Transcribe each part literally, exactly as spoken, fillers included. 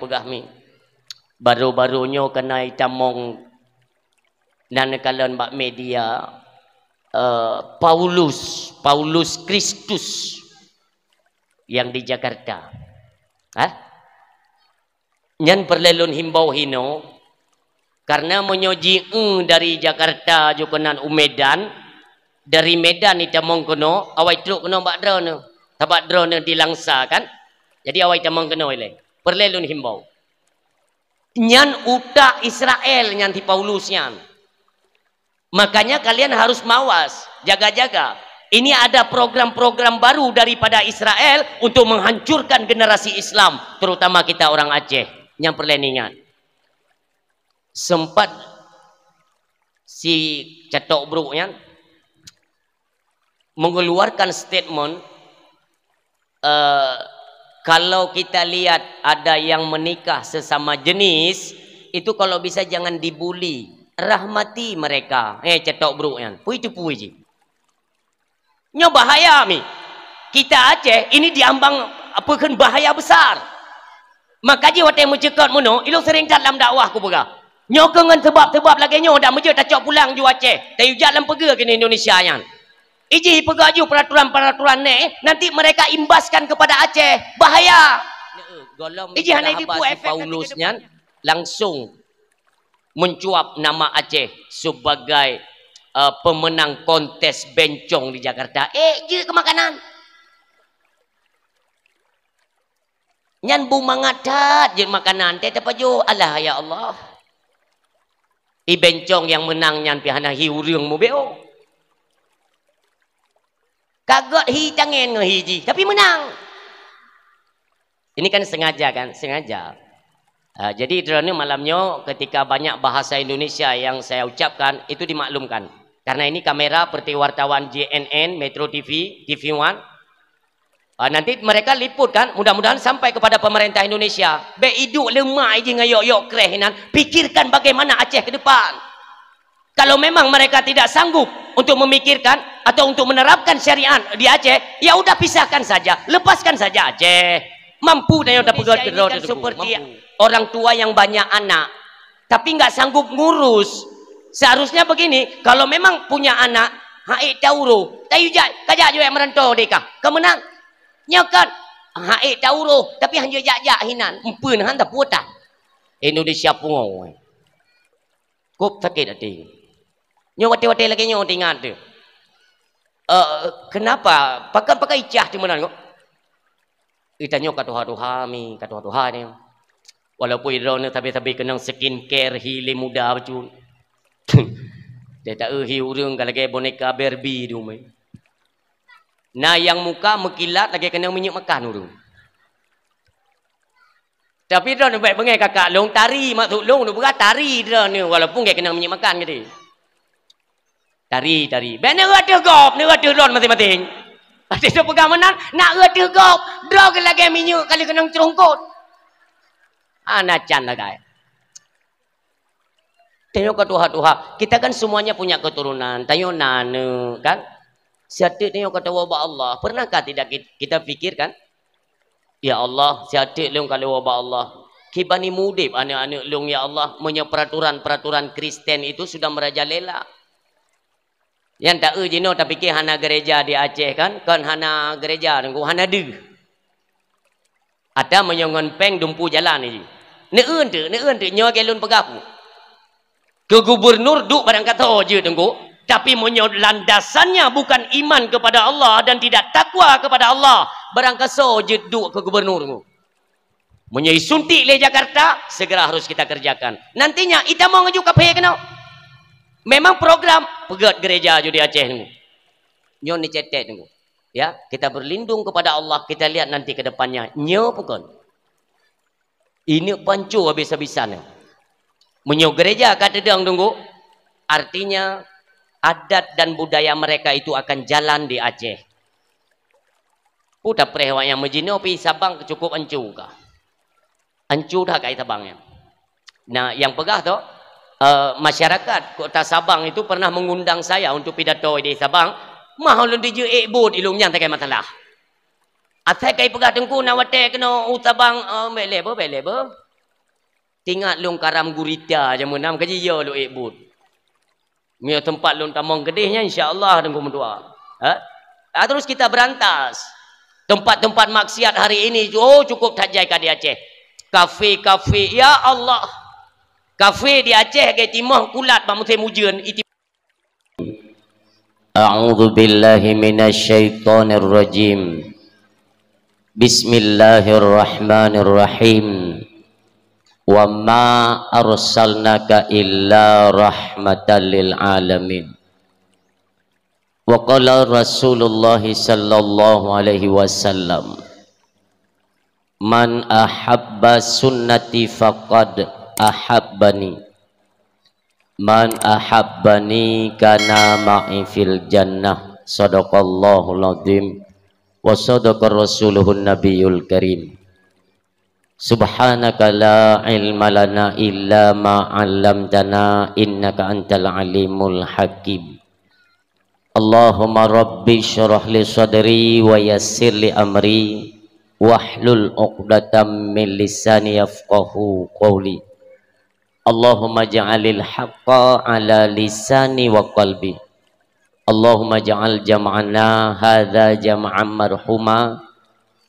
Peugah mi. Baru-baru nyoe keunoe itamong nan kalon bak media, eh, Paulus, Paulus Kristus yang di Jakarta. Hah? Nyan peureulée lôn himbau hinoe, karena meunyoe ji-, eh, dari Jakarta ju keunan u Medan, dari Medan itamong keunoe, awai trok keunoe bak droeneuh. Sabab droeneuh di Langsa kan. Jadi awai tamong keunoe ilée. Peureulée lôn himbau. Nyan utak Israel nyan si Paulus nyan. Makanya kalian harus mawas, jaga-jaga. Ini ada program-program baru daripada Israel untuk menghancurkan generasi Islam, terutama kita orang Aceh. Nyang peureulée ingat. Sempat si Catok Bruk nyan mengeluarkan statement, eh, kalau kita lihat ada yang menikah sesama jenis, itu kalau bisa jangan dibuli, rahmati mereka. Eh, Catok Bruk nyan. Pui tu pui ji. Nyoe bahaya mi. Kita Aceh ini diambang apa kheun bahaya besar. Maka ji watée meucukot meunoe, ilong sering that lam dakwah kupeugah. Nyoe keu ngon sebab-sebab lagée nyoe dak meujeuet tacok pulang ju Aceh. Tayue jak lam peugah keunoe Indonesia nyan. Iji peugah ju peraturan-peraturan neh, nanti mereka imbaskan kepada Aceh. Bahaya. Iji hana ibu efek Paulus nyan langsung mencuap nama Aceh sebagai, eh, pemenang kontes bencong di Jakarta. Eh, jeuet keu makanan. Nyan bu mangat that jeuet makanan, teuh tapajoh, alah ya Allah. I bencong nyang meunang nyan pih hana hi ureuëng mubeo. Ka gét hi tangen ngon hi jih, tapi meunang. Ini kan sengaja kan? Sengaja. Ah, jadi, droeneuh malam nyoe ketika banyak bahasa Indonesia yang saya ucapkan, itu dimaklumkan. Karena ini kamera seperti wartawan J N N, Metro T V, T V One. Ah, nanti mereka liput kan, mudah-mudahan sampai kepada pemerintah Indonesia. Bék iduek leumah iji ngon yok-yok kreh inan, pikirkan bagaimana Aceh ke depan. Kalau memang mereka tidak sanggup untuk memikirkan atau untuk menerapkan syariat di Aceh, ya udah pisahkan saja, lepaskan saja Aceh. Mampu tanyoe tapeugét keudroe teungku, seperti mampu. Orang tua yang banyak anak, tapi nggak sanggup ngurus. Seharusnya begini, kalau memang punya anak, hai tauro, tayue jak, kajak juek meurantau deka. Ka meunang. Nyoe kan, hai tauro, tapi hanjeuet jak-jak hinan, empeun han taputa. Indonesia pungo. Kop sakét até. Nyoe watée-watée lagée nyoe teuingat teuh. Eh, kenapa? Pakon, pakon icah teuh meunan kok? Ih, tanyoe ka tuha-tuha mi, ka tuha-tuha ni. Walaupun droeneuh sabe-sabe keunong skincare hi lé muda bacut. Teuh taeu hi ureuëng ka lagée boneka Barbie di umai. Na nyang muka meukilat lagée keunong minyeuk makan ureuëng. Tapi droeneuh bék beungéh kakak lôn, tari maksud lôn, lôn peugah tari droeneuh, walaupun gét keunong minyeuk makan geude. Tari, tari. Bék neueu ateueh gob, neueu ateueh droeneuh maséng-maséng. Até lôn peugah meunan, neueu ateueh gob, droeneuh lagée minyeuk kali keunong ceurongkot. Hana can lagée. Tanyoe ka tuha-tuha. Kita kan semuanya punya keturunan. Tanyoe na aneuk, kan? Siat teuk tanyoe ka tawoe bak Allah. Pernahkah tidak kit-, kita pikirkan? Ya Allah, siat teuk lôn ka lôn woe bak Allah. Kiban ni mudeb aneuk-aneuk lôn, ya Allah, meunyoe peraturan-peraturan Kristen itu sudah merajalela. Nyang taeu jinoe tapike hana gereja di Aceh kan? Kon hana gereja, Teungku, hana deuh. Ata meunyoe ngon péng dumpu jalan jih. Neueu teuk, neueu teuk nyoe lagée lôn peugah ku. Keu gubernur duek barangkasoe jeuet Teungku, tapi meunyoe landasannya bukan iman kepada Allah dan tidak takwa kepada Allah, barangkasoe jeuet duek keu gubernur Teungku. Meunyoe isuntik lé Jakarta, segera harus kita kerjakan. Nantinya itamong aju kaphé keunoe. Memang program peugét gereja aju di Aceh Teungku. Nyoe ni cetek Teungku. Ya, kita berlindung kepada Allah, kita lihat nanti ke depannya. Nyoe pukon. Ini pancu habis-habisan. Meunyoe gereja ka teudong Teungku, artinya adat dan budaya mereka itu akan jalan di Aceh. Peue tapreh awak nyang meujinoe pi Sabang cukup ancu ka. Ancu that kai Sabang nyan. Nah, nyang peugah tu, eh, masyarakat Kota Sabang itu pernah mengundang saya untuk pidato di Sabang. Mah ulôn dijeuet ék buet ilong nyan sagai masalah. Asai kai peugah Teungku na watée keunoe u Sabang, eh, bék lé beuh, bék lé beuh. Teuingat lôn karam gurita jameun na, kaji yo lôn ék buet. Meunyoe teumpat lôn tamong keudeh nyan, insya Allah Teungku meudoa. Ha? Ah, terus kita berantas. Tempat-tempat maksiat hari ini, oh, cukup that jai ka di Aceh. Kafe-kafe, ya Allah. Kafe di Aceh, lagèe timoh kulat bak musim ujeuen, iti- A'udzubillahi minasyaitonirrajim. Bismillahirrahmanirrahim. Wa ma arsalnaka illa rahmatan lil alamin. Wa qala Rasulullah sallallahu alaihi wasallam, "Man ahabba sunnati faqad ahabbani. Man ahabbani kana ma'i fil jannah." Sadaqallahul azim wa sadaqa rasuluhun nabiyul karim. Subhanaka la ilma lana illa ma 'allamtana innaka antal alimul hakim. Allahumma rabbi syrah li sadri wa yassir li amri wahlul 'uqdatam min lisani yafqahu qawli. Allahumma ja'alil haqqa ala lisani wa qalbi. Allahumma ja'al jam'ana hadza jam'an marhuma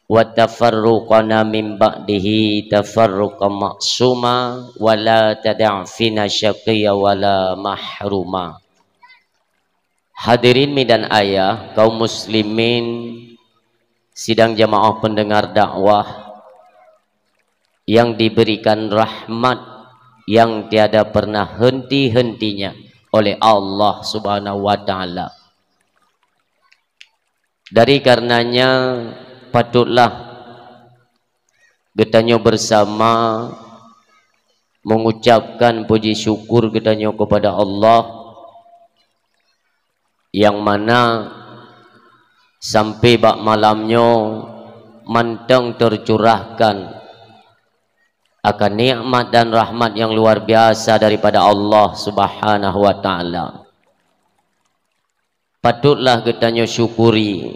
wa tafarruqana min ba'dihi tafarruqan ma'suma wa la tada' fina syaqiyya wa la mahruma. Hadirin mi dan ayah, kaum muslimin, sidang jamaah pendengar dakwah yang diberikan rahmat yang tiada pernah henti-hentinya oleh Allah Subhanahu wa Ta'ala. Dari karenanya, patutlah geutanyoe bersama mengucapkan puji syukur geutanyoe kepada Allah, yang mana sampai bak malam nyoe mantong tercurahkan akan nikmat dan rahmat yang luar biasa daripada Allah Subhanahu wa Ta'ala. Patutlah geutanyoe syukuri,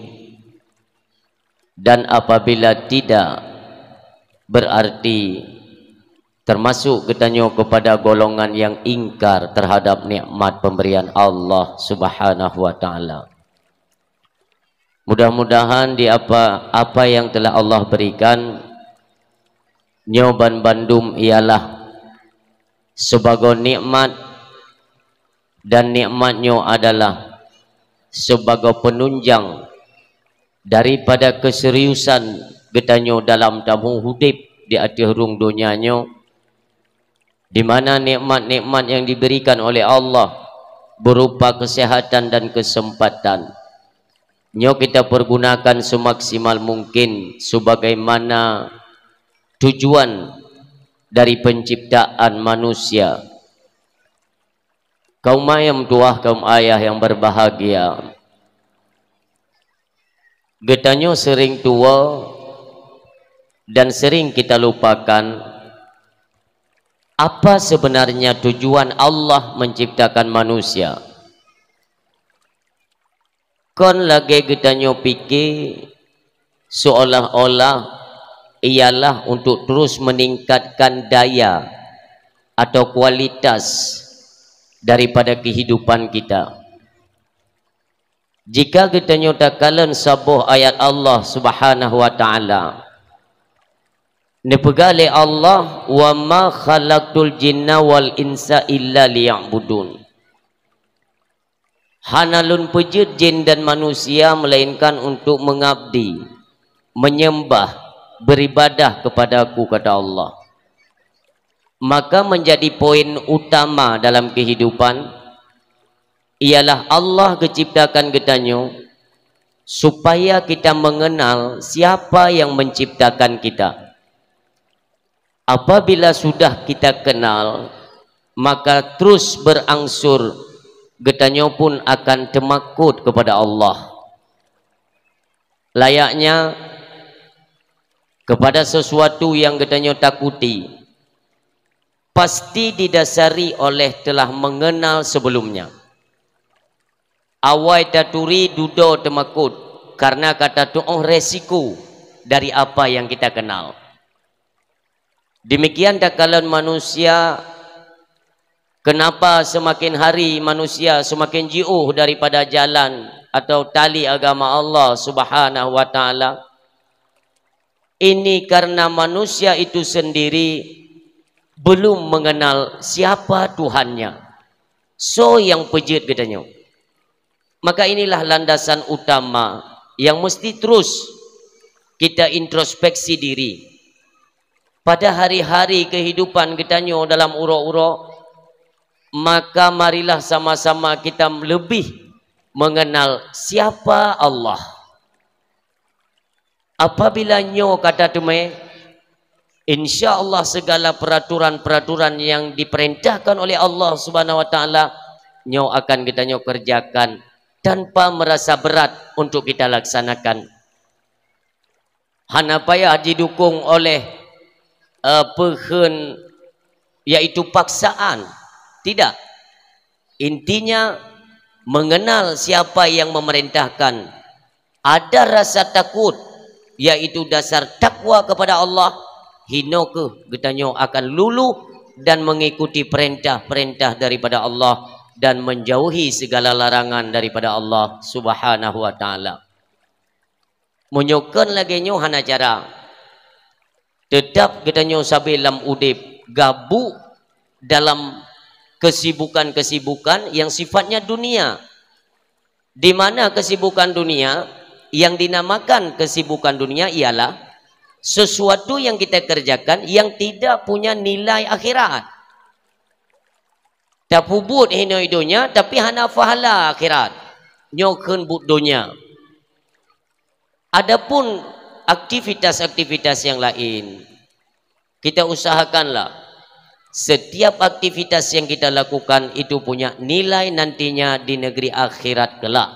dan apabila tidak, berarti termasuk geutanyoe kepada golongan yang ingkar terhadap nikmat pemberian Allah Subhanahu wa Ta'ala. Mudah-mudahan di apa, apa yang telah Allah berikan, nyoe ban bandum ialah sebagai nikmat, dan nikmat nyoe adalah sebagai penunjang daripada keseriusan geutanyoe dalam tamu udeb di ateueh rhueng donya nyoe, di mana nikmat-nikmat yang diberikan oleh Allah berupa kesehatan dan kesempatan, nyoe kita pergunakan semaksimal mungkin sebagaimana tujuan dari penciptaan manusia. Kaum ayah tuah, kaum ayah yang berbahagia, geutanyoe sering tuwoe dan sering kita lupakan apa sebenarnya tujuan Allah menciptakan manusia. Kon lagèe geutanyoe pike seolah-olah ialah untuk terus meningkatkan daya atau kualitas daripada kehidupan kita. Jika geutanyoe takalon saboh ayat Allah Subhanahu wa Ta'ala, neupeugah lé Allah, "Wa ma khalaqtul jinna wal insa illa liya'budun." Hana Lôn peujeuet jin dan manusia melainkan untuk mengabdi, menyembah, beribadah kepada-Ku, kata Allah. Maka menjadi poin utama dalam kehidupan ialah Allah geuciptakan geutanyoe supaya kita mengenal siapa yang menciptakan kita. Apabila sudah kita kenal, maka terus berangsur geutanyoe pun akan teumakot kepada Allah. Layaknya kepada sesuatu yang geutanyoe takuti, pasti didasari oleh telah mengenal sebelumnya. Awai taturi dudoe teumakot, karena ka tatu'oh resiko dari apa yang kita kenal. Demikian takalon manusia, kenapa semakin hari manusia semakin jiôh daripada jalan atau tali agama Allah Subhanahu wa Ta'ala? Ini karena manusia itu sendiri belum mengenal siapa Tuhannya. Soe nyang peujeuet geutanyoe? Maka inilah landasan utama yang mesti terus kita introspeksi diri. Pada hari-hari kehidupan geutanyoe dalam uroe-uroe, maka marilah sama-sama kita lebih mengenal siapa Allah. Apabila nyoe ka tateumé, insya Allah segala peraturan-peraturan yang diperintahkan oleh Allah Subhanahu wa Ta'ala, nyoe akan geutanyoe kerjakan tanpa merasa berat untuk kita laksanakan. Hana payah didukung oleh, eh, peukheun, yaitu paksaan. Tidak. Intinya, mengenal siapa yang memerintahkan. Ada rasa takut, yaitu dasar takwa kepada Allah. Hino kheueh geutanyoe akan luluh dan mengikuti perintah-perintah daripada Allah dan menjauhi segala larangan daripada Allah Subhanahu wa Ta'ala. Meunyoe kon lagée nyoe hana cara. Teutap geutanyoe sabe lam udeb gabuk dalam kesibukan-kesibukan yang sifatnya dunia. Di mana kesibukan dunia, yang dinamakan kesibukan dunia ialah sesuatu yang kita kerjakan yang tidak punya nilai akhirat. Tapeubuet hinoe donya, tapi hana pahala akhirat. Nyoe kheun buet donya. Adapun aktivitas-aktivitas yang lain, kita usahakanlah setiap aktivitas yang kita lakukan itu punya nilai nantinya di negeri akhirat kelak,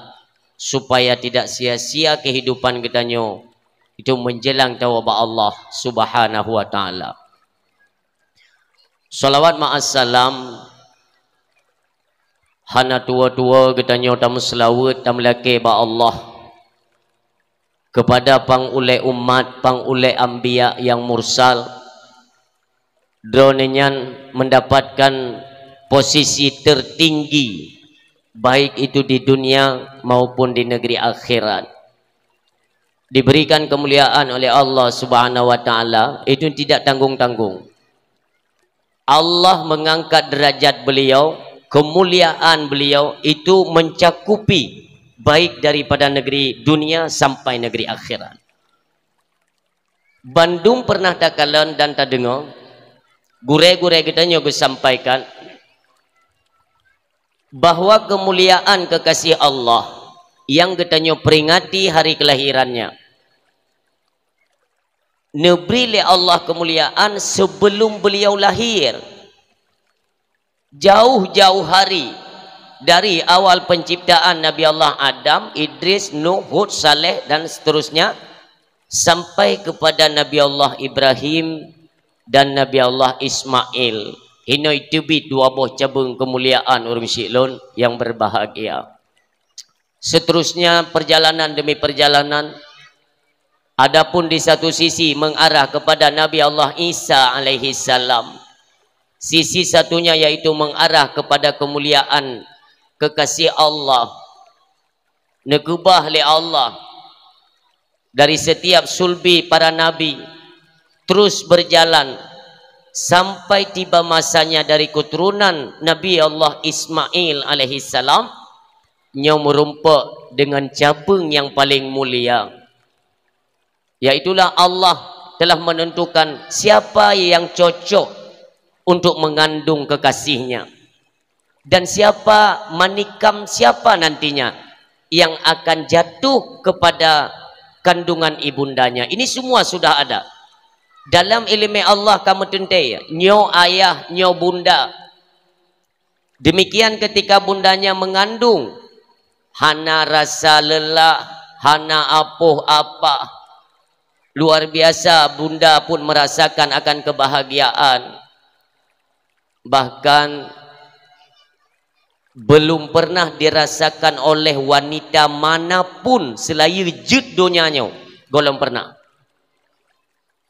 supaya tidak sia-sia kehidupan geutanyoe itu menjelang tawoe bak Allah Subhanahu wa Ta'ala. Salawat ma'assalam, hana tuwoe-tuwoe geutanyoe tameuseulaweuet, tameulakée bak Allah. Kepada pang ulée umat, pang ulée anbiya nyang mursal, droeneuh nyan mendapatkan posisi tertinggi, baik itu di dunia maupun di negeri akhirat. Diberikan kemuliaan oleh Allah Subhanahu wa Ta'ala, itu tidak tanggung-tanggung. Allah mengangkat derajat beliau, kemuliaan beliau itu mencakupi baik daripada negeri dunia sampai negeri akhirat. Bandum pernah takalon dan tadeungoe, gurée-gurée geutanyoe geusampaikan bahwa kemuliaan kekasih Allah yang geutanyoe peringati hari kelahirannya, neubri lé Allah keumuliaan sebelum beliau lahir. Jauh-jauh hari, dari awal penciptaan Nabi Allah Adam, Idris, Nuh, Hud, Saleh, dan seterusnya, sampai kepada Nabi Allah Ibrahim dan Nabi Allah Ismail. Hinoe teubiet dua boh cabeueng keumuliaan ureuëng syik lôn nyang berbahagia. Seterusnya, perjalanan demi perjalanan. Adapun di satu sisi mengarah kepada Nabi Allah Isa alaihi salam. Sisi satunya yaitu mengarah kepada kemuliaan kekasih Allah. Neukeubah lé Allah dari setiap sulbi para nabi, terus berjalan sampai tiba masanya dari keturunan Nabi Allah Ismail alaihi salam, nyoe meurumpok dengan cabeueng nyang paleng mulia, yaitulah Allah telah menentukan siapa yang cocok untuk mengandung kekasihnya. Dan siapa manikam siapa nantinya yang akan jatuh kepada kandungan ibundanya. Ini semua sudah ada. Dalam ileumé Allah ka meuteuntée, nyoe ayah, nyoe bunda. Demikian ketika bundanya mengandung, hana rasa lelah, hana apoh apah. Luar biasa, bunda pun merasakan akan kebahagiaan. Bahkan belum pernah dirasakan oleh wanita manapun seulayeue jeuet donya nyoe, gohlom pernah.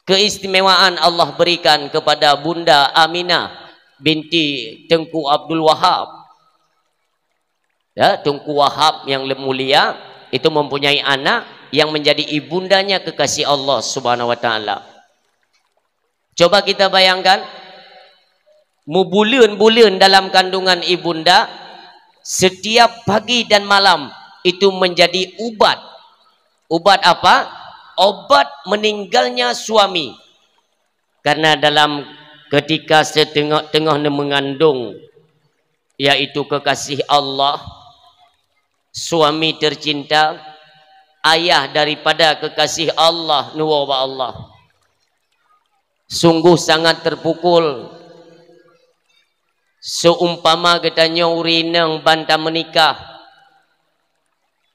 Keistimewaan Allah berikan kepada Bunda Aminah binti Tengku Abdul Wahab. Ya, Tengku Wahab yang le-, mulia itu mempunyai anak yang menjadi ibundanya kekasih Allah Subhanahu wa Taala. Coba kita bayangkan, mubuleuen-buleuen dalam kandungan ibunda, setiap pagi dan malam itu menjadi ubat. Ubat apa? Obat meninggalnya suami. Karena dalam ketika setengah-tengah mengandung, yaitu kekasih Allah, suami tercinta, ayah daripada kekasih Allah, neuwoe bak Allah. Sungguh sangat terpukul. Seumpama geutanyoe ureueng inong ban tameunikah,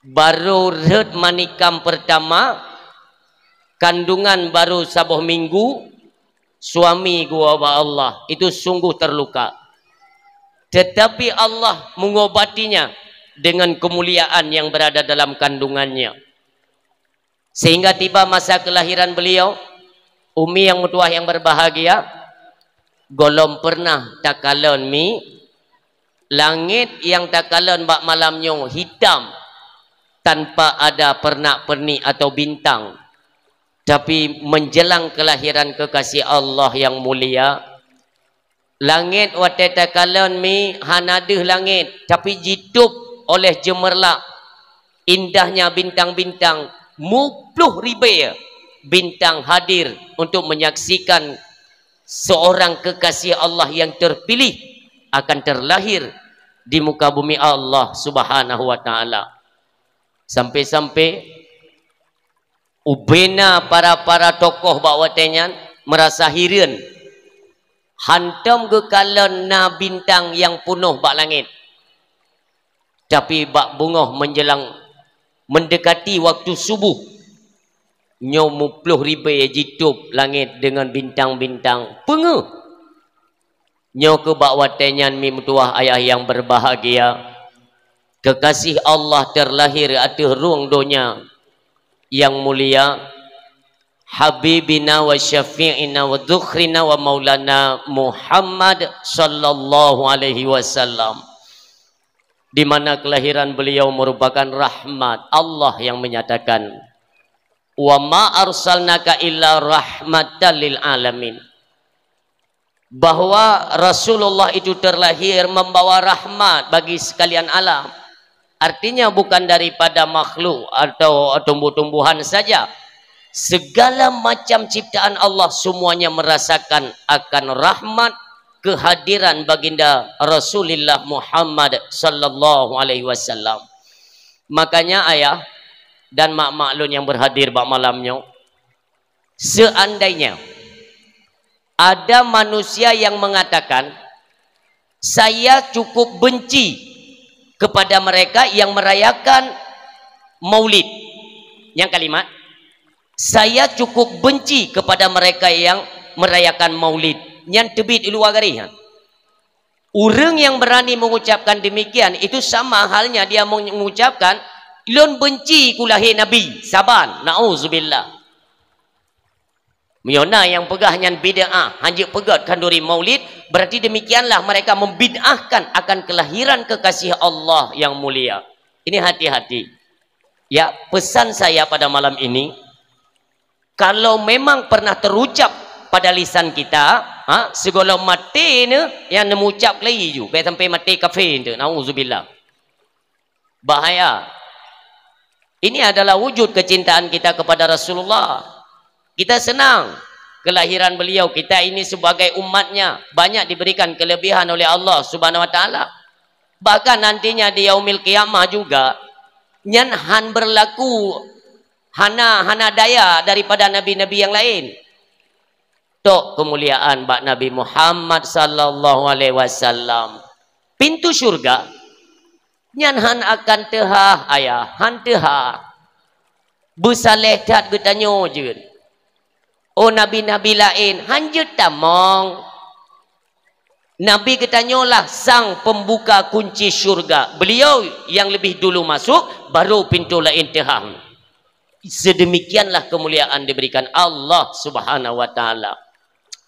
barô rhot manikam pertama, kandungan barô saboh minggu, suami geuwoe bak Allah, itu sungguh terluka. Tetapi Allah mengobatinya dengan kemuliaan yang berada dalam kandungannya. Sehingga tiba masa kelahiran beliau, Umi yang meutuwah yang berbahagia, gohlom pernah takalon mi, langét nyang takalon bak malam nyoe hitam, tanpa ada pernak-pernik atau bintang. Tapi menjelang kelahiran kekasih Allah yang mulia, langét watée takalon mi hana deuh langét, tapi jitôb oleh jeumeurlak indahnya bintang-bintang, muploh ribée bintang hadir untuk menyaksikan seorang kekasih Allah yang terpilih akan terlahir di muka bumi Allah Subhanahu wa Taala. Sampai-sampai ubena para-para tokoh bak watée nyan merasa hireuen, hántom geukalon na bintang nyang peunoh bak langét. Tapi bak beungoh menjelang mendekati waktu subuh, nyoe muploh ribée jitôb langét deungon bintang-bintang. Peungeuh! Nyoe keuh bak watée nyan mi meutuwah ayah yang berbahagia, kekasih Allah terlahir ateueh rueng donya yang mulia, Habibina wa Syafi'ina wa Dzukhrina wa Maulana Muhammad sallallahu alaihi wasallam, di mana kelahiran beliau merupakan rahmat. Allah yang menyatakan, "Wa ma arsalnaka illa rahmatan lil alamin." Bahwa Rasulullah itu terlahir membawa rahmat bagi sekalian alam. Artinya bukan daripada makhluk atau tumbuh-tumbuhan saja. Segala macam ciptaan Allah semuanya merasakan akan rahmat kehadiran baginda Rasulullah Muhammad sallallahu alaihi wasallam. Makanya ayah dan mak-mak lôn yang berhadir bak malam nyoe, seandainya ada manusia yang mengatakan, "Saya cukup benci kepada mereka yang merayakan Maulid." Nyang kalimat, "Saya cukup benci kepada mereka yang merayakan Maulid." Nyan teubiet u luwa garéh nyan. Ureuëng yang berani mengucapkan demikian, itu sama halnya dia mengucapkan, "Lôn benci kulahé Nabi saban." Nauzubillah. Meunyoe na nyang peugah nyan bid'ah, hanjeuet peugét khanduri Maulid, berarti demikianlah mereka membid'ahkan akan kelahiran kekasih Allah yang mulia. Ini hati-hati. Ya, pesan saya pada malam ini, kalau memang pernah terucap pada lisan kita, ha, sigohlom maté ni nyang neucap lagi ju, bèk sampai maté kafé tu, nauzubillah. Bahaya. Ini adalah wujud kecintaan kita kepada Rasulullah. Kita senang kelahiran beliau, kita ini sebagai umatnya banyak diberikan kelebihan oleh Allah Subhanahu wa taala. Bahkan nantinya di yaumil qiyamah juga, nyan han berlaku, hana, hana daya daripada nabi-nabi yang lain. Tok kemuliaan bak Nabi Muhammad sallallahu alaihi wasallam. Pintu syurga nyan han akan teuhah, ayah, han teuhah. Beusaléh that geutanyoe jeuet. Oh nabi-nabi laén, han jeuet tamong. Nabi geutanyoe lah sang pembuka kunci syurga. Beliau yang lebih dulu masuk, baru pintu laén teuhah. Sedemikianlah kemuliaan diberikan Allah Subhanahu wa Ta'ala.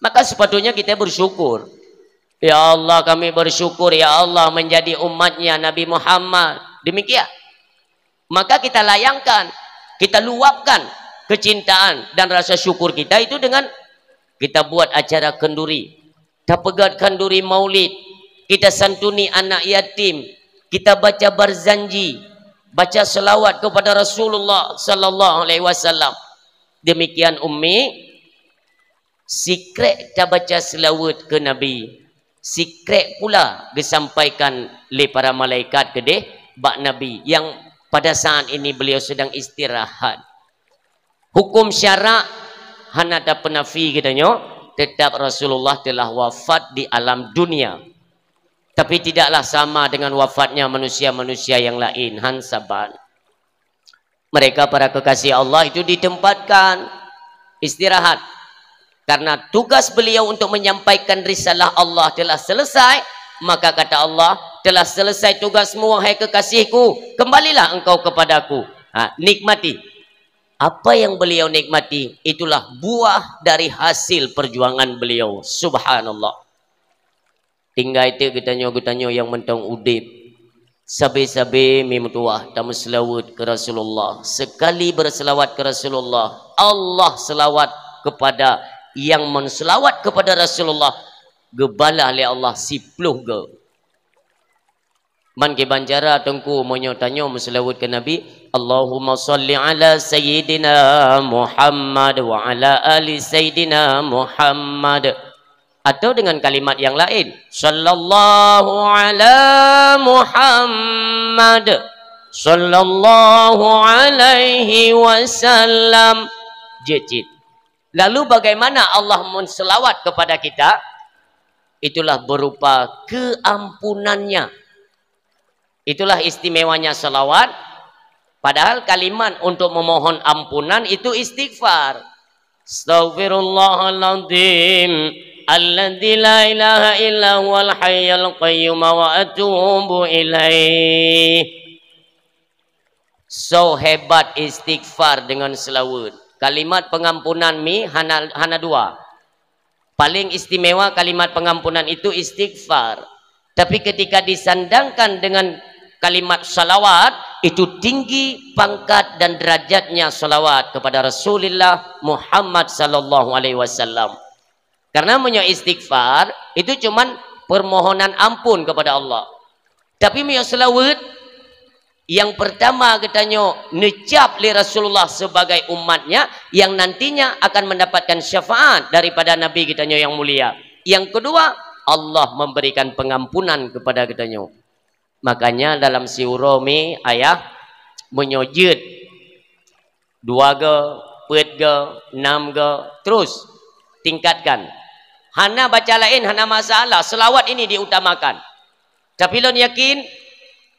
Maka sepatutnya kita bersyukur. Ya Allah, kami bersyukur, ya Allah, menjadi umatnya Nabi Muhammad. Demikian. Maka kita layangkan, kita luapkan kecintaan dan rasa syukur kita itu dengan kita buat acara kenduri, tapeugét kenduri maulid, kita santuni anak yatim, kita baca barzanji, baca selawat kepada Rasulullah sallallahu alaihi wasallam. Demikian Ummi, sikrek tabaca selawat ke Nabi, sikrek pula disampaikan lé para malaikat keudeh bak Nabi yang pada saat ini beliau sedang istirahat. Hukum syarak hana tapeunafi geutanyoe, tetap Rasulullah telah wafat di alam dunia. Tapi tidaklah sama dengan wafatnya manusia-manusia yang lain, han saban. Mereka para kekasih Allah itu ditempatkan istirahat. Karena tugas beliau untuk menyampaikan risalah Allah telah selesai, maka kata Allah, "Telah selesai tugasmu, wahai kekasihku, kembalilah engkau kepadaku." Ha, nikmati. Apa yang beliau nikmati, itulah buah dari hasil perjuangan beliau. Subhanallah. Tinggai teuk geutanyoe-geutanyoe nyang mantong udeb. Sabe-sabe meutuah tameuseulaweuet keu Rasulullah. Sekali berselawat ke Rasulullah, Allah selawat kepada yang menselawat kepada Rasulullah, geubalah lé Allah siploh go. Man kiban cara teungku meunyoe tanyoe meuseulaweuet keu Nabi, "Allahumma shalli ala Sayyidina Muhammad wa ala ali Sayyidina Muhammad." Atau dengan kalimat yang lain, "Sallallahu ala Muhammad, sallallahu alaihi wasallam." Jeuet cit. Lalu bagaimana Allah menselawat kepada kita? Itulah berupa keampunan-Nya. Itulah istimewanya salawat. Padahal kalimat untuk memohon ampunan itu istighfar. "Astaghfirullahaladzim alladzi la ilaha illa huwal hayyul qayyum wa atubu ilaih." So hebat istighfar dengan selawat. Kalimat pengampunan mi hana, hana dua. Paling istimewa kalimat pengampunan itu istighfar. Tapi ketika disandangkan dengan kalimat salawat, itu tinggi pangkat dan derajatnya salawat kepada Rasulullah Muhammad sallallahu alaihi wasallam. Karena meunyoe istighfar, itu cuman permohonan ampun kepada Allah. Tapi meunyoe selawat, yang pertama geutanyoe neucap lé Rasulullah sebagai umat-Nya yang nantinya akan mendapatkan syafaat daripada Nabi geutanyoe yang mulia. Yang kedua, Allah memberikan pengampunan kepada geutanyoe. Makanya dalam siuroe mi ayah meunyoe jeuet dua go, peuet go, nam go, terus tingkatkan. Hana baca lain, hana masalah, selawat ini diutamakan. Tapi lôn yakin,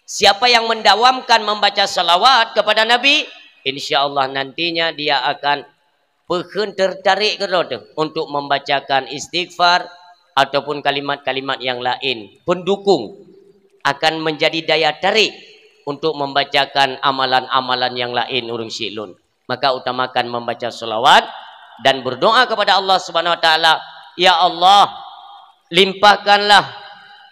siapa yang mendawamkan membaca salawat kepada Nabi, insya Allah nantinya dia akan peukheun tertarik keudroe teuh untuk membacakan istighfar ataupun kalimat-kalimat yang lain pendukung, akan menjadi daya tarik untuk membacakan amalan-amalan yang lain ureuëng syiek lôn. Maka utamakan membaca salawat dan berdoa kepada Allah Subhanahu Wa Taala, "Ya Allah, limpahkanlah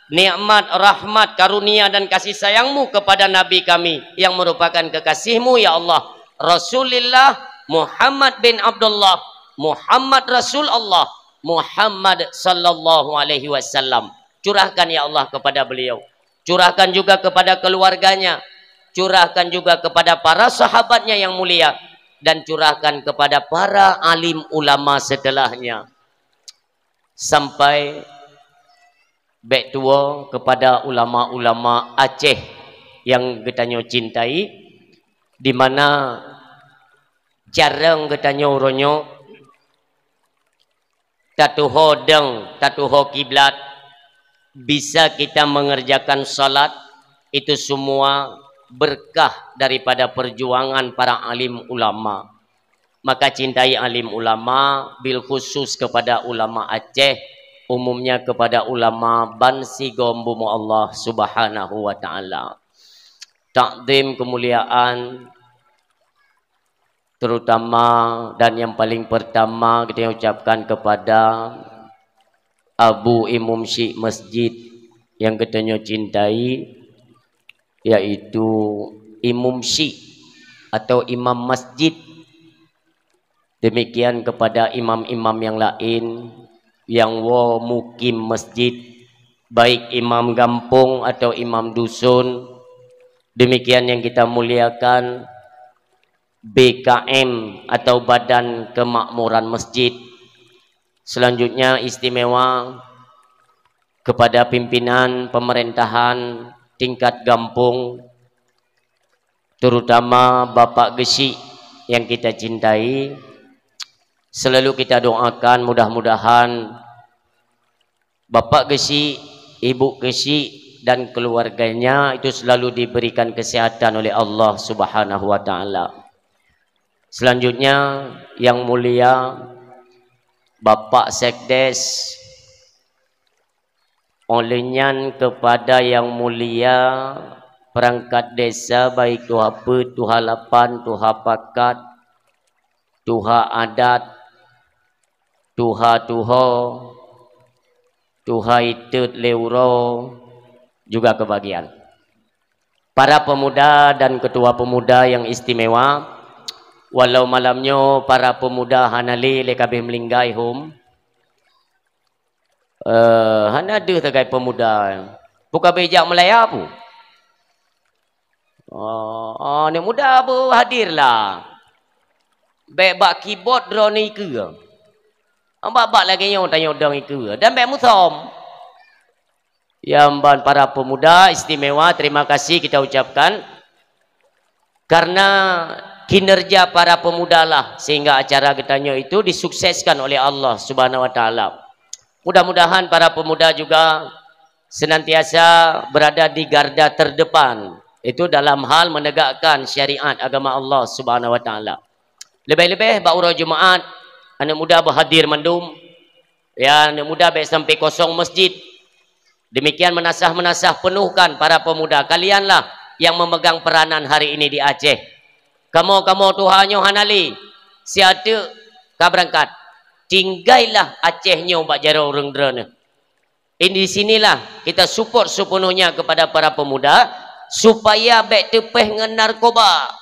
nikmat, rahmat, karunia dan kasih sayang-Mu kepada Nabi kami yang merupakan kekasih-Mu, ya Allah, Rasulillah Muhammad bin Abdullah, Muhammad Rasul Allah, Muhammad sallallahu alaihi wasallam." Curahkan, ya Allah, kepada beliau. Curahkan juga kepada keluarganya. Curahkan juga kepada para sahabatnya yang mulia. Dan curahkan kepada para alim ulama setelahnya. Sampai bèk tuwoe kepada ulama-ulama Aceh yang geutanyoe cintai, di mana jareueng geutanyoe uroe nyoe tatuho deung, tatuho kiblat, bisa kita mengerjakan salat, itu semua berkah daripada perjuangan para alim ulama. Maka cintai alim ulama, bil khusus kepada ulama Aceh, umumnya kepada ulama ban sigom bumoe Allah Subhanahu wa Taala. Takzim kemuliaan Terutama dan yang paling pertama kita ucapkan kepada Abu Imum Syik Masjid yang kita cintai, yaitu Imum Syik atau Imam Masjid. Demikian kepada imam-imam yang lain yang wo mukim masjid, baik imam gampong atau imam dusun. Demikian yang kita muliakan B K M atau Badan Kemakmuran Masjid. Selanjutnya istimewa kepada pimpinan pemerintahan tingkat gampong, terutama Bapak Geuchik yang kita cintai. Selalu kita doakan mudah-mudahan Bapak Geuchik, Ibu Geuchik dan keluarganya itu selalu diberikan kesehatan oleh Allah Subhanahu wa Taala. Selanjutnya, yang mulia Bapak Sekdes, oleh nyan kepada yang mulia perangkat desa, baik tuha peuet, tuha lapan, tuha pakat, tuha adat, tuha tuho, tuha itot lé uroe juga kebagian. Para pemuda dan ketua pemuda yang istimewa, walau malam nyoe para pemuda hana lé, lé kabeh meulinggai hom. Eh, hana deuh sagai pemuda. Buka bejak Malaya pu. Oh, oh, aneuk muda pu hadir lah. Bèk bak keyboard droeneuh ikeue. Bak-bak lagèe nyoe tanyoe dong ikeue. Dan bèk musom. Ya, ban para pemuda istimewa, terima kasih kita ucapkan karena kinerja para pemuda lah sehingga acara geutanyoe itu disukseskan oleh Allah Subhanahu wa Taala. Mudah-mudahan para pemuda juga senantiasa berada di garda terdepan, itu dalam hal menegakkan syariat agama Allah Subhanahu wa Taala. Leubeh-leubeh bak uroe Jumaat, aneuk muda beuhadir mandum, ya, aneuk muda bèk sampai kosong masjid. Demikian meunasah-meunasah, penuhkan para pemuda, kalianlah yang memegang peranan hari ini di Aceh. Kamoe-kamoe tuha nyoe hana lé, siat teuk ka beurangkat. Tinggailah Aceh nyoe bak jaroe ureueng droeneuh. Di sinilah kita support sepenuhnya kepada para pemuda supaya bèk teupèh ngon narkoba.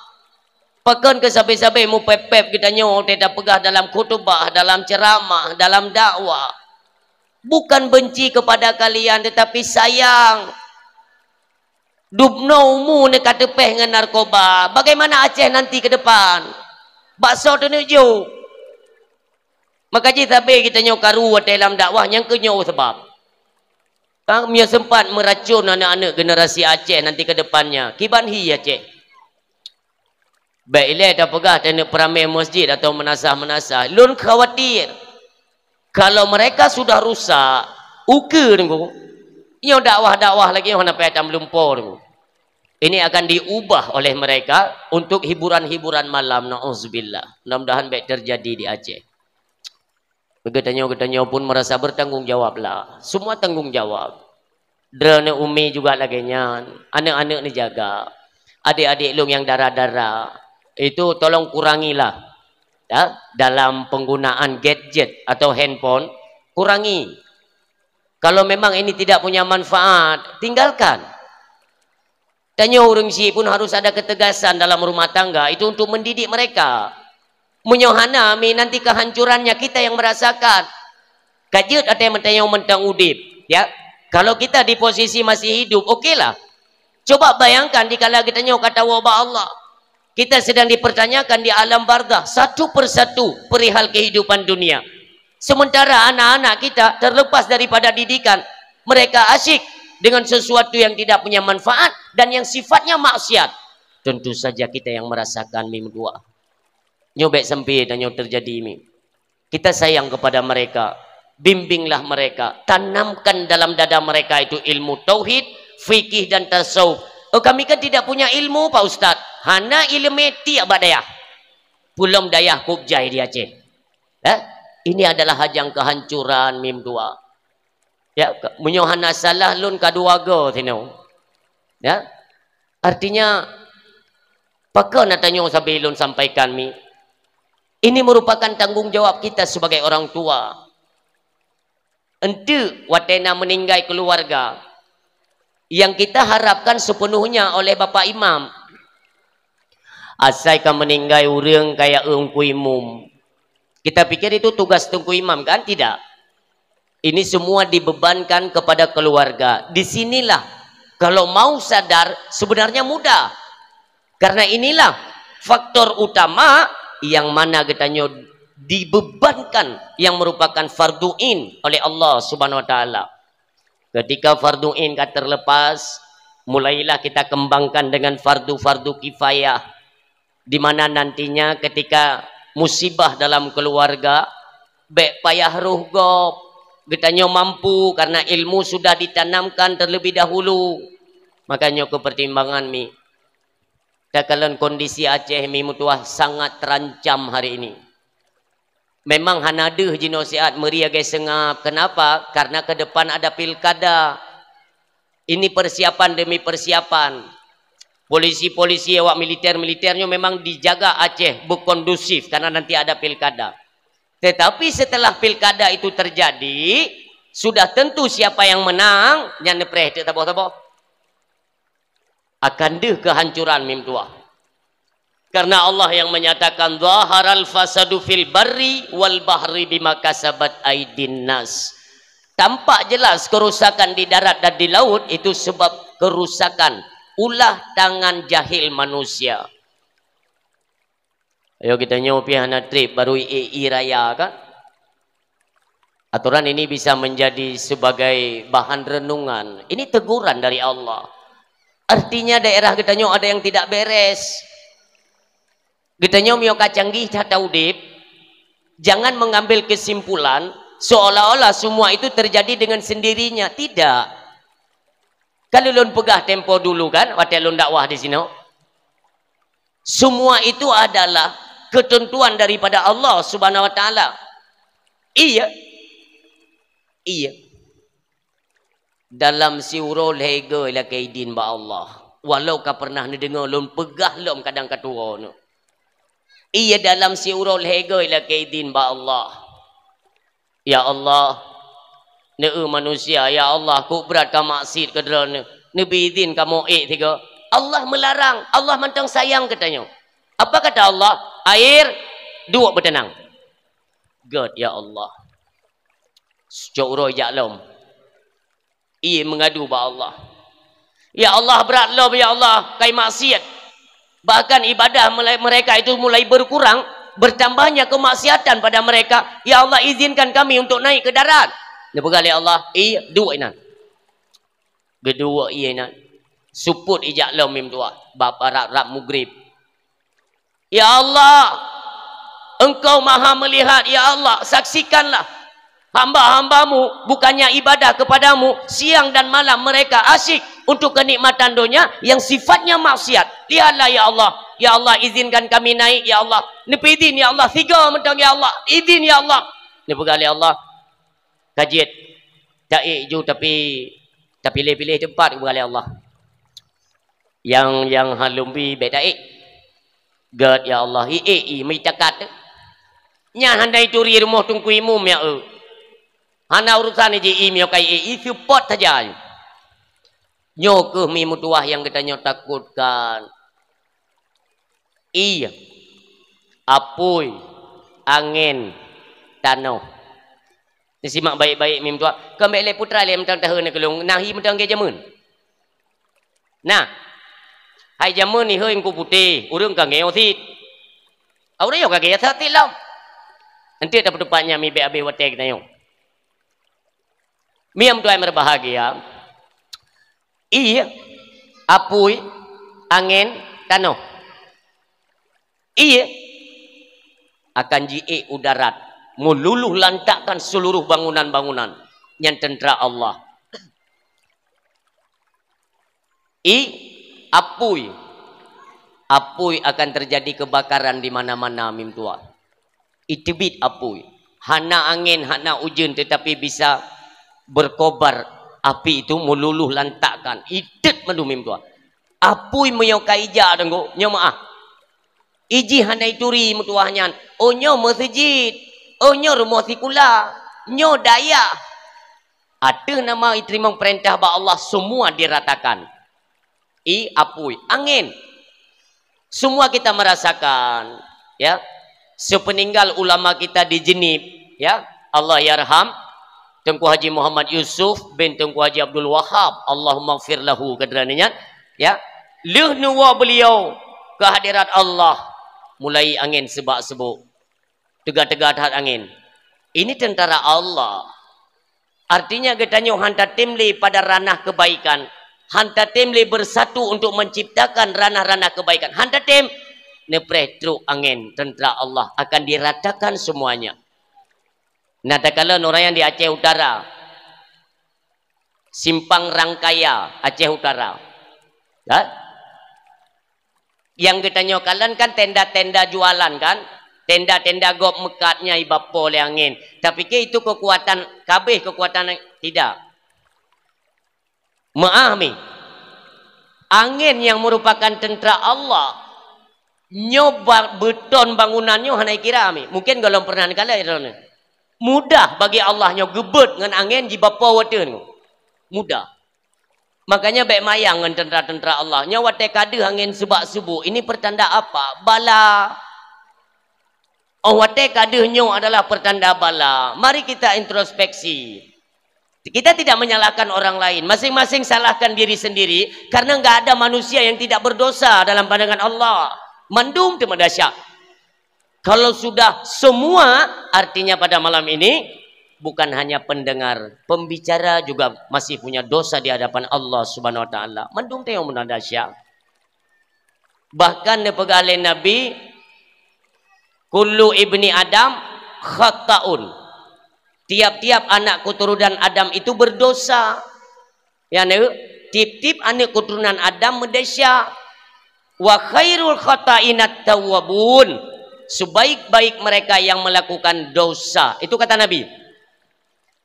Pakon keu sabe-sabe mupèp-pèp geutanyoe watèe tapeugah dalam khutubah, dalam ceuramah, dalam dakwah. Bukan benci kepada kalian, tetapi sayang. Dubnoe umu neuh ka teupèh ngon narkoba. Bagaimana Aceh nanti ke depan? Bak soe teuneuk jok? Maka jih sabe geutanyoe karu watèe lam dakwah nyang keu nyoe sabab. Ka meunyoe sempat meuracon aneuk-aneuk generasi Aceh nanti ke depannya, kiban hi Aceh. Bèk ilèe tapeugah taneuk peuramè masjid atau meunasah-meunasah. Lôn khawatir, kalau mereka sudah rusak, ukeue teungku, nyoe dakwah-dakwah lagèe nyoe hana payah tameulumpo teungku. Ini akan diubah oleh mereka untuk hiburan-hiburan malam, na'udzubillah. Mudah-mudahan bèk terjadi di Aceh. Geutanyoe-geutanyoe pun merasa bertanggung jawab lah. Semua tanggung jawab. Droeneuh umi juga lagèe nyan, aneuk-aneuk neujaga. Adik-adik lôn nyang dara-dara, itu tolong kurangilah, ya, dalam penggunaan gadget atau handphone, kurangi. Kalau memang ini tidak punya manfaat, tinggalkan. Tanyoe ureueng syiek pun harus ada ketegasan dalam rumah tangga itu untuk mendidik mereka. Meunyoe hana, mi nanti kehancurannya kita yang merasakan. Ka jeuet watèe meutanyoe mantong udép, ya. Kalau kita di posisi masih hidup, okelah. Coba bayangkan dikala geutanyoe ka tawoe bak Allah. Kita sedang dipertanyakan di alam barzakh satu persatu perihal kehidupan dunia. Sementara anak-anak kita terlepas daripada didikan, mereka asyik dengan sesuatu yang tidak punya manfaat dan yang sifatnya maksiat. Tentu saja kita yang merasakan, mi meutuah. Nyoe bèk sampai dan nyoe terjadi, mi. Kita sayang kepada mereka, bimbinglah mereka, tanamkan dalam dada mereka itu ilmu tauhid, fikih dan tasawuf. Oh, kami kan tidak punya ilmu, Pak Ustaz. Hana ileumèe tiek bak dayah. Pulom dayah kub jai di Aceh. Eh? Ini adalah hajang kehancuran, mi meutuah. Ya, meunyoe hana salah lôn ka dua go sinoe. Ya. Artinya, pakon na tanyoe sabe lôn sampaikan, mi. Ini merupakan tanggung jawab kita sebagai orang tua. Enteuk watée na meuninggai keuluwarga, nyang kita harapkan sepenuhnya oleh Bapak Imam. Asai ka meuninggai ureuëng kaya Teungku Imum. Kita pikir itu tugas Teungku Imam, kan? Tidak. Ini semua dibebankan kepada keluarga. Di sinilah, kalau mau sadar, sebenarnya mudah. Karena inilah faktor utama yang mana geutanyoe dibebankan yang merupakan fardu ain oleh Allah Subhanahu wa Taala. Ketika fardu ain ka terlepas, mulailah kita kembangkan dengan fardu-fardu kifayah, di mana nantinya ketika musibah dalam keluarga, bék payah roh gob, geutanyoe mampu karena ilmu sudah ditanamkan terlebih dahulu. Makanya ke pertimbangan mi. Takalon kondisi Aceh mi meutuah sangat terancam hari ini. Memang hana deuh jinoe siat meuri lagée seungab. Kenapa? Karena ke depan ada pilkada. Ini persiapan demi persiapan. Polisi-polisi awak militer-militer nyoe memang dijaga Aceh berkondusif karena nanti ada pilkada. Tetapi setelah pilkada itu terjadi, sudah tentu siapa yang menang, nyan neupreh teuk saboh-saboh. Akan deuh kehancuran mi meutuah. Karena Allah yang menyatakan, "Zaharal fasadu fil barri wal bahri bima kasabat aidin nas." Tampak jelas kerusakan di darat dan di laut itu sebab kerusakan ulah tangan jahil manusia. Ayo, geutanyoe pih hana treb baru ie-ie raya, kan? Aturan ini bisa menjadi sebagai bahan renungan. Ini teguran dari Allah. Artinya daerah geutanyoe ada yang tidak beres. Geutanyoe meunyoe ka canggih that udeb, jangan mengambil kesimpulan seolah-olah semua itu terjadi dengan sendirinya. Tidak. Kalau lôn peugah tempo dulu, kan, watée lôn dakwah di sinoe. Semua itu adalah ketentuan daripada Allah Subhanahu wa Taala. Iya. Iya. Dalam siuroe lhée goe lakée idin bak Allah. Walau ka pernah neudeungoe lôn peugah lom kadang ka tuwoe nyoe. Iya, dalam siuroe lhée goe lakée idin bak Allah. Ya Allah, neu manusia, ya Allah, kok brat ka maksiet keu droeneuh. Neubi idin kamoe ék sigoe. Allah melarang, Allah mantong sayang geutanyoe. Apa kata Allah? "Air, duek beuteunang." Gét, ya Allah. Cok uroe jak lom. Ie mengadu bak Allah. Ya Allah, brat lom, ya Allah, kai maksiet. Bahkan ibadah mulai, mereka itu mulai berkurang, bertambahnya kemaksiatan pada mereka. Ya Allah, izinkan kami untuk naik ke darat. Neupeugah lé Allah, "Ie, duek inan." Geuduek ie inan. Supot ijak lom mi meutuah. Bak rab-rab mugrib. Ya Allah, Engkau Maha Melihat, ya Allah, saksikanlah hamba-hambamu bukannya ibadah kepadamu, siang dan malam mereka asyik untuk kenikmatan dunia yang sifatnya maksiat. Lihatlah, ya Allah, ya Allah, izinkan kami naik, ya Allah. Neubi idin, ya Allah, sigoe mantong, ya Allah, idin, ya Allah. Neupeugah lé Allah, "Ka jeuet, taék ju, tapi tapiléh-piléh teumpat," geupeugah lé Allah. Nyang, nyang halom bi bék taék. Gét, ya Allah, iék ie meuitakat. Nyan hana ituri rumoh Teungku Imum, ya eu. Hana urusan iji ie miyukai ie, ie seupôt saja. Nyoe kheueh mi meutuah nyang geutanyoe takotkan. Ie, apui, angén, tanoh. Neusimak baik-baik mi meutuah. Kon bék lé putra lé mantong taheun keu lôn, nah ie mantong gét jameun. Nah, hai jameun ihôi Teungku Putéh, ureuëng ka ngieng cit. Ureuëng nyoe ka gét cit lom. Enteuk tapeuteupat nyan mi bék habéh watée geutanyoe. Mi meutuah berbahagia, ie, apui, angén, tanoh. Ie akan jiék u darat, meululuh lantakkan seluruh bangunan-bangunan nyang teuntera Allah. I, apui. Apui akan terjadi kebakaran di mana-mana mi meutuah. Iteubiet apui. Hana angén, hana ujeuen, tetapi bisa berkobar api itu, meululuh lantakkan. Itet mandum mi meutuah. Apui meunyoe ka ijak deungoe, nyoe meuah. Ijih hana ituri meutuwah nyan. Oh, nyoe meuseujid. Oh, nyoe rumoh sikula. Nyoe dayah. Ateueh nama iteurimong peurintah bak Allah, semua diratakan. I apui, angén. Semua kita merasakan, ya. Sepeninggal ulama kita di Jeunève, ya. Allah yarham Teungku Haji Muhammad Yusuf bin Teungku Haji Abdul Wahab, Allahumma lahu, keudroe nyan, ya. Lheueh neuwoe beliau ke hadirat Allah, mulai angén seubak-seubok. Teuga-teuga that angén. Ini tentara Allah. Artinya geutanyoe hana tem lé pada ranah kebaikan, hana tem lé bersatu untuk menciptakan ranah-ranah kebaikan. Hana tem, neupreh trok angén tentara Allah akan diratakan semuanya. Nah, takalon ureuëng nyang di Aceh Utara, Simpang Rangkaya, Aceh Utara. Ha? Nyang geutanyoe kalon kan tenda-tenda jualan kan? Tenda-tenda gob meukat nyang ibapo lé angén. Tapike itu kekuatan, kabeh kekuatan, tidak. Meu'ah mi. Angén nyang merupakan tentara Allah. Nyoe ba-, beuton bangunan nyoe hana ikira mi. Mungkin gohlom pernah neukalon droeneuh. Mudah bagi Allah nyoe geubeuet ngon angén jibapo watée nyoe. Mudah. Makanya bék mayang ngon tentara-tentara Allah. Nyoe watée ka deuh angén seubak-seubok. Ini pertanda apa? Bala. Oh, watée ka deuh nyoe adalah pertanda bala. Mari kita introspeksi. Kita tidak menyalahkan orang lain. Masing-masing salahkan diri sendiri karena nggak ada manusia yang tidak berdosa dalam pandangan Allah. Mandum teuma desya. Kalau sudah semua, artinya pada malam ini bukan hanya pendengar, pembicara juga masih punya dosa di hadapan Allah Subhanahu wa Taala. Mandum teuh nyang meunan desya. Bahkan neupeugah lé Nabi, "Kullu ibni Adam khatta'un." Tiap-tiap anak keturunan Adam itu berdosa. Nyang na, tiep-tiep aneuk keuturonan Adam meudesya. "Wa khairul khata'inat tawwabun." Sebaik-baik mereka yang melakukan dosa. Itu kata Nabi.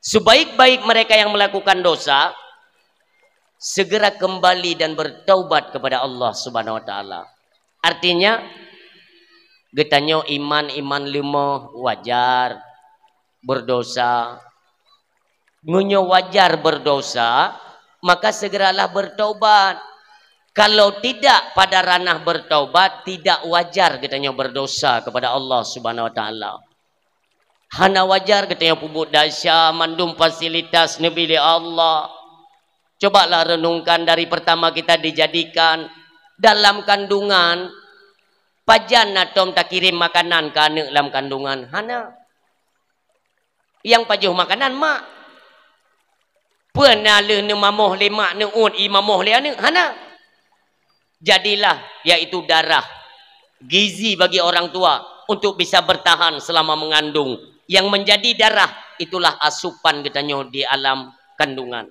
Sebaik-baik mereka yang melakukan dosa, segera kembali dan bertaubat kepada Allah Subhanahu wa Taala. Artinya, geutanyoe iman-iman leumoh wajar berdosa. Meunyoe wajar berdosa, maka segeralah bertaubat. Kalau tidak pada ranah bertaubat, tidak wajar geutanyoe berdosa kepada Allah Subhanahu wa Taala. Hana wajar geutanyoe peubuet desya, mandum fasilitas neubi lé Allah. Cobalah renungkan, dari pertama kita dijadikan dalam kandungan, pajan na tom takirém makanan keu aneuk lam kandungan? Hana. Nyang pajoh makanan mak. Peue na lheueh neumamoh lé mak, neuôt imamoh lé aneuk? Hana. Jadilah, yaitu darah, gizi bagi orang tua untuk bisa bertahan selama mengandung. Yang menjadi darah, itulah asupan geutanyoe di alam kandungan.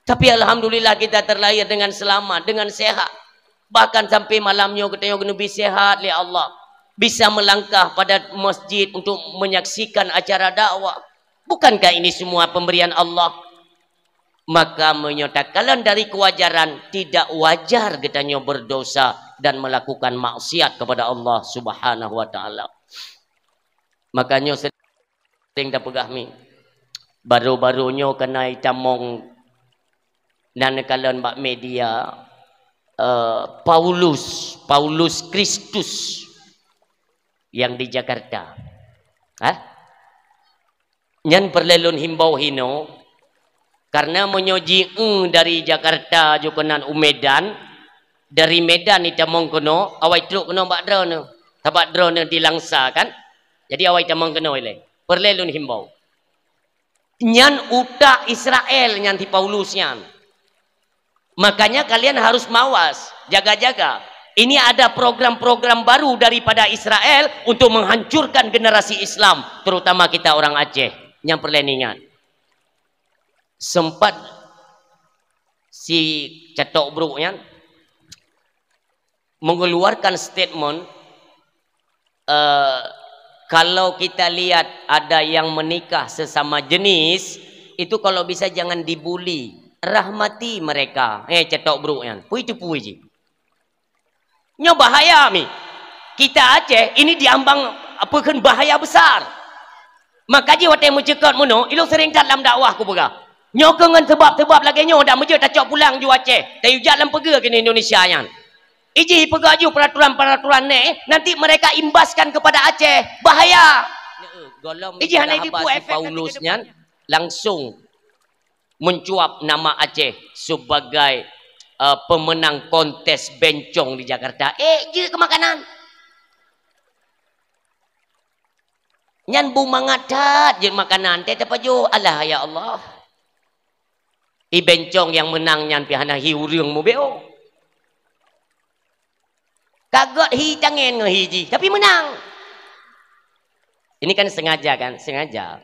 Tapi alhamdulillah, kita terlahir dengan selamat, dengan sehat. Bahkan sampai malam nyoe geutanyoe geuneubi sehat lé Allah, bisa melangkah pada masjid untuk menyaksikan acara dakwah. Bukankah ini semua pemberian Allah? Maka meunyoe takalon dari kewajaran, tidak wajar geutanyoe berdosa dan melakukan maksiat kepada Allah Subhanahu wa Taala. Makanya sering tapeugah mi, baru-baru nyoe keunan itamong nan kalon bak media, eh, Paulus, Paulus Kristus yang di Jakarta. Hah? Nyan peureulée lôn himbau hinoe, karena meunyoe ji-eu dari Jakarta jok keunan u Medan, dari Medan itamong keunoe, awai trok keunoe bak droeneuh. Sabab droeneuh di Langsa kan? Jadi awai tamong keunoe ilée. Peureulée lôn himbau. Nyan utak Israel nyan si Paulus nyan. Makanya kalian harus mawas, jaga-jaga. Ini ada program-program baru daripada Israel untuk menghancurkan generasi Islam, terutama kita orang Aceh. Nyang peureulée ingat. Sempat si Catok Bruk nyan mengeluarkan statement, eh, kalau kita lihat ada yang menikah sesama jenis, itu kalau bisa jangan dibuli, rahmati mereka. Eh, Catok Bruk nyan. Pui tu pui ji. Nyoe bahaya mi. Kita Aceh ini diambang apa kheun bahaya besar. Maka jih watée meucukot meunoe, ilong sering that lam dakwah kupeugah. Nyoe keu ngon sebab-sebab lagée nyoe dak meujeuet tacok pulang ju Aceh, tayue jak lam peugeu keu Indonesia nyan. Ijih peugah ju peraturan-peraturan neh, nanti mereka imbaskan kepada Aceh. Bahaya. Ijih hana ibu efek Paulus nyan langsung mencuap nama Aceh sebagai uh, pemenang kontes bencong di Jakarta. Eh, je ke makanan. Nyan bu mangat that jeuet makanan teh tapajoh. Alah ya Allah. I bencong nyang meunang nyan pi hana hi ureuëng mubeo. Kagot hi tangen ngon hi jih, tapi menang. Ini kan sengaja kan, sengaja.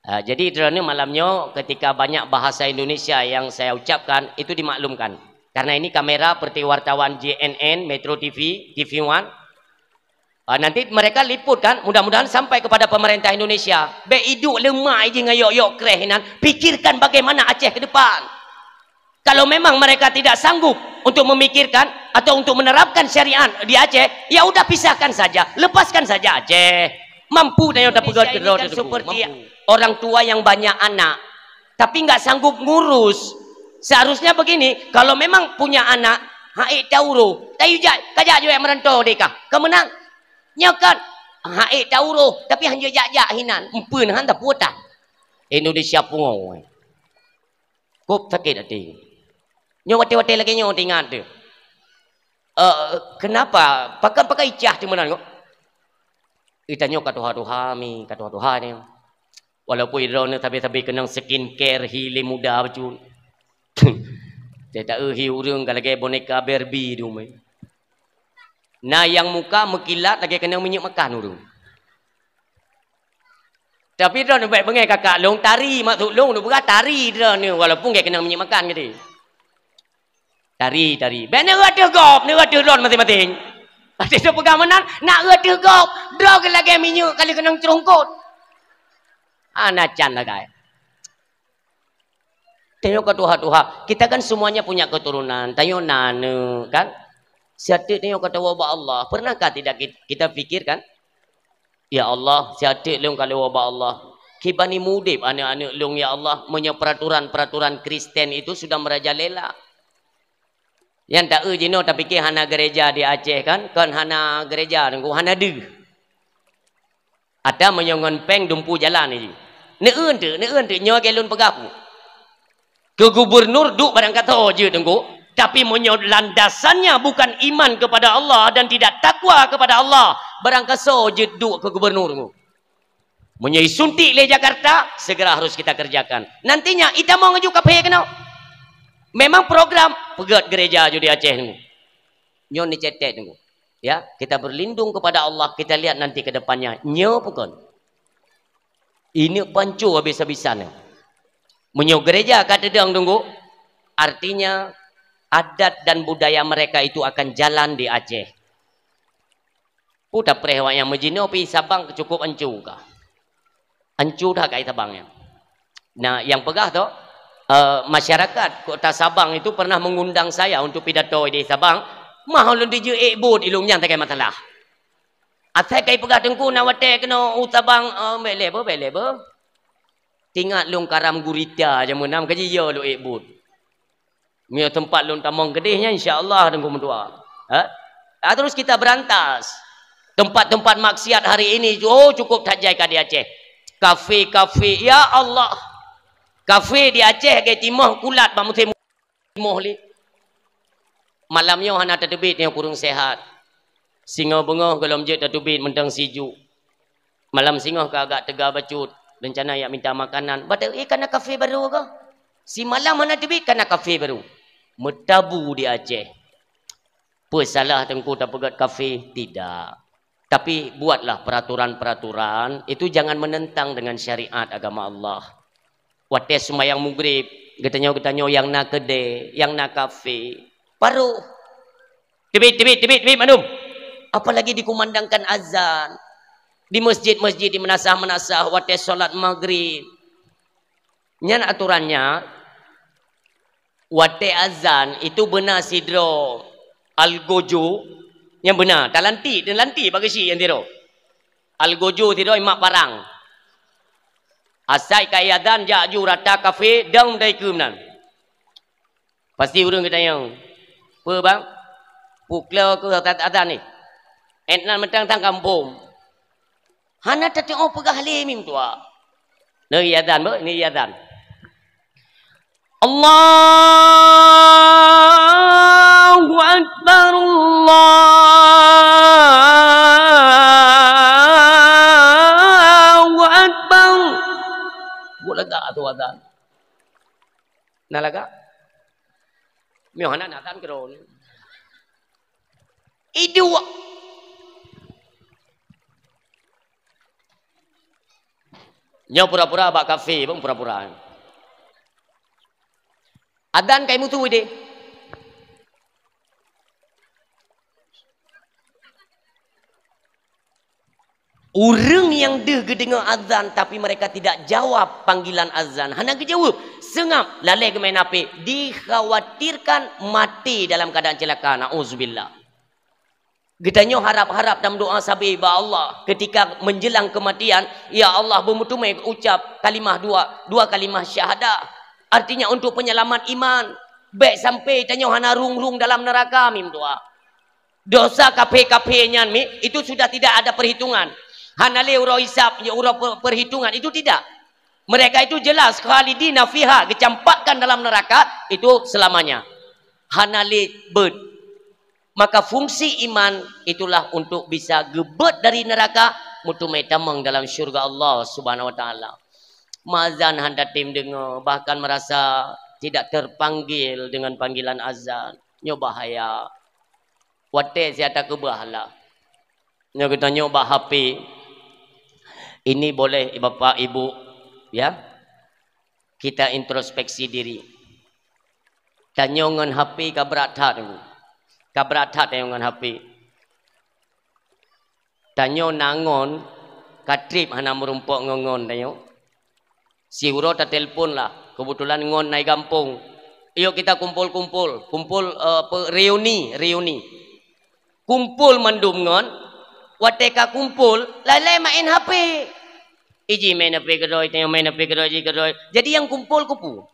Uh, jadi droeneuh malam nyoe ketika banyak bahasa Indonesia yang saya ucapkan itu dimaklumkan. Karena ini kamera seperti wartawan J N N, Metro T V, T V One. Ah, nanti mereka liput kan, mudah-mudahan sampai kepada pemerintah Indonesia. Bek iduk lemak iji ngayok-yok kreh nan, pikirkan bagaimana Aceh ke depan. Kalau memang mereka tidak sanggup untuk memikirkan atau untuk menerapkan syariat di Aceh, ya udah pisahkan saja, lepaskan saja Aceh. Mampu tanya dapat seperti orang tua yang banyak anak, tapi nggak sanggup ngurus. Seharusnya begini, kalau memang punya anak, hai tauro, tayu jak, kajak juga merantau deka. Kemenang, nyokat, hai tauro, tapi hanya jak-jak hinan, empun han dah putan. Indonesia pungo. Kop sakit hati. Nyoe watée-watée lagée nyoe ingat tu. Uh, kenapa? Pakai-pakai icah tu menang kok. Kita nyoe katuha-tuha mi, katuha-tuha ni. Walaupun idroeneuh tabe-tabe keunong skincare hi lé muda bacut. Tetapi hi ureuëng ka lagée boneka Barbie tu meh. Na yang muka meukilat lagée keunong minyeuk makan ureuëng. Tapi droeneuh baik bengai kakak long tari maksud long nu peugah tari droeneuh walaupun gaya keunong minyeuk makan gede. Tari, tari. Bek ni reuet teuh gob, ni reuet teuh lon masing-masing. Pasti tu pegang menang, nak reuet teuh gob. Droe ke lagée minyeuk kali keunong cerungkot. Ana can lagai. Tengok ke tuha-tuha. Kita kan semuanya punya keturunan. Tengok nane kan. Siatik tengok kata wabak Allah. Pernahkah tidak kita pikirkan? Ya Allah, siatik lung kalau wabak Allah. Kibani mudib anak-anak lung ya Allah. Menyebab peraturan-peraturan Kristen itu sudah merajalela. Nyang taeu jinoe tapike hana gereja di Aceh kan? Kon hana gereja teungku, hana deuh. Ada meunyoe ngon péng dumpu jalan ni. Neuen tu, neuen tu nyoe lagée lôn peugah pu. Ke gubernur duek barang kato je teungku, tapi meunyoe landasannya bukan iman kepada Allah dan tidak takwa kepada Allah, barang kaso je duek ke gubernur teungku. Meunyoe suntik lé Jakarta, segera harus kita kerjakan. Nantinya ita mau ngejuk kaphé keunoe. Memang program peugét gereja ju di Aceh ni. Nyoe ni cetek ni. Ya, kita berlindung kepada Allah, kita lihat nanti ke depannya. Nyoe bukan. Ini pancu habis-habisan. Meunyoe gereja ka teudong tunggu, artinya adat dan budaya mereka itu akan jalan di Aceh. Puta preh awak nyang meujinoe pi Sabang cukup ancu ka. Ancu dah kai Sabang nyan. Nah, yang peugah tu, eh, masyarakat Kota Sabang itu pernah mengundang saya untuk pidato di Sabang. Mah ulun dijeuek buet ilung nyan takai masalah. Asai kai peugah teungku na watée keunoe u Sabang, eh, bek lé beuh, bek lé beuh. Tingat lung karam gurita jameun nam kaji yo lu ek buet. Mio tempat lun tamong keudeh nyan insya Allah teungku meudoa. Ha? Ah, terus kita berantas. Tempat-tempat maksiat hari ini, oh, cukup that jai ka di Aceh. Kafe-kafe, ya Allah. Kafe di Aceh gai timoh kulat bak musim timoh li. Malam nyoe hana tateubiet nyoe kureueng sehat. Singoh beungoh golom jeuet tateubiet mantong sijuek. Malam singoh ka agak teuga bacut, rencana yak minta makanan. Bata, eh, kana kafe baru ke? Simalam hana teubiet kana kafe baru. Meutabu di Aceh. Peue salah teungku tapeugét kafe? Tidak. Tapi buatlah peraturan-peraturan itu jangan menentang dengan syariat agama Allah. Watée seumayang mugrib, geutanyoe-geutanyoe nyang na keudée, nyang na kafe, paruh. Teubiet, teubiet, teubiet, teubiet mandum. Apalagi dikumandangkan azan. Di masjid-masjid, di meunasah-meunasah, watée salat magrib. Nyan aturannya, watée azan itu beuna sidroe algojo, Nyang beuna, talantik, talantik bak geuchik nyang sidroe. Algojo sidroe mak parang. Asai ka iazan jak ju rata kafe dong dai keunan. Pasti ureuëng geutanyong, "Peue bang? Peue klo keu azan ni? Ét nan mantong tang kampung." Hana tateuoh peugah lé mim tuha. Neu iazan beuh, ni iazan. Allahu Akbar, Allahu Akbar. Buat lagak tu azan. Nah lagak. Mioh hana azan keudroe. Iduek. Nyoe pura-pura bak kafe, bang pura-pura. Azan kai mutu deh. Ureuëng nyang deuh geudeungoe azan tapi mereka tidak jawab panggilan azan, hana geujaweueb, seungab, lalée geumain H P, dikhawatirkan mati dalam keadaan celaka. Nauzubillah. Geutanyoe harab-harab dan meudoa sabe bak Allah ketika menjelang kematian, "Ya Allah, beumeuteumé ucap kalimah dua, dua kalimah syahadah." Artinya untuk penyelamat iman. Bék sampai tanyoe hana rung-rung dalam neraka mim tuha. Dosa kafe-kafe nyan mi, itu sudah tidak ada perhitungan. Hana lé uroe hisab, uroe pe-, perhitungan, itu tidak. Mereka itu jelas khalidina fiha, geucampakkan dalam neraka itu selamanya. Hana lé beuet. Maka fungsi iman itulah untuk bisa geubeuet dari neraka, meuteumé tamong dalam syurga Allah Subhanahu wa Taala. Meuazan hana tem deungoe, bahkan merasa tidak terpanggil dengan panggilan azan. Nyoe bahaya. Watée siat takeubah lah. Nyoe geutanyoe bak H P. Ini boleh Bapak Ibu, ya. Kita introspeksi diri. Tanyoe ngon H P ka brat that, Ibu. Ka brat that tanyoe ngon H P. Tanyoe na ngon ka treb hana meurumpok ngon ngon tanyoe. Siuroe tatelpon lah, kebetulan ngon na i gampông. "Yuk kita kumpul-kumpul, kumpul, eh, apa, reuni, reuni." Kumpul mandum ngon, watée ka kumpul, lalée main H P. Iji main H P keudroe, tanyoe main H P keudroe, iji keudroe. Jadi nyang kumpul keupeue?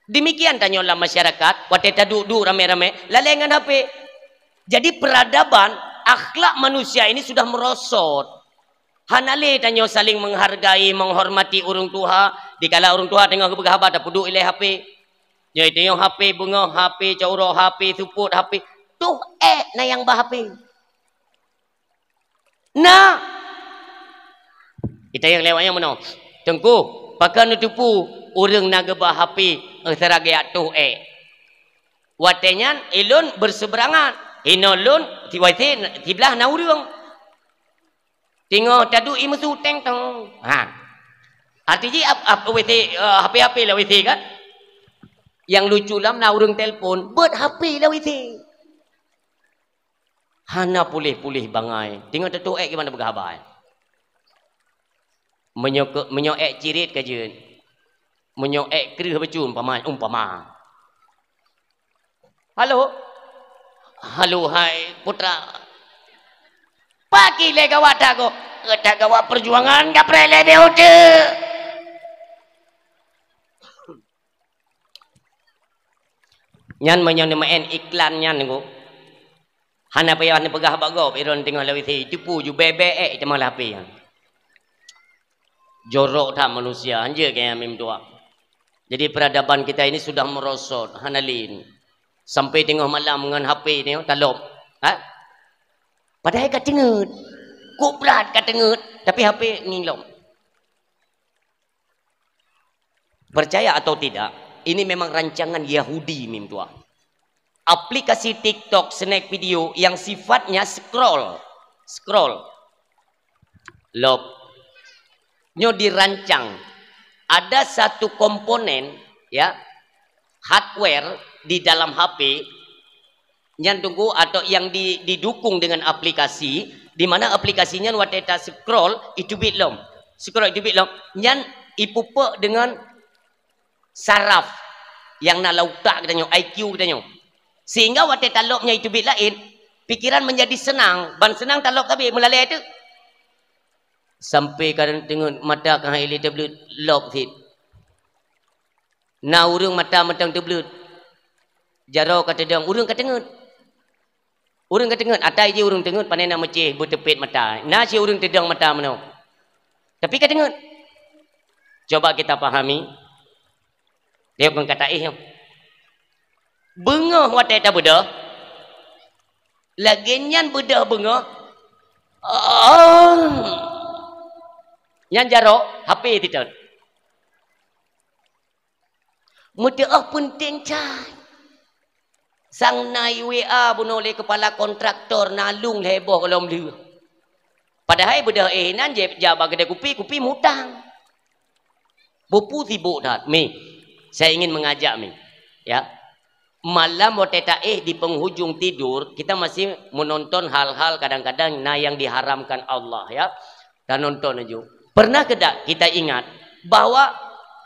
Demikian tanyoe lam masyarakat, watée taduek-duek ramé-ramé, lalée ngon H P. Jadi peradaban, akhlak manusia ini sudah merosot. Hana lé tanyoe saling menghargai, menghormati ureuëng tuha, dikala ureuëng tuha teungoh geupeugah haba tapeuduek ilée H P. Nyoe tanyoe H P beungoh, H P cot uroe, H P seupôt, H P. Toh ék na nyang ba H P. Na. Itanyong lé awaknyan meunoe, "Teungku, pakon neuteupeue ureuëng na geuba H P, eh, seuragée toh ék?" Watée nyan, ilôn bersebrangan. Inoe lôn, si watée siblah na ureuëng. Teungoh taduek i meusu teng tong. Ha. Arti jih ap, ap, W C, eh, H P-H P lah W C kan? Nyang lucu lom na ureuëng telpon, beuet H P lah W C. Hana puléh-puléh bangai. Teungoh teutoh ék gimana peugah haba. Meunyoe ke, meunyoe ék cirit ka jeuet. Meunyoe ék kreueh bacut umpama, umpama. "Halo. Halo, hai putra." Paki lé gawat that ko. Gata gawat perjuangan ka preh lé beu teu. Nyan meunyoe neumaén iklan nyan ko. Hana payah neupeugah bak gob, iron teungoh lawét sie, teupeu ju bèe-bèe ék teuma lam H P nyan. Jorok that manusia, hanjeuet keu nyan mim tuha. Jadi peradaban kita ini sudah merosot, hana lé. Sampai teungoh malam ngon H P nyoe talop. Ha? Padahai ka teungeut. Kok brat ka teungeut, tapi H P ngilom. Percaya atau tidak, ini memang rancangan Yahudi mim tuha. Aplikasi TikTok, snack video yang sifatnya scroll. Scroll. Lop. Nyoe dirancang. Ada satu komponen, ya, hardware di dalam H P nyan tunggu atau yang di, didukung dengan aplikasi, di mana aplikasi nyan watèe ta scroll, iteubiet lom. Scroll iteubiet lom. Nyan ipupok dengan saraf nyang na lam utak geutanyoe, I Q geutanyoe. Sehingga watèe talop nyan iteubiet laén, Pikiran menjadi senang, ban senang talop tabi, meulalé teuk. Sampai kadang teungeut mata ka hai lé teubleut lop cit. Na ureuëng mata mantong teubleut. Jaroe ka teudong, ureuëng ka teungeut. Ureuëng ka teungeut, atai jih ureuëng teungeut, pane na meucéh beuteupet mata. Na cit ureuëng teudong mata meunoe. Tapi ka teungeut. Coba kita pahami. Dia bukan kata eh. Beungoh watée tabeudôh. Lagée nyan beudôh beungoh. Oh. Nyan jaroe, H P titon. Meuteuoh peunteng cai. Sang na i W A bunoe lé kepala kontraktor, na lôn lhée boh gohlom lheueh. Padahai beudôh eh nan jép jak bak keudée kupi, kupi mutang. Bupu sibuk that. Mi, saya ingin mengajak mi. Ya. Malam watée taéh di penghujung tidur, kita masih menonton hal-hal kadang-kadang na yang diharamkan Allah, ya. Tanonton aju. Pernah keudak kita ingat bahwa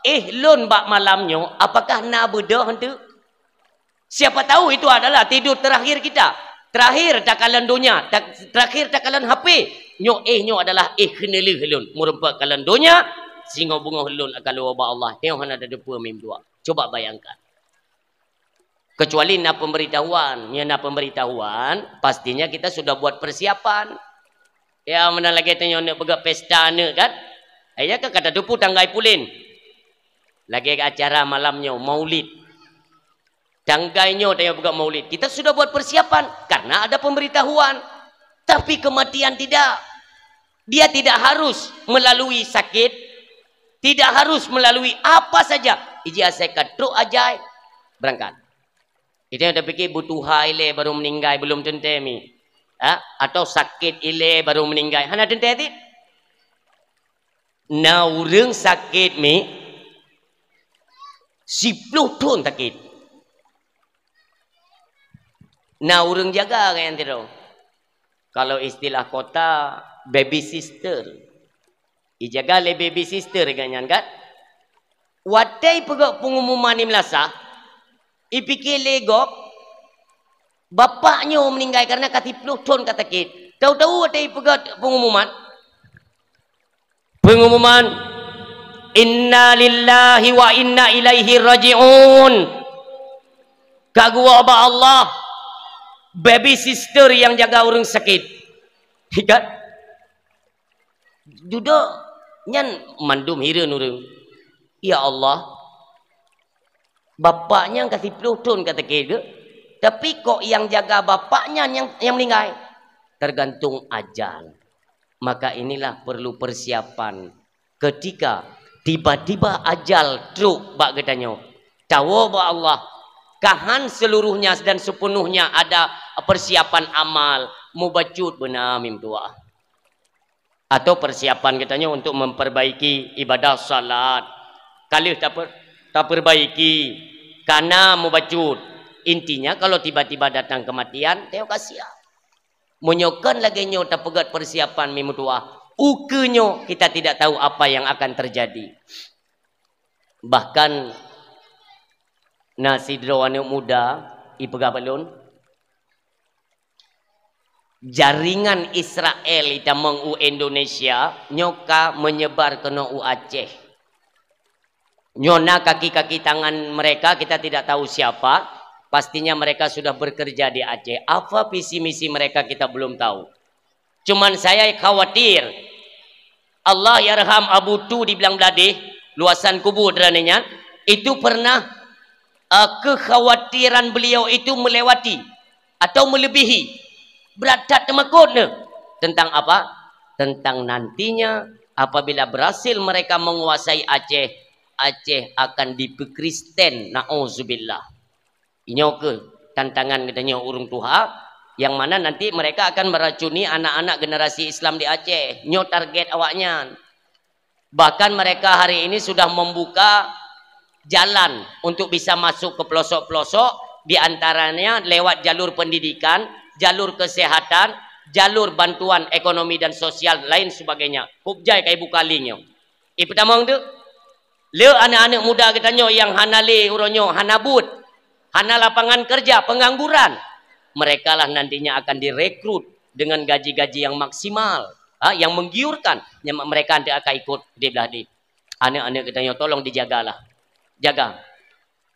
eh lôn bak malam nyoe, apakah na beudôh heunteu? Siapa tahu itu adalah tidur terakhir kita. Terakhir takalon donya, ta-, terakhir takalon H P. Nyoe eh nyoe adalah eh keuneulheueh lôn. Meureumpok kalon donya, singoh beungoh lôn akan luwa bak Allah. Nyoe hana tateupeue mim dua. Coba bayangkan. Kecuali na pemberitahuan. Meunyoe na pemberitahuan, pastinya kita sudah buat persiapan. Ya, meunan lagée tanyoe neuk peugah pesta neuk kan? Iya kan kata tupu tanggai pulen. Lagée acara malam nyoe, maulid. Tanggai nyoe tanyoe peugah maulid. Kita sudah buat persiapan karena ada pemberitahuan. Tapi kematian tidak. Dia tidak harus melalui sakit, tidak harus melalui apa saja. Iji asai ka trok ajai, berangkat. Itu yang tapikir butuh hai lé baru meninggai, belum teuntée mi. Ha? Atau sakit ilée baru meninggai. Hana teuntée ti? Na ureuëng sakét mi, siploh thon sakét. Na ureuëng jaga nyan sidroe. Kalau istilah kota, baby sister. Ijaga lé baby sister geuh nyan kan? Watée ipeugét pengumuman di meulasah, ipike lé gob, bapak nyoe meuninggai kareuna ka siploh thon ka sakét. Tahu-tahu watée ipeugét pengumuman, Pengumuman, "Inna lillahi wa inna ilaihi raji'un." Ka geuwoe bak Allah, baby sister nyang jaga ureuëng sakét. Ingat? Dudoe nyan mandum hireuen ureuëng. Ya Allah, bapak nyan ka siploh thon ka sakét geuh, tapi kok nyang jaga bapak nyan nyang, nyang meuninggai? Tergantung ajal. Maka inilah perlu persiapan. Ketika tiba-tiba ajal trok bak geutanyoe, tawoe bak Allah, ka han seluruhnya dan sepenuhnya ada persiapan amal, mubacut beuna mim tuah. Atau persiapan geutanyoe untuk memperbaiki ibadah salat. Ka lheueh taper-, taperbaiki, ka na mubacut. Intinya, kalau tiba-tiba datang kematian, tanyoe ka siap. Meunyoe kon lagée nyoe tapeugét persiapan mim tuah, ukeue nyoe kita tidak tahu apa yang akan terjadi. Bahkan na sidroe aneuëk muda ipeugah bak lôn, jaringan Israel itamong u Indonesia nyoe ka menyebar keunoe u Aceh. Nyoe na kaki-kaki tangan mereka, kita tidak tahu siapa. Pastinya mereka sudah bekerja di Aceh. Apa visi misi mereka kita belum tahu. Cuman saya khawatir. Allah yarham Abu Tu di Blang Bladeh, luasan kubur droeneuh nyan, itu pernah, eh, kekhawatiran beliau itu melewati atau melebihi. Brat that teumakot neuh. Tentang apa? Tentang nantinya apabila berhasil mereka menguasai Aceh, Aceh akan dipeukristen. Nauzubillah. Inyoe keuh tantangan geutanyoe ureuëng tuha, yang mana nanti mereka akan meracuni anak-anak generasi Islam di Aceh. Nyoe target awaknyan. Bahkan mereka hari ini sudah membuka jalan untuk bisa masuk ke pelosok-pelosok, di antaranya lewat jalur pendidikan, jalur kesehatan, jalur bantuan ekonomi dan sosial, lain sebagainya. Kub jai ka ibuka link nyoe. Ipeutamong tu, le aneuëk-aneuëk muda geutanyoe nyang hana lé uroe nyoe, hana buet, hana lapangan kerja, pengangguran. Mereka lah nantinya akan direkrut dengan gaji-gaji yang maksimal, ha, yang menggiurkan. Nyang mereka nanti akan ikut di belah di. Aneuk-aneuk geutanyoe tolong dijagalah. Jaga.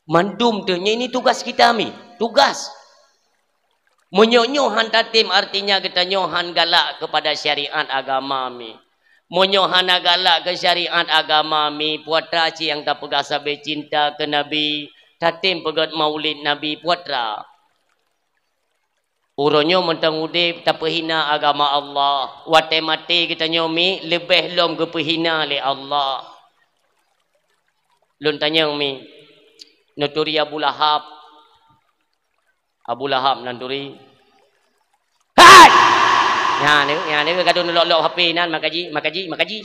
Mandum teuh nyoe ini tugas kita mi. Tugas. Meunyoe nyoe han tatem, artinya geutanyoe han galak kepada syariat agama mi. Meunyoe hana galak keu syariat agama mi, puatra cit nyang tapeugah sabe cinta keu Nabi, tatem peugét maulid Nabi, puatra. Uroe nyoe mantong udeb tapeuhina agama Allah, watée maté geutanyoe mi leubeh lom geupeuhina lé Allah. Lôn tanyong mi, neuturi Abu Lahab. Abu Lahab nan turi. Hai! Nyan, nyan, nyan, gadôh neulok-lok H P nan, makaji, makaji, makaji.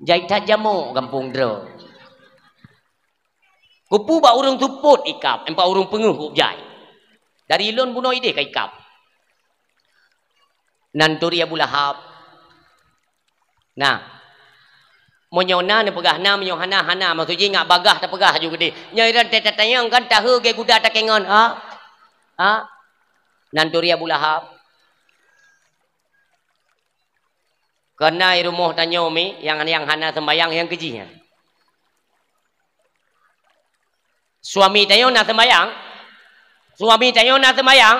Jai that jamok gampông droe. Kupu bak ureuëng seupôt ikab, empat ureuëng peungeuh kujai. Dari lôn bunoe ideh ka ikab. Nan turi Abu Lahab. Nah, meunyoe na neupeugah na, meunyoe hana, hana. Maksud jih ngat bagah tapeugah ju keudeh. Nyoe iran teutatanyong kan tahe gé guda takengon. Ha? Ha? Nan turi Abu Lahab. Keuhai rumoh tanyoe mi, nyang, nyang hana sembayang nyang keujih nyan. Suami tanyoe na sembayang? Suami tanyoe na sembayang?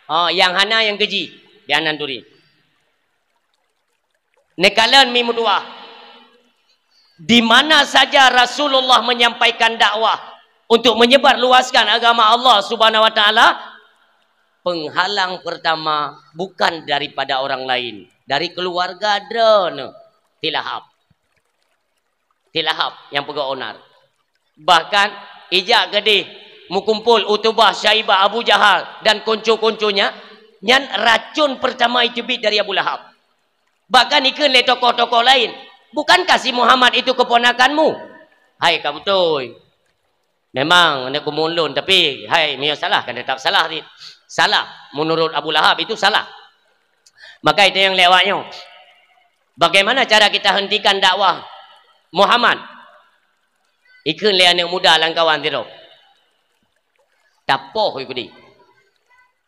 Oh, nyang hana nyang keujih. Bianan turi. Neukalon mi meutuah. Di mana saja Rasulullah menyampaikan dakwah untuk menyebarluaskan agama Allah Subhanahu wa Taala, penghalang pertama bukan daripada orang lain, dari keluarga droeneuh, si Lahab. Si Lahab nyang peugah onar. Bahkan ijak keudeh meukumpul Utubah, Syaibah, Abu Jahal dan konco-konconya, nyan racun pertama iteubiet dari Abu Lahab. Bahkan ikheun lé tokoh-tokoh laén, "Bukankah si Muhammad itu keponakanmu?" Hai ka beutôi. Memang aneuk keumuen lôn, tapi hai meunyoe salah kan tetap salah cit. Salah, menurut Abu Lahab itu salah. Maka itu nyang lewat nyoe. Bagaimana cara kita hentikan dakwah Muhammad? Ikheun lé aneuk muda lamkawan sidroe. Tapoh ikudi.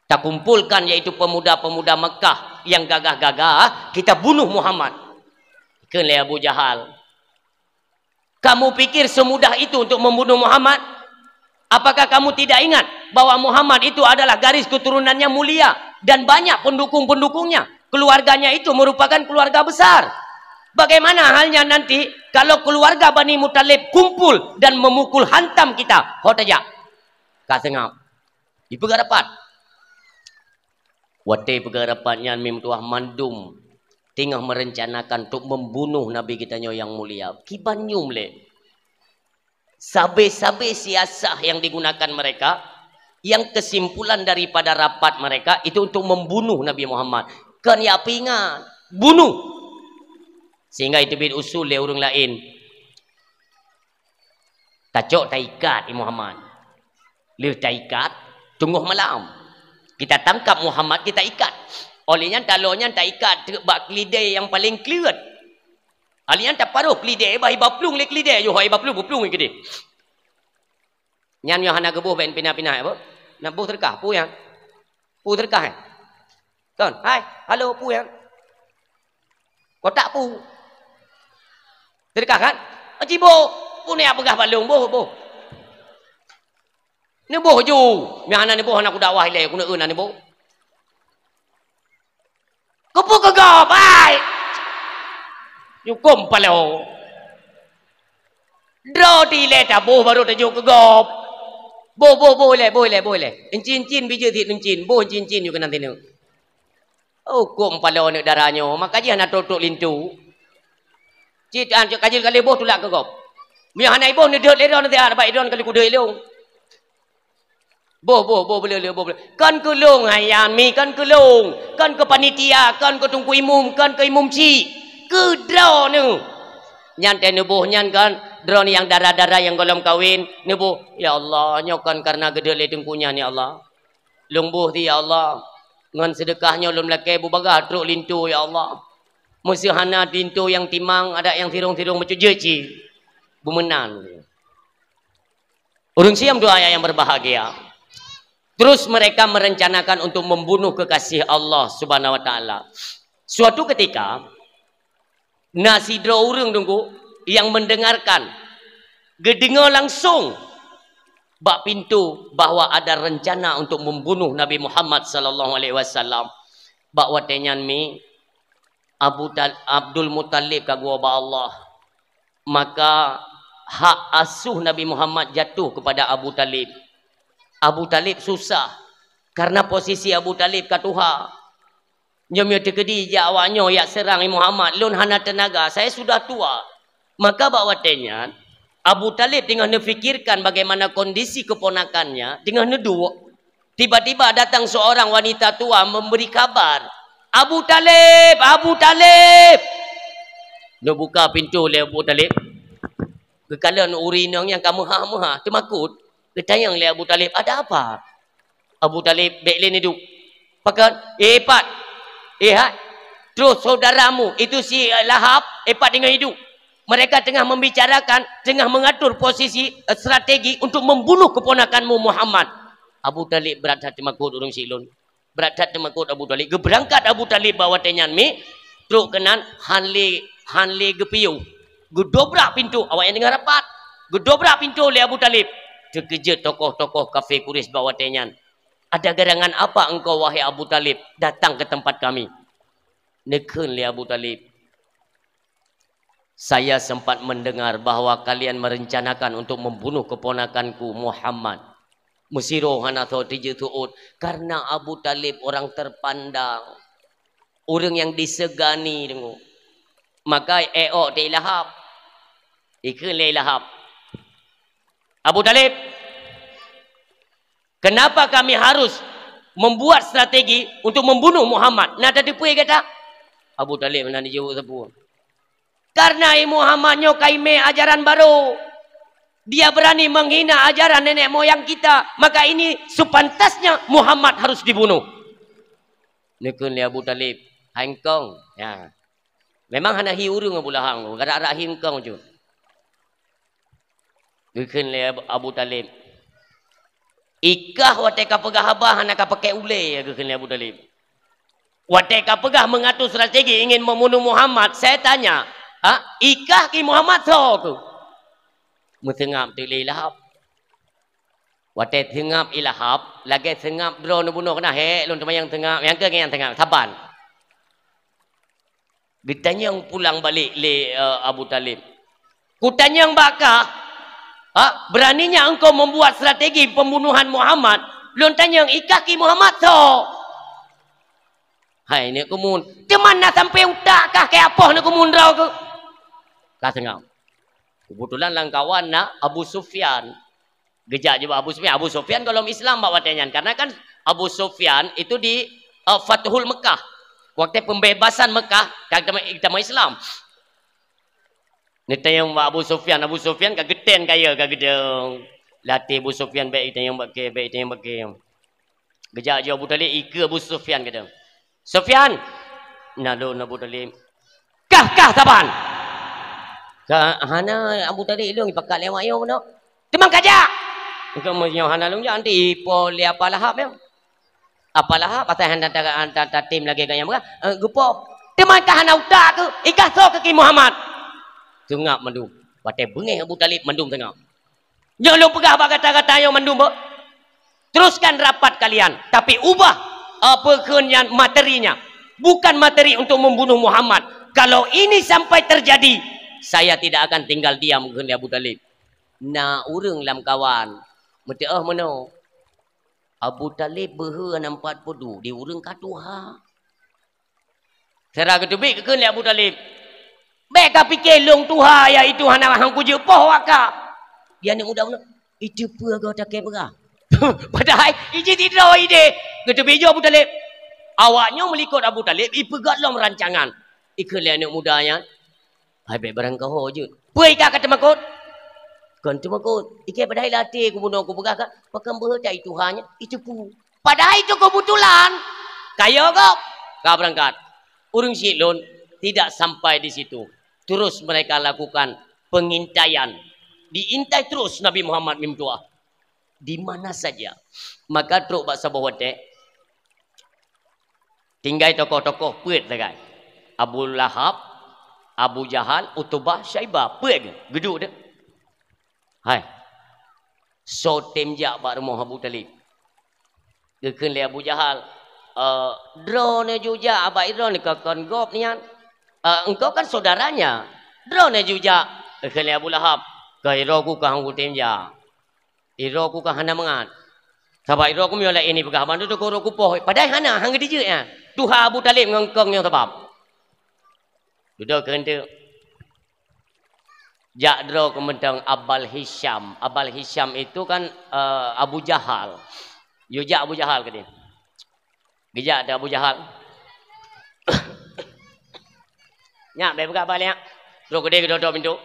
Takumpulkan yaitu pemuda-pemuda Mekah yang gagah-gagah, kita bunuh Muhammad. Ikheun lé Abu Jahal. Kamu pikir semudah itu untuk membunuh Muhammad? Apakah kamu tidak ingat bahwa Muhammad itu adalah garis keturunannya mulia dan banyak pendukung-pendukungnya? Keluarganya itu merupakan keluarga besar. Bagaimana halnya nanti kalau keluarga Bani Muthalib kumpul dan memukul hantam kita? Ho tajak. Ka seungab. Dipeugah rapat. Watée peugah rapat nyan, mi meutuah mandum teungoh merencanakan untuk membunuh Nabi geutanyoe nyang mulia. Kiban nyoe lé. Sabe-sabe siasah yang digunakan mereka, yang kesimpulan daripada rapat mereka itu untuk membunuh Nabi Muhammad. Kon ya pingan, bunuh. Sehingga itu bit usul lé ureuëng laén. Tacok taikat i Muhammad. Lheueh taikat, teungoh malam. Kita tangkap Muhammad, kita ikat. Oleh nyan, taloe nyan taikat teuk bak keulidée nyang paleng kleuet. Oleh nyan, taparoh keulidée, bah iba plueng lé keulidée, yoh iba plueng, buplueng keudeh. Nyan nyoe hana geuboh bèk pina-pina, ya, Bu? Na boh teureukah, peue nyan? Peue teureukah, eh? Kon, hai, halo, peue nyan? Kotak peue? Teureukah kan? Aci boh, peue ni peugah bak lôn, boh, boh. Neuboh ju, meuhana neuboh hana kudakwah ilée, kuneu na neuboh. Keupeue keu gob, hai? Nyukôm paloe. Droe dilée taboh barô tajok keu gob. Boh, boh, boh ilée, boh ilée, boh ilée. Euncin-euncin bijeu sit euncin, boh euncin-euncin yue keunan sineuk. Oh, kôm paloe aneuk dara nyoe, maka jih hana trok-trok linto. Cit an cok kajil kali boh tulak keu gob. Meunyoe hana iboh neudeuet lé droe nanti aneuk bak droe kali kudeuet ilông. Boh, boh, boh, beuleu, boh, beuleu. Kon keu lôn, hai Yami, kon keu lôn. Kon keu panitia, kon keu teungku imum, kon keu imum chik. Keu droeneuh. Nyan teuh neuboh nyan kon, droeneuh nyang dara-dara nyang gohlom kawen, neuboh, "Ya Allah, nyoe kon kareuna geudeuet lé teungku nyan, ya Allah. Lôn boh ti, ya Allah. Ngon seudeukah nyoe lôn lakée bubagaih trok linto, ya Allah. Meuseuhana linto nyang timang, adak nyang sirông-sirông meucujeuet cit." Beumeunan. Ureuëng siam dua ayat yang berbahagia. Terus mereka merencanakan untuk membunuh kekasih Allah Subhanahu wa Taala. Suatu ketika, na sidroe ureuëng Teungku yang mendengarkan, geudeungoe langsung bak pintu bahwa ada rencana untuk membunuh Nabi Muhammad sallallahu alaihi wasallam. Bak watée nyan mi Abu Tal-, Abdul Muttalib ka geuwoe bak Allah. Maka hak asuh Nabi Muhammad jatuh kepada Abu Talib. Abu Talib susah karena posisi Abu Talib ka tuha. Nyoe meunyoe teukeudi jak awak nyoe yak seurang Muhammad, lôn hana teunaga, saya sudah tua. Maka bak watée nyan, Abu Talib teungoh neufikirkan bagaimana kondisi keponakannya, teungoh neuduek, tiba-tiba datang seorang wanita tua memberi kabar, "Abu Talib, Abu Talib!" Neubuka pintoe lé Abu Talib. Geukalon ureuëng inong nyang ka meuhah-meuhah, teumakot. Geutanyong lé Abu Talib, "Ada apa?" Abu Talib bék lé neuduek. Pakon? "Eh, pat! Eh, hai! Troh saudaramu, itu si Lahab, eh, pat deungon iduek. Mereka tengah membicarakan, tengah mengatur posisi, eh, strategi untuk membunuh keponakanmu Muhammad." Abu Talib brat that teumakot ureuëng siklon. Brat that teumakot Abu Talib. Geubeurangkat Abu Talib bak watée nyan mi, trok keunan han lé, han lé geupiôh. Geudobrak pintoe, awaknyan teungoh rapat. Geudobrak pintoe lé Abu Talib. Teukeujot tokoh-tokoh kafé Quraisy bak watée nyan. "Ada gerangan apa engkau, wahai Abu Talib, datang ke tempat kami?" Neukheun lé Abu Talib, "Saya sempat mendengar bahwa kalian merencanakan untuk membunuh keponakanku Muhammad." Meusidroe hana soe teujeuet seuôt, karena Abu Talib orang terpandang, ureuëng nyang disegani deungoe. Maka éok teu Lahab. Ikheun lé Lahab, "Abu Talib, kenapa kami harus membuat strategi untuk membunuh Muhammad? Na tateupeue gata?" Abu Talib hana jaweueb sapeue. "Karena Muhammad nyoe ka imé ajaran baru. Dia berani menghina ajaran nenek moyang kita. Maka ini sepantasnya Muhammad harus dibunuh." Neukheun lé Abu Talib, "Hai engkong." Ya. Memang hana hi ureuëng Abu Lahab, gara-gara hi engkong ju. Geukheun lé Abu, Abu Talib, "Ikah watée ka peugah haba hana ka pakai ulée," geukheun lé Abu Talib. "Watée ka peugah mengatur strategi ingin membunuh Muhammad, saya tanya, ha, ikah ki Muhammad soe keuh?" Meuseungab teuk lé Lahab. Watée seungab i Lahab, lagée seungab droe neubunoe keunan, "Hék, lôn teumayang seungab, nyang keuh nyang seungab, saban." Geutanyong pulang balik lé, eh, Abu Talib, "Kutanyong bak kah, ha, beraninya engkau membuat strategi pembunuhan Muhammad, lôn tanyong ikah ki Muhammad soe?" "Hai neuk keumun, teuma na sampai utak kah keu apoh neuk keumun droe keuh?" Ka seungab. Kebetulan lam kawan na Abu Sufyan. Geujak jubak Abu Sufyan. Abu Sufyan gohlom Islam bak watée nyan. Karena kan Abu Sufyan itu di, eh, Fathul Mekah. Waktu pembebasan Mekah, ka teuma, teuma Islam. Neutanyong bak Abu Sufyan. Abu Sufyan ka geutén kayée, ka geudong. Latée Abu Sufyan bék itanyong bak kée, bék itanyong bak kée. Geujak jih Abu Talib ikeue Abu Sufyan kata, "Sufyan!" "Na lôn Abu Talib." "Kah, kah saban?" "Ka hana Abu Talib, lôn ipakat lé awak nyoe keunoe." "Teuma kajak!" "Engkau meunyoe hana lôn jak, nanti ipo lé Apa Lahab nyoe." Apa Lahab asai hana ta-, ta-, tatem lagée gaya meurah, eh, geupo. "Teuma kah hana utak keuh, ikah soe keuh ki Muhammad?" Seungab mandum. Watée beungéh Abu Talib mandum seungab. "Nyoe lôn peugah bak gata-gata nyoe mandum, beuh. Teruskan rapat kalian, tapi ubah, apa kheun nyan materinya. Bukan materi untuk membunuh Muhammad. Kalau ini sampai terjadi, saya tidak akan tinggal diam," kheun lé Abu Talib. Na ureuëng lam kawan meuteuôh meunoe, Abu Talib beuhe hana pat peuduek di ureuëng ka tuha. Sira geuteubiet geukheun lé Abu Talib, "Bék ka pike lôn tuha, yaitu hana han kujeuet poh waka." Di aneuëk muda meunan, "Iteupeue goe takée peugah?" Padahai ijih sidroe ideh. Geuteubiet jih Abu Talib. Awak nyoe meulikot Abu Talib ipeugét lom rancangan. Ikheun lé aneuëk muda nyan, "Hai bék barangkaho jeuet." "Peue ikah ka teumakot?" "Kon teumakot. Ikée padahai latée kubunoe kupeugah ka, pakon beuhe that i tuha nyan iteupeue." Padahai itu kebetulan. Kayée gob ka beurangkat. Ureuëng syiek lôn tidak sampai di situ. Terus mereka lakukan pengintaian. Diintai terus Nabi Muhammad meutuah. Di mana saja. Maka trok bak saboh watèe, tinggai tokoh-tokoh peuet sagai. Abu Lahab, Abu Jahal, Utbah, Syaibah, peuet geuh, geuduek deh. Hai. Soe tem jak bak rumoh Abu Thalib? Geukheun lé Abu Jahal, "Eh, droeneuh ju jak, bak droeneuh ka kon gob nyan. Eh, engkau kan saudaranya. Droeneuh ju jak." Geukheun lé Abu Lahab, "Ka droe ku ka han kutem jak. Droe ku ka hana mangat. Sabab droe ku meunyoe laén ipeugah bandum teuka droe ku poh." Padahai hana, han geudijeuet nyan. Tuha Abu Thalib ngon kong nyoe sabab. Dudoe keu enteuk. Jak droe keu mantong Abal Hisham. Abal Hisham itu kan, eh, Abu Jahal. Yue jak Abu Jahal keudeh. Geujak teuh Abu Jahal. Nyak, bèk peugah bak lé nyak. Trok keudeh geutôp-tôp pintoe.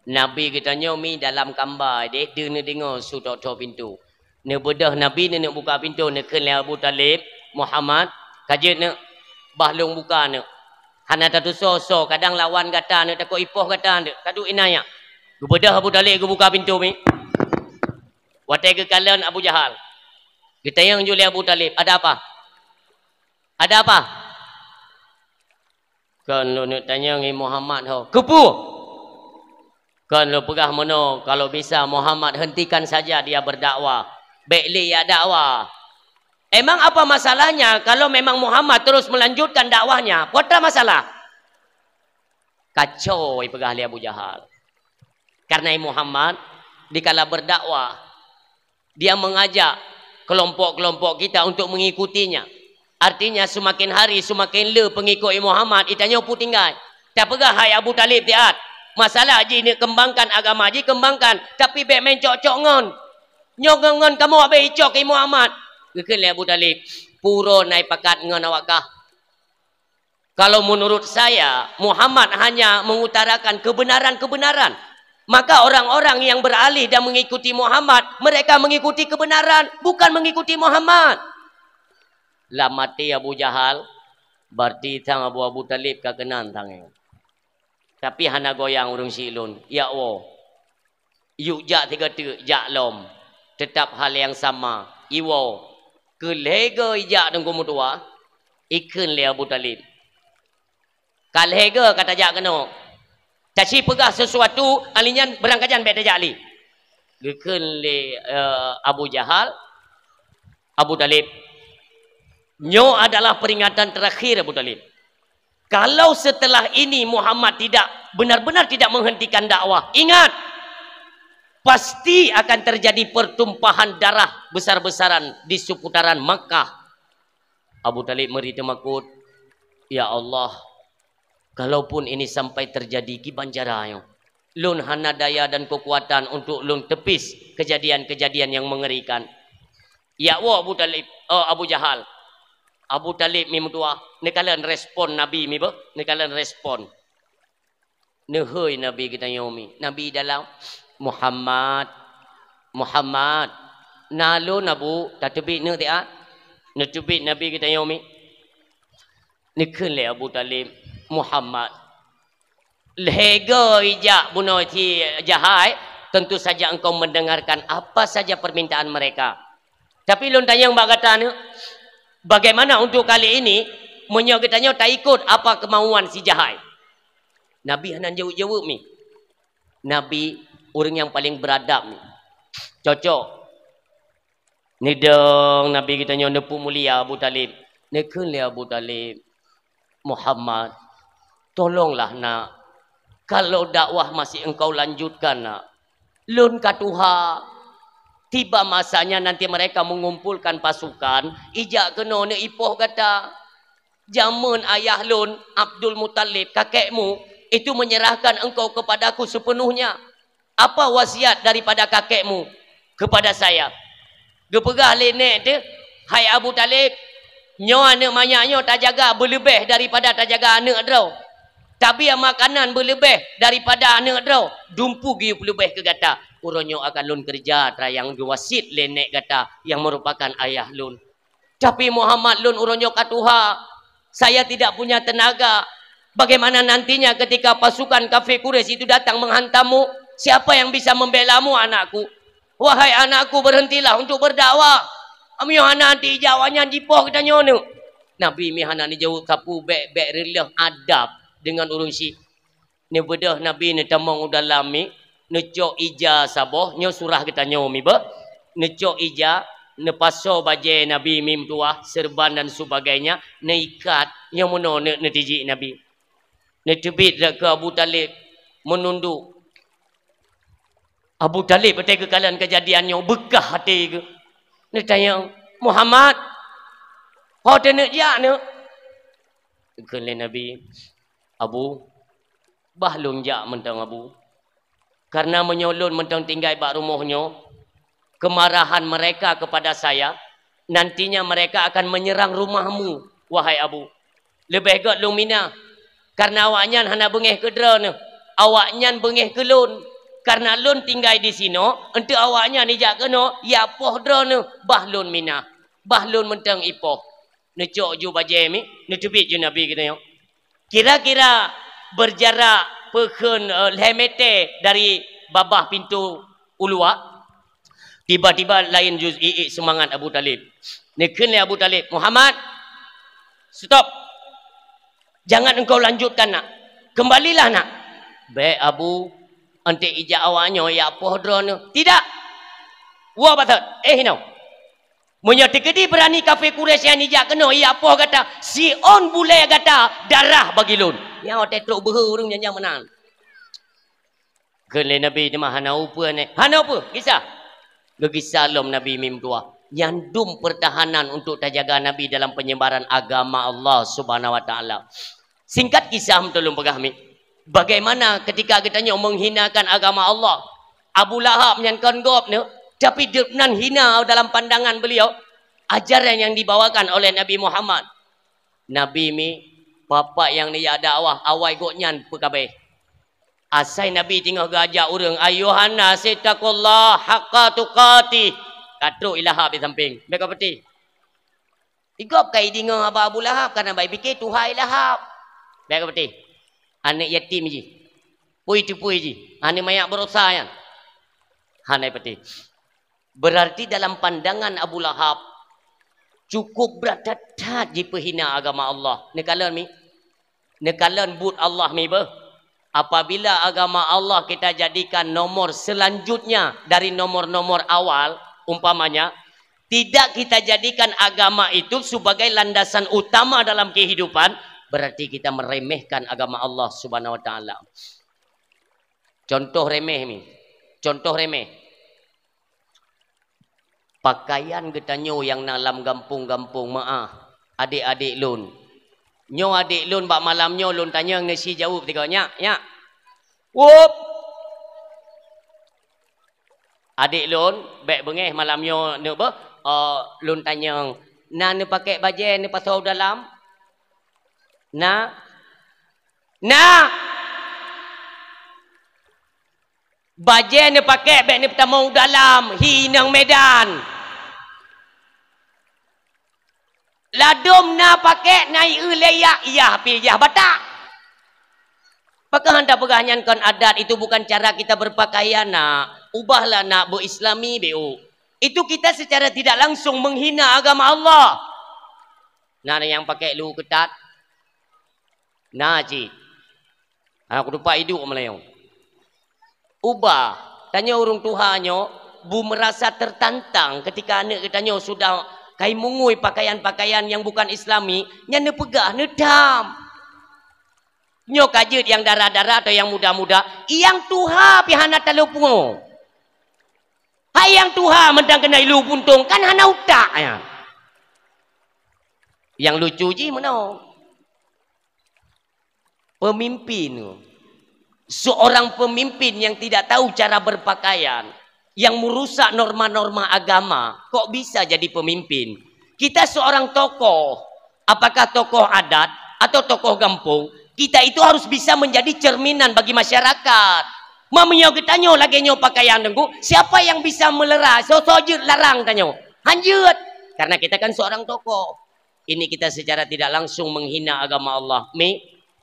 Nabi geutanyoe mi dalam kamba, deh, deuh neudeungoe su tôp-tôp pintoe. Neubeudôh Nabi neuneuk buka pintoe, neukheun lé Abu Thalib, "Muhammad, ka jeuet neuk, bah lôn buka neuk. Hana tatusoe-soe, kadang lawan gata neuk, takot ipoh gata neuk, taduek inan nyak." Geubeudôh Abu Thalib geubuka pintoe mi. Watèe geukalon Abu Jahal, geutanyong ju lé Abu Thalib, "Ada apa? Ada apa?" "Kon lôn neuk tanyong, hai Muhammad ho." "Keupeue?" "Kon lôn peugah meunoe, kalau bisa Muhammad hentikan saja dia berdakwah. Bèk lé jak dakwah." "Emang apa masalahnya kalau memang Muhammad terus melanjutkan dakwahnya? Peue atra masalah?" Kacau, ipeugah lé Abu Jahal. Karena Muhammad dikala berdakwah, dia mengajak kelompok-kelompok kita untuk mengikutinya. Artinya, seumaken hari seumaken le peungikot Muhammad, itanyoe peue tinggai. Tapeugah hai Abu Thalib tiat, masalah jih neuk keumbangkan agama jih keumbangkan, tapi bèk meucok-cok ngon. Nyoe ngon, ngon kamoe abéh icok keu Muhammad. Geukheun lé Abu Thalib, "Peue uroe na ipakat ngon awak kah?" Kalau menurut saya, Muhammad hanya mengutarakan kebenaran-kebenaran. Maka orang-orang yang beralih dan mengikuti Muhammad, mereka mengikuti kebenaran, bukan mengikuti Muhammad. Lam até Abu Jahal, berarti sang Abu, Abu Thalib ka keunan sang nyoe. Tapi hana goyang ureueng syiek lôn, jak woe. Yuk jak sigoe teuk, jak lom. Teutap hal nyang sama. Iwoe. Keu lhèe goe ijak Teungku meutuah, ikheun lé Abu Thalib. Ka lhèe goe ka tajak keunoe. Taci peugah sesuatu, ahli nyan beurangkajan bèk tajak lé. Geukheun lé, eh, Abu Jahal, Abu Thalib, "Nyoe adalah peringatan terakhir, Abu Thalib. Kalau setelah ini Muhammad tidak, benar-benar tidak menghentikan dakwah, ingat, pasti akan terjadi pertumpahan darah besar-besaran di seputaran Makkah." Abu Thalib meuri teumakot, "Ya Allah, kalaupun ini sampai terjadi, kiban cara nyoe? Lôn hana daya dan kekuatan untuk lôn teupis kejadian-kejadian yang mengerikan." Jak woe Abu Thalib, oh, Abu Jahal. Abu Thalib mi meutuah, neukalon respon Nabi mi beuh, neukalon respon. Neuhôi Nabi geutanyoe mi. Nabi dalam, "Muhammad, Muhammad." "Na lôn, Abu, tateubiet neuk tiat." Neuteubiet Nabi geutanyoe mi. Neukheun lé Abu Thalib, "Muhammad, lhèe goe ijak bunoe si jahai, tentu saja engkau mendengarkan apa saja permintaan mereka. Tapi lôn tanyong bak gata neuk, bagaimana untuk kali ini, meunyoe geutanyoe taikot apa keumauan si jahai?" Nabi hana jaweueb-jaweueb mi. Nabi ureueng nyang paleng beuradab mi. Cocok. Neudong Nabi geutanyoe neupeumulia Abu Thalib. Neukheun lé Abu Thalib, "Muhammad, tolonglah, nak. Kalau dakwah masih engkau lanjutkan, nak. Lôn ka tuha. Tiba masanya nanti mereka mengumpulkan pasukan, ijak keunoe neuipoh gata. Jameun ayah lôn, Abdul Muthalib, kakekmu, itu menyerahkan engkau kepadaku sepenuhnya. Apa wasiat daripada kakekmu kepada saya?" Geupeugah lé nèk teuh, "Hai Abu Thalib, nyoe aneuk manyak nyoe tajaga beuleubeh daripada tajaga aneuk droe. Tabia makanan beuleubeh daripada aneuk droe, dumpeue geuyue peuleubeh keu gata. Uroe nyoe akan lôn keureuja atra nyang geuwasiet lé nèk gata nyang meurupakan ayah lôn. Tapi Muhammad, lôn uroe nyoe ka tuha, saya tidak punya tenaga. Bagaimana nantinya ketika pasukan kafé Quraisy itu datang menghantammu? Siapa yang bisa membelamu, anakku? Wahai anakku, berhentilah untuk berdakwah. Meunyoe hana, nanti ija awaknyan jipoh geutanyoe neuk." Nabi mi hana neujaweueb sapeue, bèk-bèk reuloh adab deungon ureueng syiek. Neubeudôh Nabi neutamong u dalam mi, neucok ija saboh, nyoe surah geutanyoe mi beuh. Neucok ija, neupasoe bajèe Nabi mi meutuwah, serban dan sebagainya, neuikat, nyoe meunoe neu-, neutijik Nabi. Neuteubiet keu Abu Thalib, meununduk. Abu Thalib watèe geukalon keujadian nyoe, beukah até geuh. Neutanyong, "Muhammad, ho teuneuk jak neuk?" Geukheun lé Nabi, "Abu, bah lôn jak mantong, Abu. Karena meunyoe lôn mantong tinggai bak rumoh nyoe, kemarahan mereka kepada saya, nantinya mereka akan menyerang rumahmu, wahai Abu. Leubeh gèt lôn mina, karena awaknyan hana beungèh keu droeneuh, awaknyan beungèh keu lôn. Karena lôn tinggai disinoe, eunteuk awaknyan ijak keunoe, ipoh droeneuh, bah lôn mina, bah lôn mantong ipoh." Neucok ju bajèe mi, neuteubiet ju Nabi geutanyoe. Kira-kira berjarak peukheun, eh, lhèe mètè dari babah pintoe u luwa. Tiba-tiba laén ju iék seumangat Abu Thalib. Neukheun lé Abu Thalib, "Muhammad, stop! Jangan engkau lanjutkan, nak. Kembalilah, nak." "Bèk, Abu, eunteuk ija awaknyoe ipoh droeneuh." "Tidak! Woe batot, eh hinoe! Meunyoe teukeudi beurani kafé Quraisy nyan ijak keunoe ipoh gata, siôn bulèe gata darah bagi lôn." Nyan watèe trok beuhe ureueng nyan meunan. Kheun lé Nabi teuma, "Hana peue, Nek." "Hana peue, gisa." Geugisa lom Nabi mi meutuwah. Nyan dum pertahanan untuk tajaga Nabi dalam penyebaran agama Allah Subhanahu wa Taala. Singkat kisah, meutulông peugah mi, bagaimana ketika geutanyoe menghinakan agama Allah? Abu Lahab nyan kon gob nyoe, tapi gobnyan hina dalam pandangan beliau ajaran yang dibawakan oleh Nabi Muhammad. Nabi mi, bapak nyang neujak dakwah, awai gobnyan peukabeh. Asai Nabi teungoh geuajak ureueng, "Ayuhan nas ittaqullah haqqa tuqatih." Ka trok i Lahab di sampéng. Bèk ka peuti. Igob ka ideungoe haba Abu Lahab, kana bai pike tuha i Lahab. Bèk ka peuti. Aneuk yatim jih. Pui teupui jih. Aneuk manyak barosa nyan. Hana peuti. Berarti dalam pandangan Abu Lahab, cukup brat that-that jipeuhina agama Allah. Neukalon mi? Neukalon buet Allah mi beuh. Apabila agama Allah kita jadikan nomor selanjutnya dari nomor-nomor awal, umpamanya, tidak kita jadikan agama itu sebagai landasan utama dalam kehidupan, berarti kita meremehkan agama Allah Subhanahu wa Taala. Contoh remeh mi. Contoh remeh. Pakaian geutanyoe nyang na lam gampông-gampông, meu'ah, adék-adék lôn. Nyoe adék lôn bak malam nyoe lôn tanyong, neusi jaweueb tigoe, "Nyak, nyak." "Wop!" "Adék lôn, bèk beungèh malam nyoe neuk beuh, eh, lôn tanyong, na neupakék bajèe neupasoe u dalam?" "Na." "Na!" "Bajèe neupakék bèk neupeutamong u dalam, hi inong Medan." "Ladôm na pakék, na ié lé yak, yah pih yah Batak." Pakon hana peugah nyan kon adat, itu bukan cara kita berpakaian, nak. Ubahlah, nak, beu-Islami beu. Itu kita secara tidak langsung menghina agama Allah. Na nyang pakék lu keutat? Na cit. Ha, kutupat iduek meulayeue. Ubah. Tanyoe ureueng tuha nyoe bu meurasa tertantang ketika aneuk geutanyoe sudah kai mungui pakaian-pakaian nyang bukan Islami, nyan neupeugah, neutam. Nyoe ka jeuet nyang dara-dara atau nyang muda-muda, nyang tuha pih hana talo pungo. Hai nyang tuha mantong keuneuk ilu puntông, kan hana utak nyan. Nyang lucu jih meunoe. Pemimpin, seorang pemimpin yang tidak tahu cara berpakaian, yang merusak norma-norma agama, kok bisa jadi pemimpin? Kita seorang tokoh, apakah tokoh adat atau tokoh gampông, kita itu harus bisa menjadi cerminan bagi masyarakat. Meunyoe geutanyoe lagèe nyoe pakaian teungku, siapa yang bisa meuleurai? Soe-soe jeuet larang tanyoe? Han jeuet. Karena kita kan seorang tokoh. Ini kita secara tidak langsung menghina agama Allah. Mi,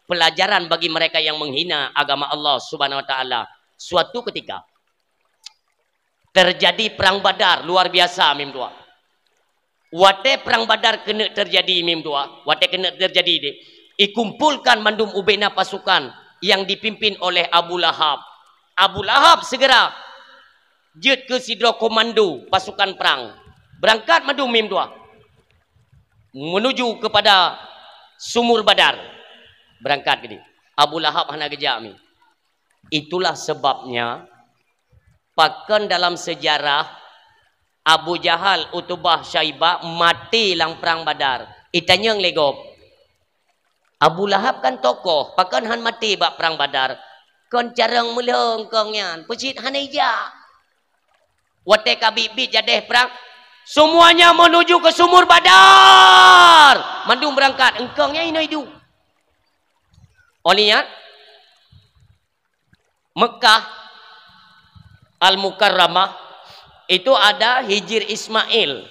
pelajaran bagi mereka yang menghina agama Allah Subhanahu wa Taala. Suatu ketika terjadi perang Badar luar biasa, mim dua. Watée perang Badar keuneuk terjadi, mim dua, watée keuneuk terjadi deh, ikumpulkan mandum ubena pasukan yang dipimpin oleh Abu Lahab. Abu Lahab segera jeuet keu sidroe komando pasukan perang. Berangkat mandum, mim dua, menuju kepada sumur Badar. Berangkat gini. Abu Lahab hana geujak mi. Itulah sebabnya pakon dalam sejarah Abu Jahal, Utubah, Syaibah maté lam perang Badar. Itanyong lé gob. Abu Lahab kan tokoh, pakon han maté bak perang Badar? Kon carông meulhong kong nyan, peucit hana ijak. Watée ka biet-biet jadeh perang, "Semuanya menuju ke sumur Badar!" Mandum berangkat, eungkong nyan inoe iduek. Oleh nyan, Mekah Al-Mukarramah itu ada Hijir Ismail,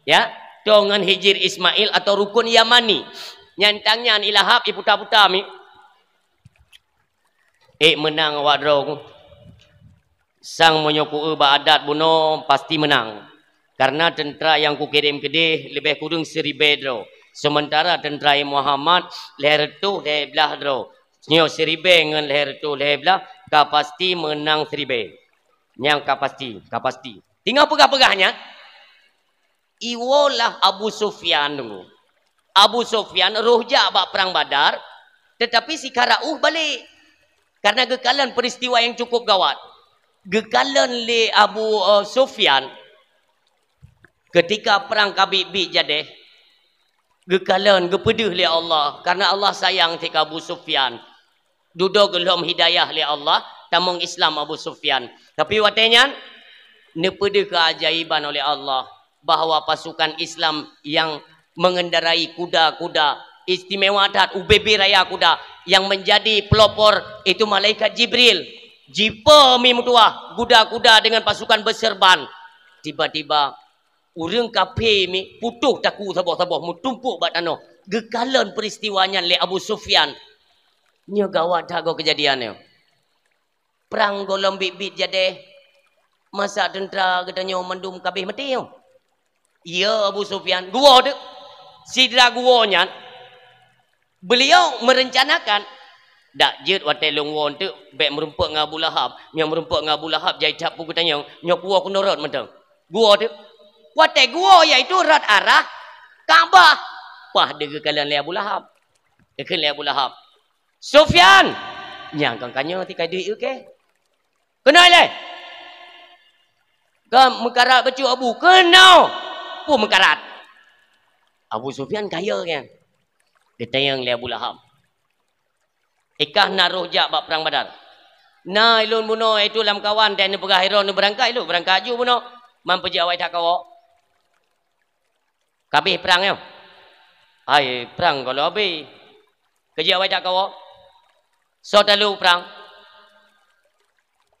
ya, tongan Hijir Ismail atau Rukun Yamani. Nyan tang nyan ilahab iputa-puta mi. Eh, meunang awak droe. Sang meunyoe kueu bak adat bunoe pasti meunang. Karena teuntara nyang kukirém keudeh leubeh kureueng siribée droe. Sementara teuntara Muhammad lhée reutôh lhée blaih droe. Nyoe siribée ngon lhée reutôh lhée blaih ka pasti meunang siribée. Nyang ka pasti, ka pasti. Tinggai peugah-peugah nyan, iwoe lah Abu Sufyan dulu. Abu Sufyan roh jak bak perang Badar, tetapi sikara ueh balek. Karena geukalon peristiwa yang cukup gawat. Geukalon lé Abu, eh, Sufyan ketika perang ka biet-biet jadeh, geukalon, geupeudeuh lé Allah, karena Allah sayang teuka Abu Sufyan. Dudoe geulhom hidayah lé Allah, tamong Islam Abu Sufyan. Tapi watée nyan, neupeudeuh keajaiban oleh Allah bahwa pasukan Islam yang mengendarai kuda-kuda istimewa that, U B B raya kuda, yang menjadi pelopor itu malaikat Jibril. Jipo mi meutuah kuda-kuda dengan pasukan berserban. Tiba-tiba ureuëng kafé mi putôh takue saboh-saboh meutumpôk bak tanoh. Geukalon peristiwa nyan lé Abu Sufyan. Nyoe gawat that goe keujadian nyoe. Prang gohlom biet-biet jadeh, masa teuntara geutanyoe mandum ka abéh maté nyoe? Iya, Abu Sufyan, geuwoe teuk. Sidra geuwoe nyan, beuliau meurencanakan, "Dak jeuet watée lôn woe teuk bék meurumpok ngon Abu Lahab. Meunyoe meurumpok ngon Abu Lahab jai that peue geutanyoe, nyoe kuwoe keunoe rot mantong." Geuwoe teuk. Watée geuwoe, yaitu rot arah Ka'bah. Paih deuh geukalon lé Abu Lahab. Geukheun lé Abu Lahab, "Sufyan!" Nyang kon ka nyoe tika duek, oke. "Keunoe ilée!" "Ka meukarat bacut Abu." "Keunoe!" Peue meukarat? Abu Sufyan kaya nyan. Geutanyong lé Abu Lahab. "Ikah na roh jak bak perang Badar?" "Na, ilôn bunoe, itu lam kawan, dan neupeugah droe neubeurangkat, ilôn beurangkat aju bunoe. Man peujeuet awai that kawoe." "Ka abéh prang nyoe?" "Hai, prang gohlom abéh." "Keu jeuet awai that kawoe?" "Soe talu prang?"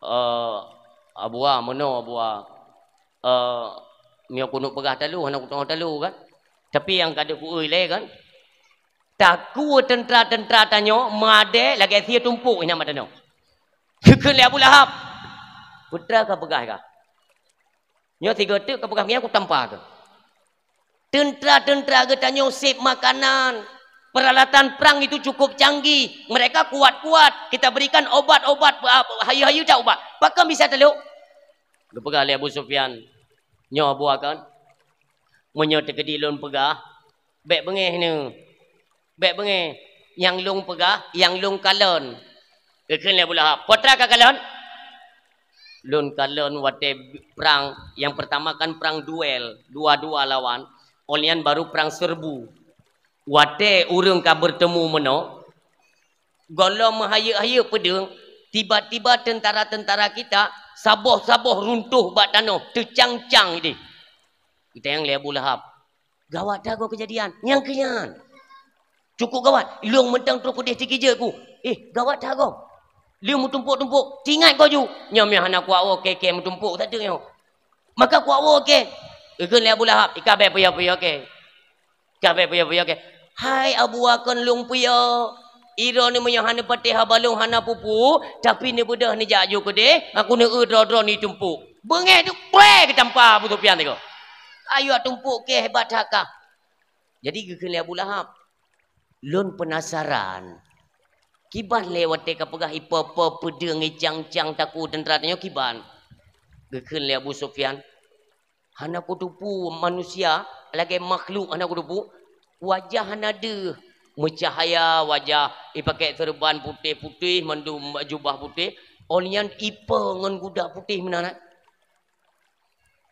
"Eh, Abu A, meunoe Abu A. Eh, meunyoe keuneuk peugah talu, hana kuteungoh talu kan. Tapi nyang ka deuh kueu ilée kan. Takue teuntara-teuntara tanyoe meudeh lagée sie tumpôk inan bak tanoh." Geukheun lé Abu Lahab, "Peue teuma kapeugah kah? Nyoe sigoe teuk kapeugah ngieng kutampa keuh. Teuntara-teuntara geutanyoe sép makanan, peralatan perang itu cukup canggih, mereka kuat-kuat, kita berikan obat-obat, ah, hayeue-hayeue that ubat. Pakon bisa talu?" Geupeugah lé Abu Sufyan, "Nyoe Abu A kon, meunyoe teukeudi lôn peugah, bék beungéh neuh. Bék beungéh, nyang lôn peugah, nyang lôn kalon." Geukheun lé Abu Lahab, "Peue teuma kakalon?" "Lôn kalon watée prang, nyang peurtama kan prang duel, dua-dua lawan, óh lheueh nyan baru prang serbu. Watée ureuëng ka beurtemu meunoe, gohlom meuhayeuk-hayeuk peudeueng, tiba-tiba teuntara-teuntara kita saboh-saboh runtoh bak tanoh, teucang-cang idéh." Geutanyong lé Abu Lahab, "Gawat that goe keujadian. Nyang keu nyan. Cukup gawat. Lôn mantong troh keudeh teukeujot ku." "Eh, gawat that goe. Lheueh meutumpôk-tumpôk. Teuingat goe ju. Nyoe meuhana kuwoe kée-kée meutumpôk sateuk nyoe. Maka kuwoe kée." Geukheun lé Abu Lahab, "Ikah bék puyoe-puyoe kée. Ikah bék puyoe-puyoe kée." "Hai Abu A kon lôn puyoe. Droeneuh meunyoe hana patéh haba lôn hana peue-peue, tapi neubeudôh neujak ju keudeh, aku neueu droe-droe neutumpôk. Beungéh tu pré geutampa Abu Sufyan tiga. Ayo tumpôk keu hebat that kah. Jadi geukheun lé Abu Lahab, "Lôn peunasaran. Kiban lé watée ka peugah ipo-po peudeueng icang-cang takue teuntra tanyoe kiban?" Geukheun lé Abu Sufyan, "Hana kuteupeu manusia, lagée makhluk hana kuteupeu. Wajah hana deuh, meucahya wajah, ipakék seureuban putéh-putéh, mandum jubah putéh, 'oh nyan ipe ngon guda putéh meunan."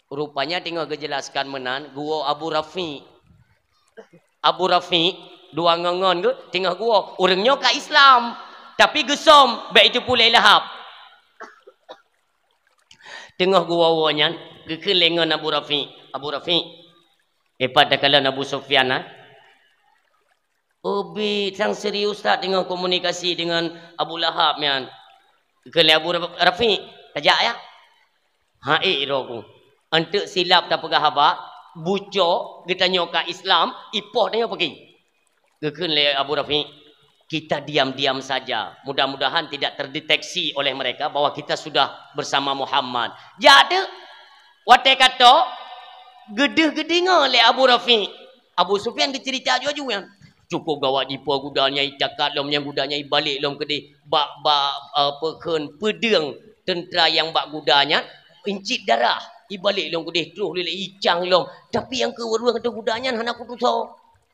Rupanya teungoh geujelaskan meunan, geuwoe Abu Rafi'. Abu Rafi', dua ngon-ngon geuh, teungoh geuwoe. Ureuëng nyoe ka Islam, tapi geusöm, bék jiteupeu lé Lahab. Teungoh geuwoe-woe nyan, geukheun lé ngon Abu Rafi'. "Abu Rafi', ipat takalon Abu Sufyan, ha?" "Oh, bit, sang serius that teungoh komunikasi deungon Abu Lahab nyan?" Geukheun lé Abu Ra-, Rafi', "Tajak, ya?" "Hai, droe ku. Eunteuk silap tapeugah haba, buco geutanyoe ka Islam, ipoh tanyoe peugi." Geukheun lé Abu Rafi', "Kita diam-diam saja. Mudah-mudahan tidak terdeteksi oleh mereka bahwa kita sudah bersama Muhammad." Jak teuk. Watée ka trok, geudeuh geudeungoe lé Abu Rafi'. Abu Sufyan geuceurita aju-aju nyan. "Cukup gawat jipo guda nyan, itakat lom nyan guda nyan, ibalek lom keudeh bak, bak, eh, peukheun peudeueng teuntra nyang bak guda nyan, incit darah, ibalek lom keudeh troh lé icang lom. Tapi nyang keu ureuëng ateueh guda nyan hana kutusoe."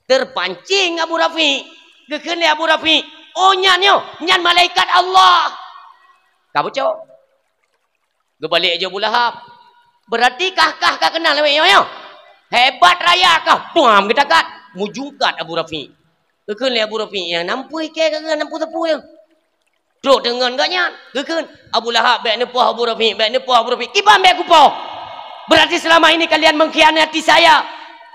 Terpancing Abu Rafi'. Geukheun lé Abu Rafi', "Oh, nyan nyoe, nyan malaikat Allah." Ka bucok. Geubalek aju Abu Lahab. "Berarti kah-kah ka keunal awak nyoe, nyoe? Hebat raya kah?" Puam geutakat. Mujungkat Abu Rafi'. Geukheun lé Abu Rafi', "Nyang nampui kée ka geuh nampui teupeu nyoe." Trok deungon gobnyan, geukheun, "Abu Lahab, bék neupoh Abu Rafi', bék neupoh Abu Rafi'." "Kiban bék kupoh? Berarti selama ini kalian mengkhianati saya.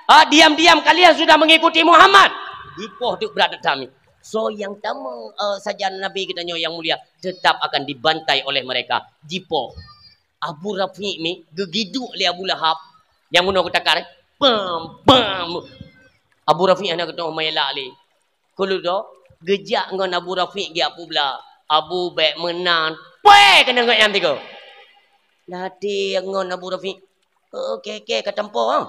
Ah, diam-diam kalian sudah mengikuti Muhammad." Geupoh teuk brat that mi. Soe nyang tamong, eh, sajan Nabi geutanyoe nyang mulia tetap akan dibantai oleh mereka. Jipoh. Abu Rafi' mi geugiduek lé Abu Lahab. Nyang bunoe geutakar, eh? Bam, bam. Abu Rafi' hana geutanyoe meulak lé. Keuleudok, geujak ngon Abu Rafi' geujak peubla. "Abu, bék meunan." Pue keuneuk ngon nyang tiga. Lati ngon Abu Rafi'. "Oh, kée-kée ka tampo, ah."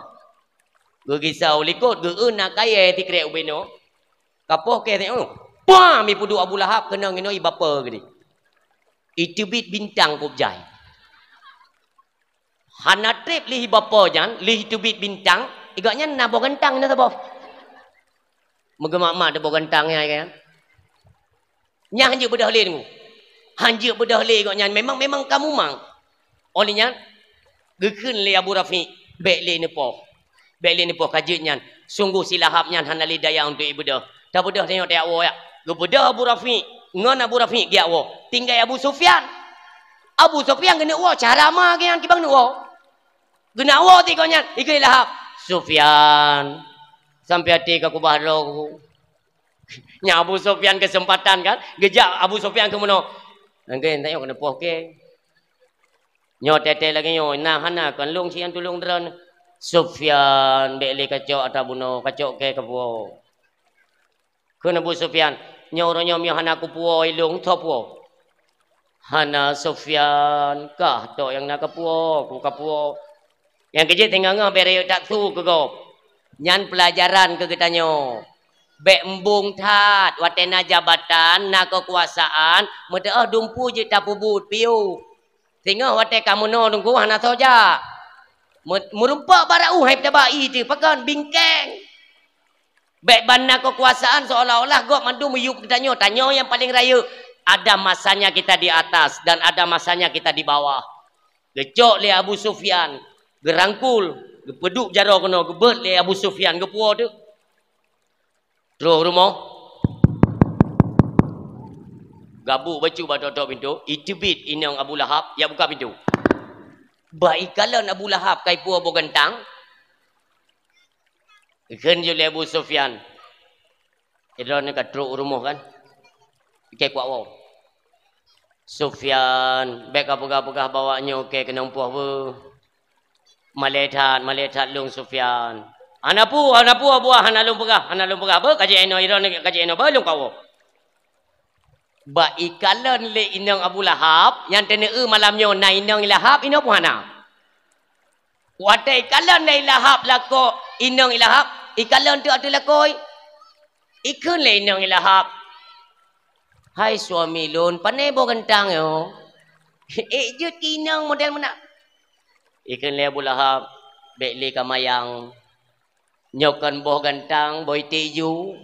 Geugisa u likot, geu-eu na kayée sikrek ubenoe. Kapoh kée tengok. Pam! Ipeuduek Abu Lahab keunong inoe ibape geude. Iteubiet bintang kub jai. Hana treb lheuh ibape nyan, lheuh iteubiet bintang, igak nyan na boh gantang na saboh. Meugeumat-mat boh gantang nyan, kan? Nyan hanjeuet beudôh lé nunggu. Hanjeuet beudôh lé gobnyan, memang, memang ka mumang. Óh lheueh nyan, geukheun lé Abu Rafiq, "Bék lé neupoh. Bék lé neupoh ka jeuet nyan. Sunggoh si Lahab nyan hana lé daya untuk ibeudôh. Tabeudôh tanyoe tajak woe yak." Geubeudôh Abu Rafiq, ngon Abu Rafiq geujak woe. Tinggai Abu Sufyan. Abu Sufyan geuneuk woe, cara ma geuh nyan kibang neuk woe. Geuneuk woe tiep gobnyan, ikheun lé Lahab, "Sufyan, sampoe até ka kubah droe ku." Nyan Abu Sufyan keuseumpatan kan, geujak Abu Sufyan keu meunoe. Nangken tanyoe keuneuk poh kée. Nyoe teuntée lagée nyoe, na hana kon lôn sian tulông droeneuh. "Sufyan, bék lé kacok atra bunoe, kacok kée kapuwoe." Kheun Abu Sufyan, "Nyoe uroe nyoe meunyoe hana kupuwoe lôn, soe puwoe?" "Hana Sufyan, kah tok nyang na kapuwoe, ku kapuwoe." Nyang keujeuet teungoh-ngoh bék rayeuk that su keu gob. Nyan peulajaran keu geutanyoe. Bék embong that, watée na jabatan, na keukuasaan, meuteuoh dumpeue jeuet tapeubuet piôh. Singoh watée ka meunoe teungku hana soe jak. Meu-, meurumpok bak raôh hai taba ie teuh, pakon bingkeng. Bék ban na keukuasaan seolah-olah gob mandum miyueb geutanyoe, tanyoe nyang paleng rayeuk. Ada masanya kita di atas dan ada masanya kita di bawah. Geucok lé Abu Sufyan, geurangkul, geupeuduek jaroe keunoe, geubeuet lé Abu Sufyan, geupuwoe teuk. Troh rumoh. Gabuk bacut bak tok-tok pintoe, iteubiet inong Abu Lahab, jak buka pintoe. Bah ikalon Abu Lahab ka ipuwoe boh gantang. Kheun ju lé Abu Sufyan, "Droeneuh ka trok u rumoh kan? Ikée kuak woe." "Sufyan, bék kapeugah-peugah bahwa nyoe kée keunong poh beuh. Malée that, malée that lôn Sufyan." "Hana peue, hana peue Abu, hana lôn peugah, hana lôn peugah. Beuh, ka jeuet inoe, droeneuh ka jeuet inoe, beuh lôn kuak woe." Bak ikalon lé inong Abu Lahab, nyang teuneu malam nyoe na inong Lahab, inong puhana. Watée ikalon lé Lahab lakoe inong Lahab, ikalon teuk ateueh lakoe. Ikheun lé inong Lahab, "Hai suami lôn, pane boh gantang nyoe? Ék jeuet keu inong model meunan." Ikheun lé Abu Lahab, "Bék lé ka mayang. Nyoe kon boh gantang, boh iték ijo."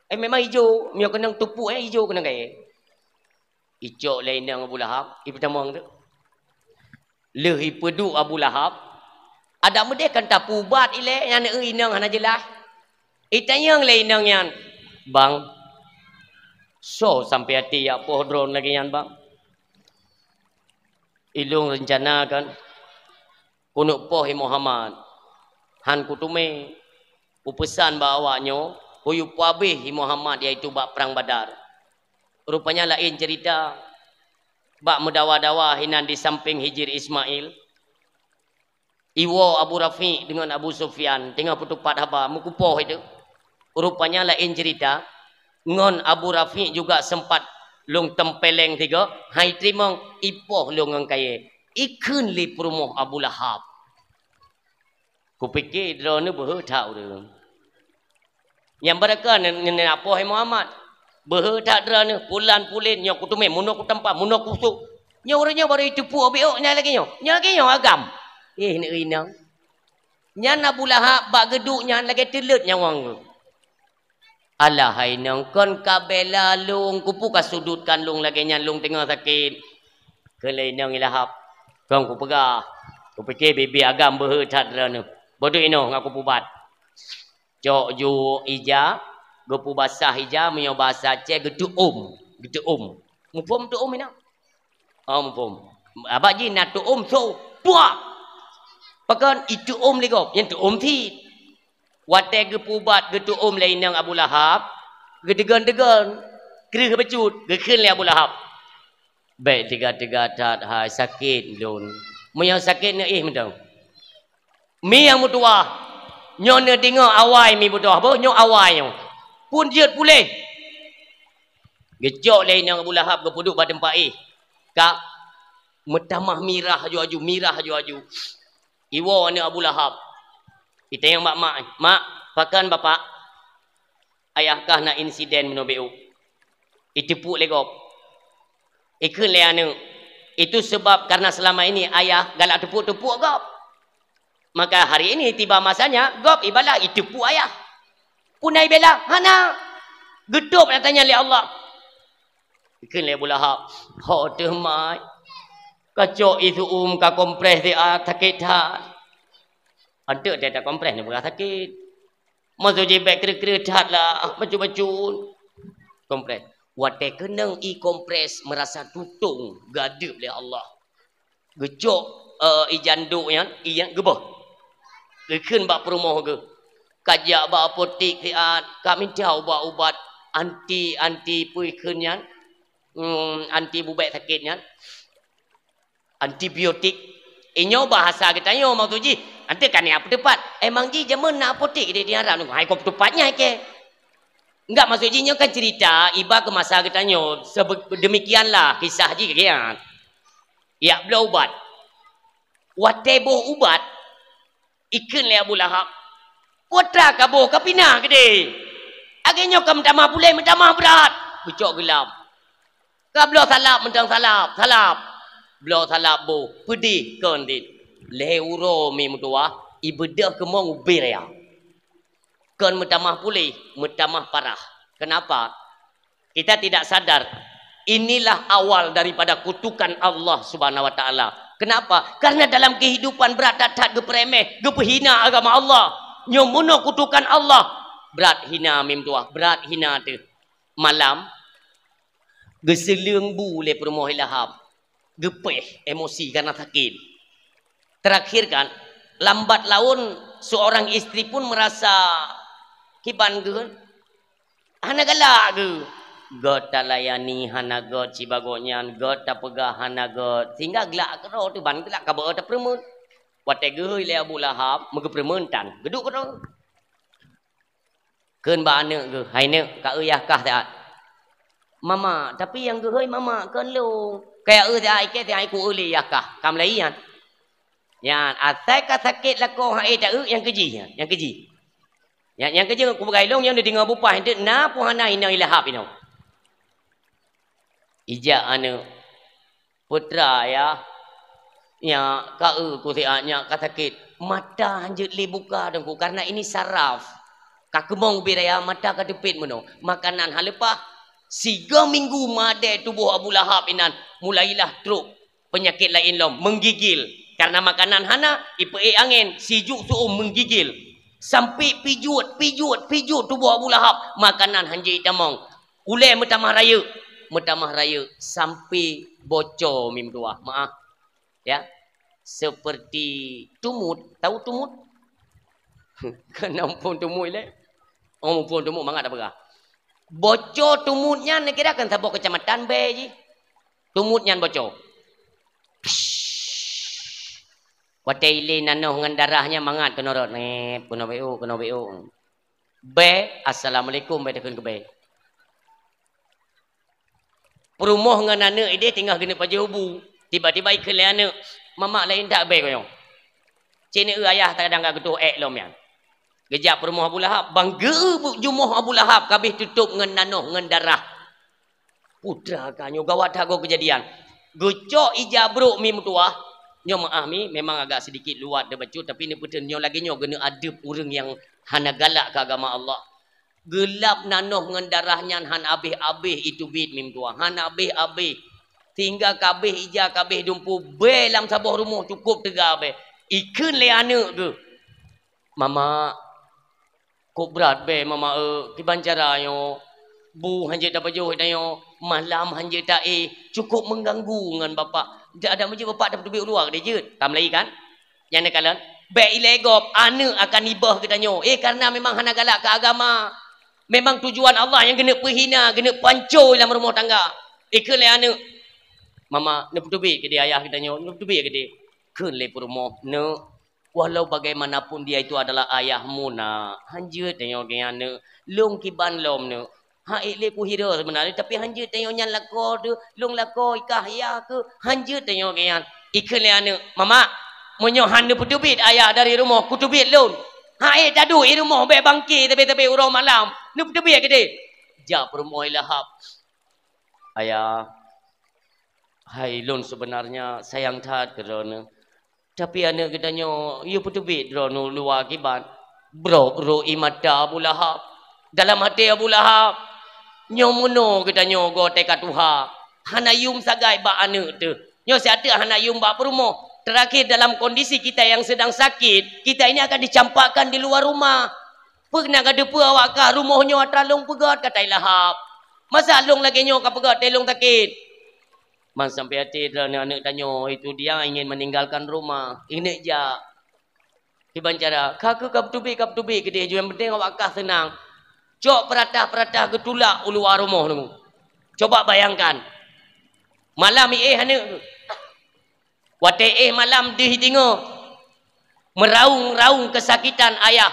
Eh, memang ijo, meunyoe keunong tupuk, eh, ijo keunong kayée. Icok lé inong Abu Lahab, ipeutamong tu. Lheueh ipeuduek Abu Lahab, adak meudeh kan tapeuubat ilée, nyan inong hana jeulaih. Itanyong lé inong nyan, "Bang, soe sampai até jak poh droeneuh lagée nyan, Bang?" "Ilôn reuncana kan keuneuk poh hi Muhammad. Han kuteumé, kupeusan bak awak nyoe, kuyue peuhabéh hi Muhammad, yaitu bak prang Badar. Rupanya laén ceurita, bak meudawa-dawa hinan di sampéng Hijir Ismail, iwoe Abu Rafiq deungon Abu Sufyan teungoh peutupat haba meukupoh itu. Rupanya laén ceurita, ngon Abu Rafiq juga sempat lôn tempeleng tiga, hai teurimong, ipoh lôn ngon kayée, ikheun lé peurumoh Abu Lahab." Kupike droeneuh beuhe that ureuëng. Nyang baraka nyan, nyan, nyan apoh hai Muhammad. Beuhe that droeneuh, pulan pulén nyoe kuteumé, meunoe kutampa, meunoe kusôk. Nyoe ureuëng nyoe baru iteupue biôk nyan lagée nyoe. Nyoe lagée nyoe agam. Eh, neuinong. Nyan Abu Lahab bak geuduek nyan lagée teuleuet nyawöng geuh. "Alah hai inong, kon ka bela lôn, kupeue ka sudutkan lôn lagée nyan, lôn teungoh sakét." Kheun lé inong Lahab, "Kon kupeugah, kupike bibi agam beuhe that droeneuh. Bodoh inoe ngon kupeubat." Cok ju ija, geupeubasah ija, meunyoe basa Aceh geuteuom, geuteuom. Muphom teuom inong? Oh, muphom. Abak jih na teuom so, puah! Pakon iteuom lé gob, nyang teuom cit. Watée geupeuubat geuteuom lé inong Abu Lahab, geudeugon-deugon, kreueh bacut, geukheun lé Abu Lahab, "Bék teuga-teuga that hai, sakét lôn. Meunyoe sakét neuéh mantong. Mi nyang meutuwah, nyoe neudeungoe awai mi meutuwah, boh nyoe awai nyoe. Pun jeuet puléh." Geucok lé inong Abu Lahab geupeuduek bak teumpat éh. Ka meutamah mirah aju-aju, mirah aju-aju. Iwoe aneuëk Abu Lahab. Itanyong bak mak, "Mak, pakon bapak? Ayah kah na insiden meunoe biôk. Iteupuk lé gob." Ikheun lé aneuëk, "Itu sebab karena selama ini ayah galak teupuk-teupuk gob. Maka hari ini tiba masanya gob ibalah iteupuk ayah." Pun ai bela, hana. Geutôb nyang tanyong lé Allah. Ikheun lé Abu Lahab, "Ho teuh mai. Kacok isu um ka kompres siat sakét that." Anteuk teuh takompres neupeugah sakét. Maksud jih bék kreueh-kreueh that lah, bacut-bacut. Kompres. Watée keunong i kompres meurasa tutong geuadeueb lé Allah. Geucok, eh, i janduk nyan, i nyan geuboh. Geukheun bak peurumoh geuh. Ka jak bak apotek siat, ka minta ubat-ubat anti, anti peue kheun nyan, hmm, anti bubek sakét nyan. Antibiotik. Inyoe bahasa geutanyoe maksud jih. Anteuk ka niat peuteupat. Emang jih jameun na apotek di, di Arab nyoe. Hai kok peuteupat nyan keh. Enggak, maksud jih nyoe kan cerita iba ke masa geutanyoe. Sebe-, demikianlah kisah jih kian. Yak bloe ubat. Watée boh ubat, ikheun lé Abu Lahab, "Peue atra kaboh ka pinah keudeh? Lagée nyoe ka meutamah puléh, meutamah brat." Geucok geulam. Ka bloe salab mantong salab, salab. Bloe salab boh, peudeh kon dit. Lhée uroe mi meutuwah, ibeudôh keumong ubé raya. Kon meutamah puléh, meutamah parah. Kenapa? Kita tidak sadar, inilah awal daripada kutukan Allah Subhanahu wa Taala. Kenapa? Karena dalam kehidupan brat that-that geupeureméh, geupeuhina agama Allah. Nyoe meunoe kutukan Allah. Brat hina mi meutuwah, brat hina teuh. Malam, geuseuleueng bu lé peurumoh Lahab. Geupéh emosi karena sakét. Terakhir kan, lambat laun seorang istri pun merasa kiban geuh. Hana galak geuh. Göt talayani hana göt sibagoe nyan, göt tapeugah hana göt. Sehingga glak keudroe teuh ban glak ka beu tapeureumeun. Watée geuhôi lé Abu Lahab, meugeupeureumeun tan, geuduek keudroe. Kheun bak aneuëk geuh, "Hai neuëk, ka eu yah kah siat." Mama, tapi nyang geuhôi mama kon lôn. Kaya eu siat ikée siat iku eu lé yah kah. Kam laén nyan. Nyan, asai ka sakét lakoe hai ta eu nyang keujih nyan, nyang keujih. Nyang, nyang keujih ku beugai lôn nyang dideungoe bupah enteuk na pun hana inong ilahap inong. Ijak aneuk. Putra ya, nyak ka eu ku siat nyak ka sakét. Mata hanjeuet lé buka Teungku, karena ini saraf. Ka keumong ubit raya, mata ka teupet meunoe. Makanan haleupah, sigoe minggu madé tuboh Abu Lahab inan, mulailah trok peunyakét laén lom, menggigil. Karena makanan hana, ipeuék angén, sijuek su'um menggigil. Sampai pijuet, pijuet, pijuet tuboh Abu Lahab, makanan hanjeuet tamong. Ulée meutamah rayeuk, meutamah rayeuk sampai bocor mim tuah. Maaf. Ya. Seperti tumut. Tahu tumut? Kena muphom tumut lé. Oh, muphom tumut mangat dah peugah. Bocor tumut nyan kira kan saboh kecamatan bée jih. Tumut nyan bocor. Watée ilé nanoh ngon darah nyan mangat keunoe rot. Nep, keunoe beuk, keunoe beuk. Bée, assalamualaikum, bée takheun keu bée. Peurumoh ngon aneuk ideh tinggai geuneuk pajoh bu. Tiba-tiba ikheun lé aneuk, "Mamak laén that bée konyong. Cit neueu ayah tadang ka geutoh ék lom nyan." Geujak peurumoh Abu Lahab, bang geu jumoh Abu Lahab kabeh tutôp ngon nanoh ngon darah. Putra ka nyoe gawat that goe keujadian. Geucok ija brok mi meutuwah. Nyoe meu'ah mi memang agak sedikit luwat deuh bacut, tapi neupeuteun nyoe lagée nyoe geuneuk adeueb ureuëng nyang hana galak keu agama Allah. Geulab nanoh ngon darah nyan hana abéh-abéh iteubiet mi meutuwah, hana abéh-abéh. Sehingga kabéh ija, kabéh dumpu bée lam saboh rumoh cukôp teuga bée. Ikheun lé aneuk geuh, "Mamak, kok brat bée Mamak eu, kiban cara nyoe? Bu hanjeuet tapajoh tanyoe, malam hanjeuet taéh, cukôp mengganggu ngon Bapak. Jak adak meujeuet Bapak tapeuteubiet u luwa keudeh jeuet." Ka meulayi kan? Nyang neukalon, bék ilée gob, aneuk akan ibeuh geutanyoe. Eh, karena memang hana galak keu agama. Memang tujuan Allah nyang geuneuk peuhina, geuneuk panco lam rumoh tangga. Ikheun lé aneuk, "Mamak, neupeuteubiet keudeh ayah geutanyoe, neupeuteubiet keudeh." Kheun lé peurumoh, "Neuk, walau bagaimanapun dia itu adalah ayahmu, Nak. Hanjeuet tanyoe keu nyan, Neuk. Lôn kiban lom, Neuk. Han ék lé kuhira seubeunarnya, tapi hanjeuet tanyoe nyan lakoe teuh, lôn lakoe ikah yah keuh, hanjeuet tanyoe keu nyan." Ikheun lé aneuk, "Mamak, meunyoe han neupeuteubiet ayah dari rumoh, kuteubiet lôn. Han ék taduek i rumoh bék bangke sabe-sabe uroe malam. Neupeuteubiet keudeh." Jak peurumoh ilahap. "Ayah, hai lôn seubeunarnya sayang that keu droeneuh. Tapi aneuk geutanyoe yue peuteubiet droeneuh luwa kiban." Brok-brok ie mata Abu Lahab. Dalam até Abu Lahab, "Nyoe meunoe geutanyoe goe teuka tuha. Hana yuem sagai bak aneuk teuh. Nyoe siat teuk hana yuem bak peurumoh. Terakhir dalam kondisi kita yang sedang sakit, kita ini akan dicampakkan di luar rumah. Peue na ka teupeue awak kah rumoh nyoe atra lôn peugét," kata ilahap. "Masa lôn lagée nyoe ka peugét teuh lôn sakét?" Man sampai até droeneuh aneuk tanyoe itu dia ingin meninggalkan rumah. Ineuk jak. Kiban cara, ka keuh ka peuteubiet, ka peuteubiet keudeh, nyang penting awak kah seunang. Cok peuratah-peuratah geutulak u luwa rumoh nyoe. Coba bayangkan. Malam iéh aneuk. Watée éh malam deuh deungoe. Meuraung-raung keusakitan ayah.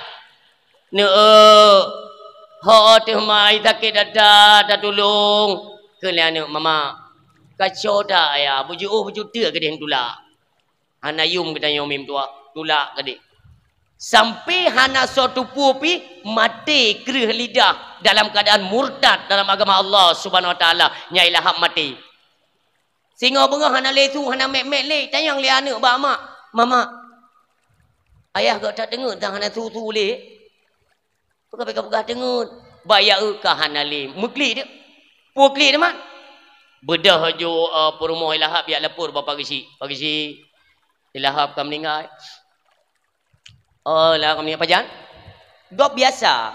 "Neuk, ho teuh mai sakét that-that, tatulông." Kheun lé aneuk, "Mamak, ka cok that ayah, beujiôh beujuteuk keudeh tulak. Hana yuem geutanyoe mi meutuwah, tulak keudeh." Sampai hana soe teupeue pih maté kreueh lidah dalam keadaan murtad dalam agama Allah Subhanahu Wa Taala, nyan ilahap maté. Singoh beungoh hana lé su, hana mét-mét lé, tanyong lé aneuk bak mak, "Mamak, ayah gok that teungeut dan hana su-su lé?" Peugah-peugah teungeut. Baya eu ka hana lé. Meuklik dia. Peue klik dia, Mat? Beudôh ju, eh, peurumoh ilahap jak lapor bak Pak Geuchik. "Pak Geuchik, ilahap ka meuninggai." "Oh, ilahap ka meuninggai. Pajan?" Gob biasa.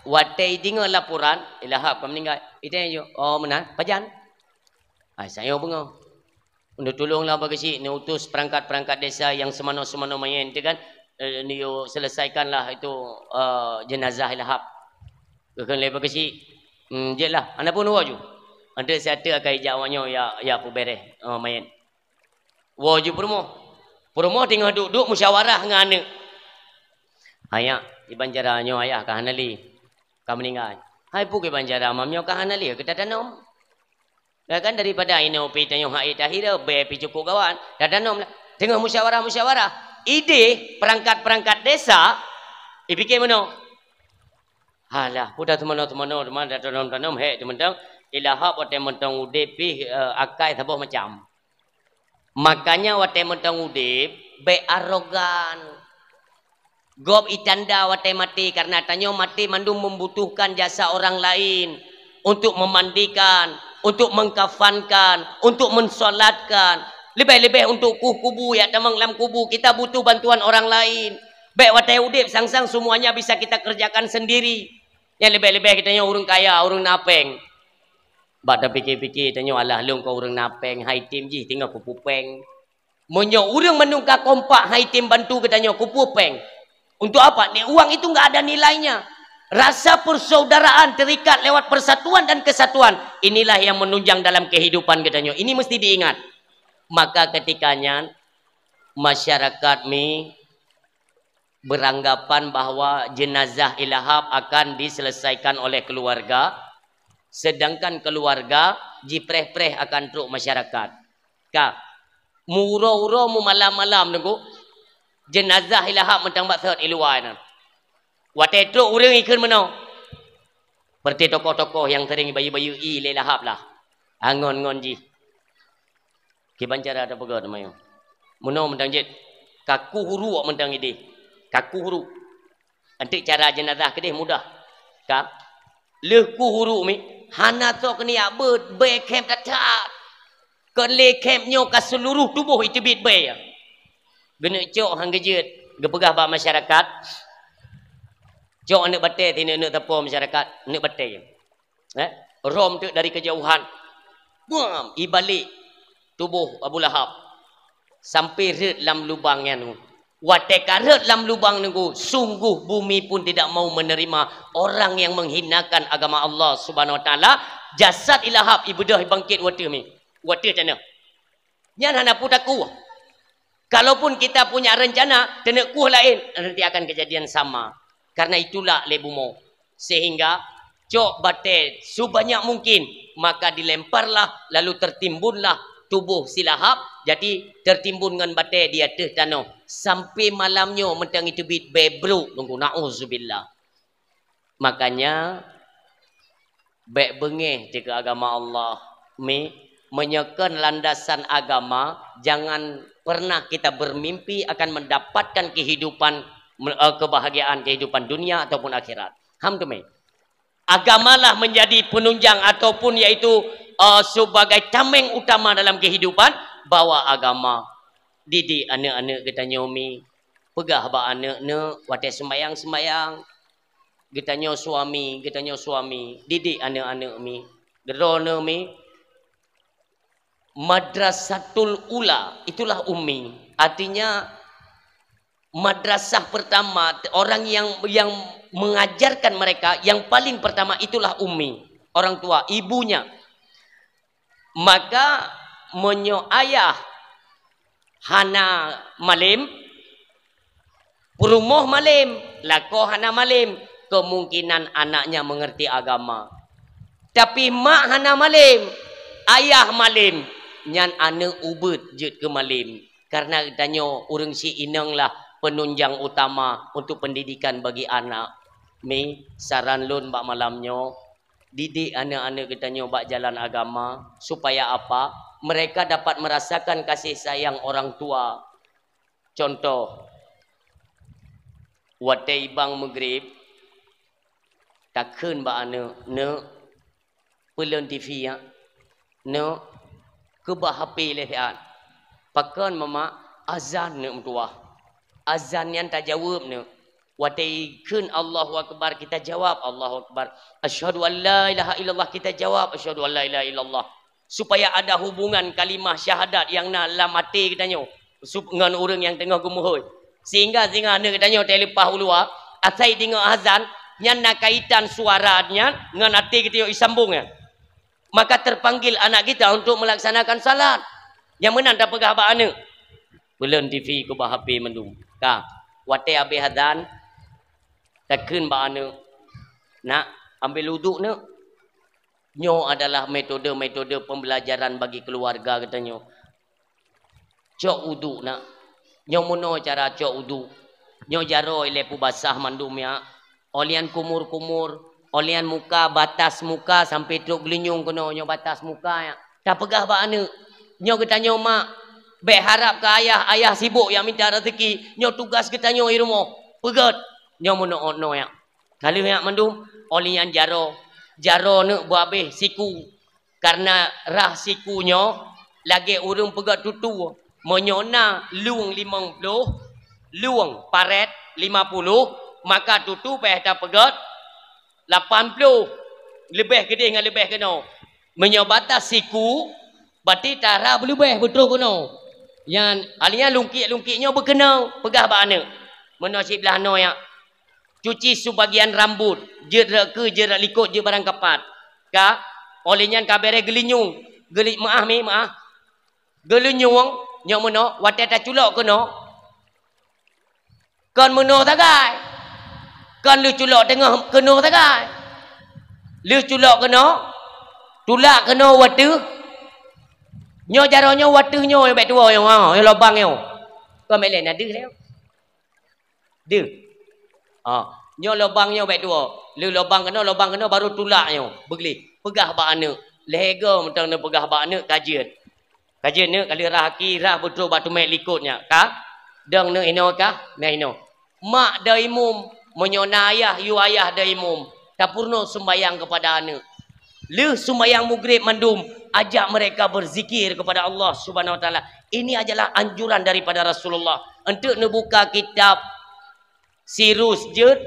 Watée deungoe laporan, ilahap ka meuninggai. Itanya ju, "Oh, meunan. Pajan?" Ai, sayang beungoh. Neutulonglah Pak Geuchik, neutus perangkat-perangkat desa nyang seumanoe-seumanoe manyét tu kan, eh, neuyue selesaikanlah itu, eh, jenazah ilahap. Geukheun lé Pak Geuchik, "Hmm, jeuet lah, hana peue neuwoe ju. Anteuk siat teuk akai jak awak nyoe ya, ya peubereh, eh, manyét." Woe ju peurumoh. Peurumoh teungoh duek-duek musyawarah ngon aneuk. "Hai nyak, kiban cara nyoe ayah ka hana lé. Ka meuninggai." "Hai peue kiban cara mam nyoe ka hana lé, ka tatanom?" Kan daripada inoe pi tanyoe hai tahira, bèe pi cukup gawat. Dah danom lah. Teungoh musyawarah-musyawarah. Idéh perangkat-perangkat desa, ipike meunoe. Halah, peue dah teumanoe-teumanoe, teuma dah tanom-tanom, hek teumantong. Ilahap watèe mantong udép pih, eh, akai saboh macam. Makanya watèe mantong udép, bèk arogan. Gob itanda watèe maté, karena tanyoe maté mandum membutuhkan jasa orang lain untuk memandikan, untuk mengkafankan, untuk mensolatkan. Leubeh-leubeh untuk kueh kubu, ya tamong lam kubu, kita butuh bantuan orang lain. Bèk watèe udép sang-sang semuanya bisa kita kerjakan sendiri. Nyang leubeh-leubeh geutanyoe ureueng kaya, ureueng na pèng. Bak tapike-pike tanyoe, alah lôn kon ureueng na pèng, hai tem jih teungoh kupeue pèng. Meunyoe ureueng mandum ka kompak hai tem bantu geutanyoe kupeue pèng. Untuk apa? Ni uang itu enggak ada nilainya. Rasa persaudaraan terikat lewat persatuan dan kesatuan, inilah yang menunjang dalam kehidupan geutanyoe. Ini mesti diingat. Maka ketika nyan, masyarakat mi beranggapan bahwa jenazah Ilahap akan diselesaikan oleh keluarga, sedangkan keluarga jipreh-preh akan trok masyarakat. Ka, meuuroe-uroe meumalam-malam Teungku, jenazah Ilahap mantong bak sot i luwa nyan. Watèe trok ureueng ikheun meunoe. Seperti tokoh-tokoh nyang sering bayeue-bayeue i lé Ilahap lah. Angon-ngon jih. Kiban cara tapeugah teuma nyoe. Meunoe mantong jeuet, kaku huru mantong idéh. Kaku huru. Anteuk cara jenazah keudéh mudah. Ka. Lheueh ku huru mi, hana soe keuniyak beuet, bèe khém that-that. Kon lé khém nyoe ka seuluruh tuboh iteubiet bèe. Geuneuk cok han geujeuet, geupeugah bak masyarakat. Cok aneuk batèe sineuk-neuk sapo masyarakat, aneuk batèe. Eh, rom teuk dari kejauhan. Buam, ibalek tuboh Abu Lahab sampai rhot lam lubang nyan. Watèe ka rhot lam lubang Teungku, sungguh bumi pun tidak mau menerima orang yang menghinakan agama Allah Subhanahu Wa Taala. Jasad Ilahap ibeudôh ibangkit watèe mi, watèe tanoh. Nyan hana peue takue. Kalaupun kita punya rencana, taneuk kueh laén, nanti akan kejadian sama. Karena itulah lé bumoe. Sehingga cok batèe sebanyak mungkin, maka dilemparlah, lalu tertimbunlah tuboh si Lahab, jadi tertimbun ngon batèe di ateueh tanoh. Sampai malam nyoe mantong iteubiet bèe brôk Teungku, na'uzubillah. Makanya, bèk beungéh dikeue agama Allah. Mi, meunyoe kon landasan agama, jangan pernah kita bermimpi akan mendapatkan kehidupan, eh, kebahagiaan kehidupan dunia ataupun akhirat. Ham teumé. Agamalah menjadi penunjang ataupun yaitu, eh, sebagai tameng utama dalam kehidupan, bawa agama. Didik aneuk-aneuk geutanyoe mi. Peugah bak aneuk-neuk watèe sembayang-sembayang. Geutanyoe suami, geutanyoe suami, didik aneuk-aneuk mi. Droeneuh mi, madrasatul ula, itulah ummi. Artinya, madrasah pertama, orang yang, yang mengajarkan mereka, yang paling pertama itulah ummi, orang tua, ibunya. Maka, meunyoe ayah hana malem, peurumoh malem, lakoe hana malem, kemungkinan anaknya mengerti agama. Tapi mak hana malem, ayah malem, nyan aneuk ubeuet jeuet keu malem. Karena geutanyoe ureueng si inong lah penunjang utama untuk pendidikan bagi anak. Mi, saran lôn bak malam nyoe, didik aneuk-aneuk geutanyoe bak jalan agama, supaya apa? Mereka dapat merasakan kasih sayang orang tua. Contoh, watèe ibang Maghrib, takheun bak aneuk, "Neuk, peulon T V nyan. Neuk, keubah H P lé siat." "Pakon, Mama?" "Azan neuk meutuwah." Azan nyan tajaweueb neuk. Watèe ikheun Allahu Akbar, kita jawab Allahu Akbar. Asyhadu an la ilaha illallah, kita jawab asyhadu an la ilaha illallah. Supaya ada hubungan kalimah syahadat nyang na lam até geutanyoe sup-, ngon ureueng nyang teungoh geumeuhôi. Sehingga singoh aneuk geutanyoe teuleupah u luwa, asai deungoe azan, nyan na kaitan suara nyan ngon até geutanyoe isambong nyan. Maka terpanggil anak kita untuk melaksanakan salat. Nyang meunan tapeugah bak aneuk, "Peulon T V, keubah H P mandum." Ka, watèe abéh azan, takheun bak aneuk, "Nak, ambil uduk, Neuk." Nyoe adalah metode-metode pembelajaran bagi keluarga geutanyoe. Cok uduk nak. Nyoe meunoe cara cok uduk. Nyoe jaroe ilée peubasah mandum nyak. Óh lheueh nyan kumur-kumur, óh lheueh nyan muka, batas muka sampai trok geulinyueng keunoe, nyoe batas muka nyak. Tapeugah bak aneuk, nyoe geutanyoe mak, bék harab keu ayah, ayah sibok nyang minta raseuki, nyoe tugas geutanyoe i rumoh. Peugét, nyoe meunoe-noe nyak. Ka lheueh nyak mandum, óh lheueh nyan jaroe. Jaroe neuk buabéh siku. Kareuna rhah siku nyoe lagée ureuëng peugét tutu. Meunyoe na lueng limong ploh, lueng parét lima puluh, maka tutu payah tapeugét lapan ploh. Leubeh keudeh ngon leubeh keunoe. Meunyoe batas siku, berarti tara beuleubeh beutroh keunoe. Nyan, óh lheueh nyan lungkiek-lungkiek nyoe beukeunong, peugah bak aneuk. Meunoe siblaih noe nyak. Cuci sebagian rambut, jeuet rot keue, jeuet rot likot, jeuet barang kapat. Ka, óh lheueh nyan ka béréh geulinyueng, geuli-, meuáh mi, meuáh. Geulinyueng, nyoe meunoe, watée taculok keunoe. Kon meunoe sagai. Kon lheueh culok teungoh keunoe sagai. Lheueh culok keunoe, tulak keunoe wateuh. Nyoe jaroe nyoe wateuh nyoe bék tuwoe nyoe, ha, nyoe lobang nyoe. Kon bék lé na deuh lé. Deuh. Ha, nyoe lobang nyoe bék tuwoe. Lheueh lobang keunoe, lobang keunoe baru tulak nyoe. Beugleh. Peugah bak aneuk. Lhée goe mantong neupeugah bak aneuk ka jeuet. Ka jeuet neuk ka lheueh rhah aki, rhah beutroh bak teumé likot nyak. Ka? Dong neuk inoe ka? Na inoe. Mak dong imum, meunyoe na ayah, yue ayah dong imum. Tapeurunoe seumbahyang keupada aneuk. Lheueh seumbahyang Maghrib mandum, ajak mereka berzikir kepada Allah Subhanahu Wa Taala. Ini adalah anjuran daripada Rasulullah. Enteuk neubuka kitab Sirus jeuet,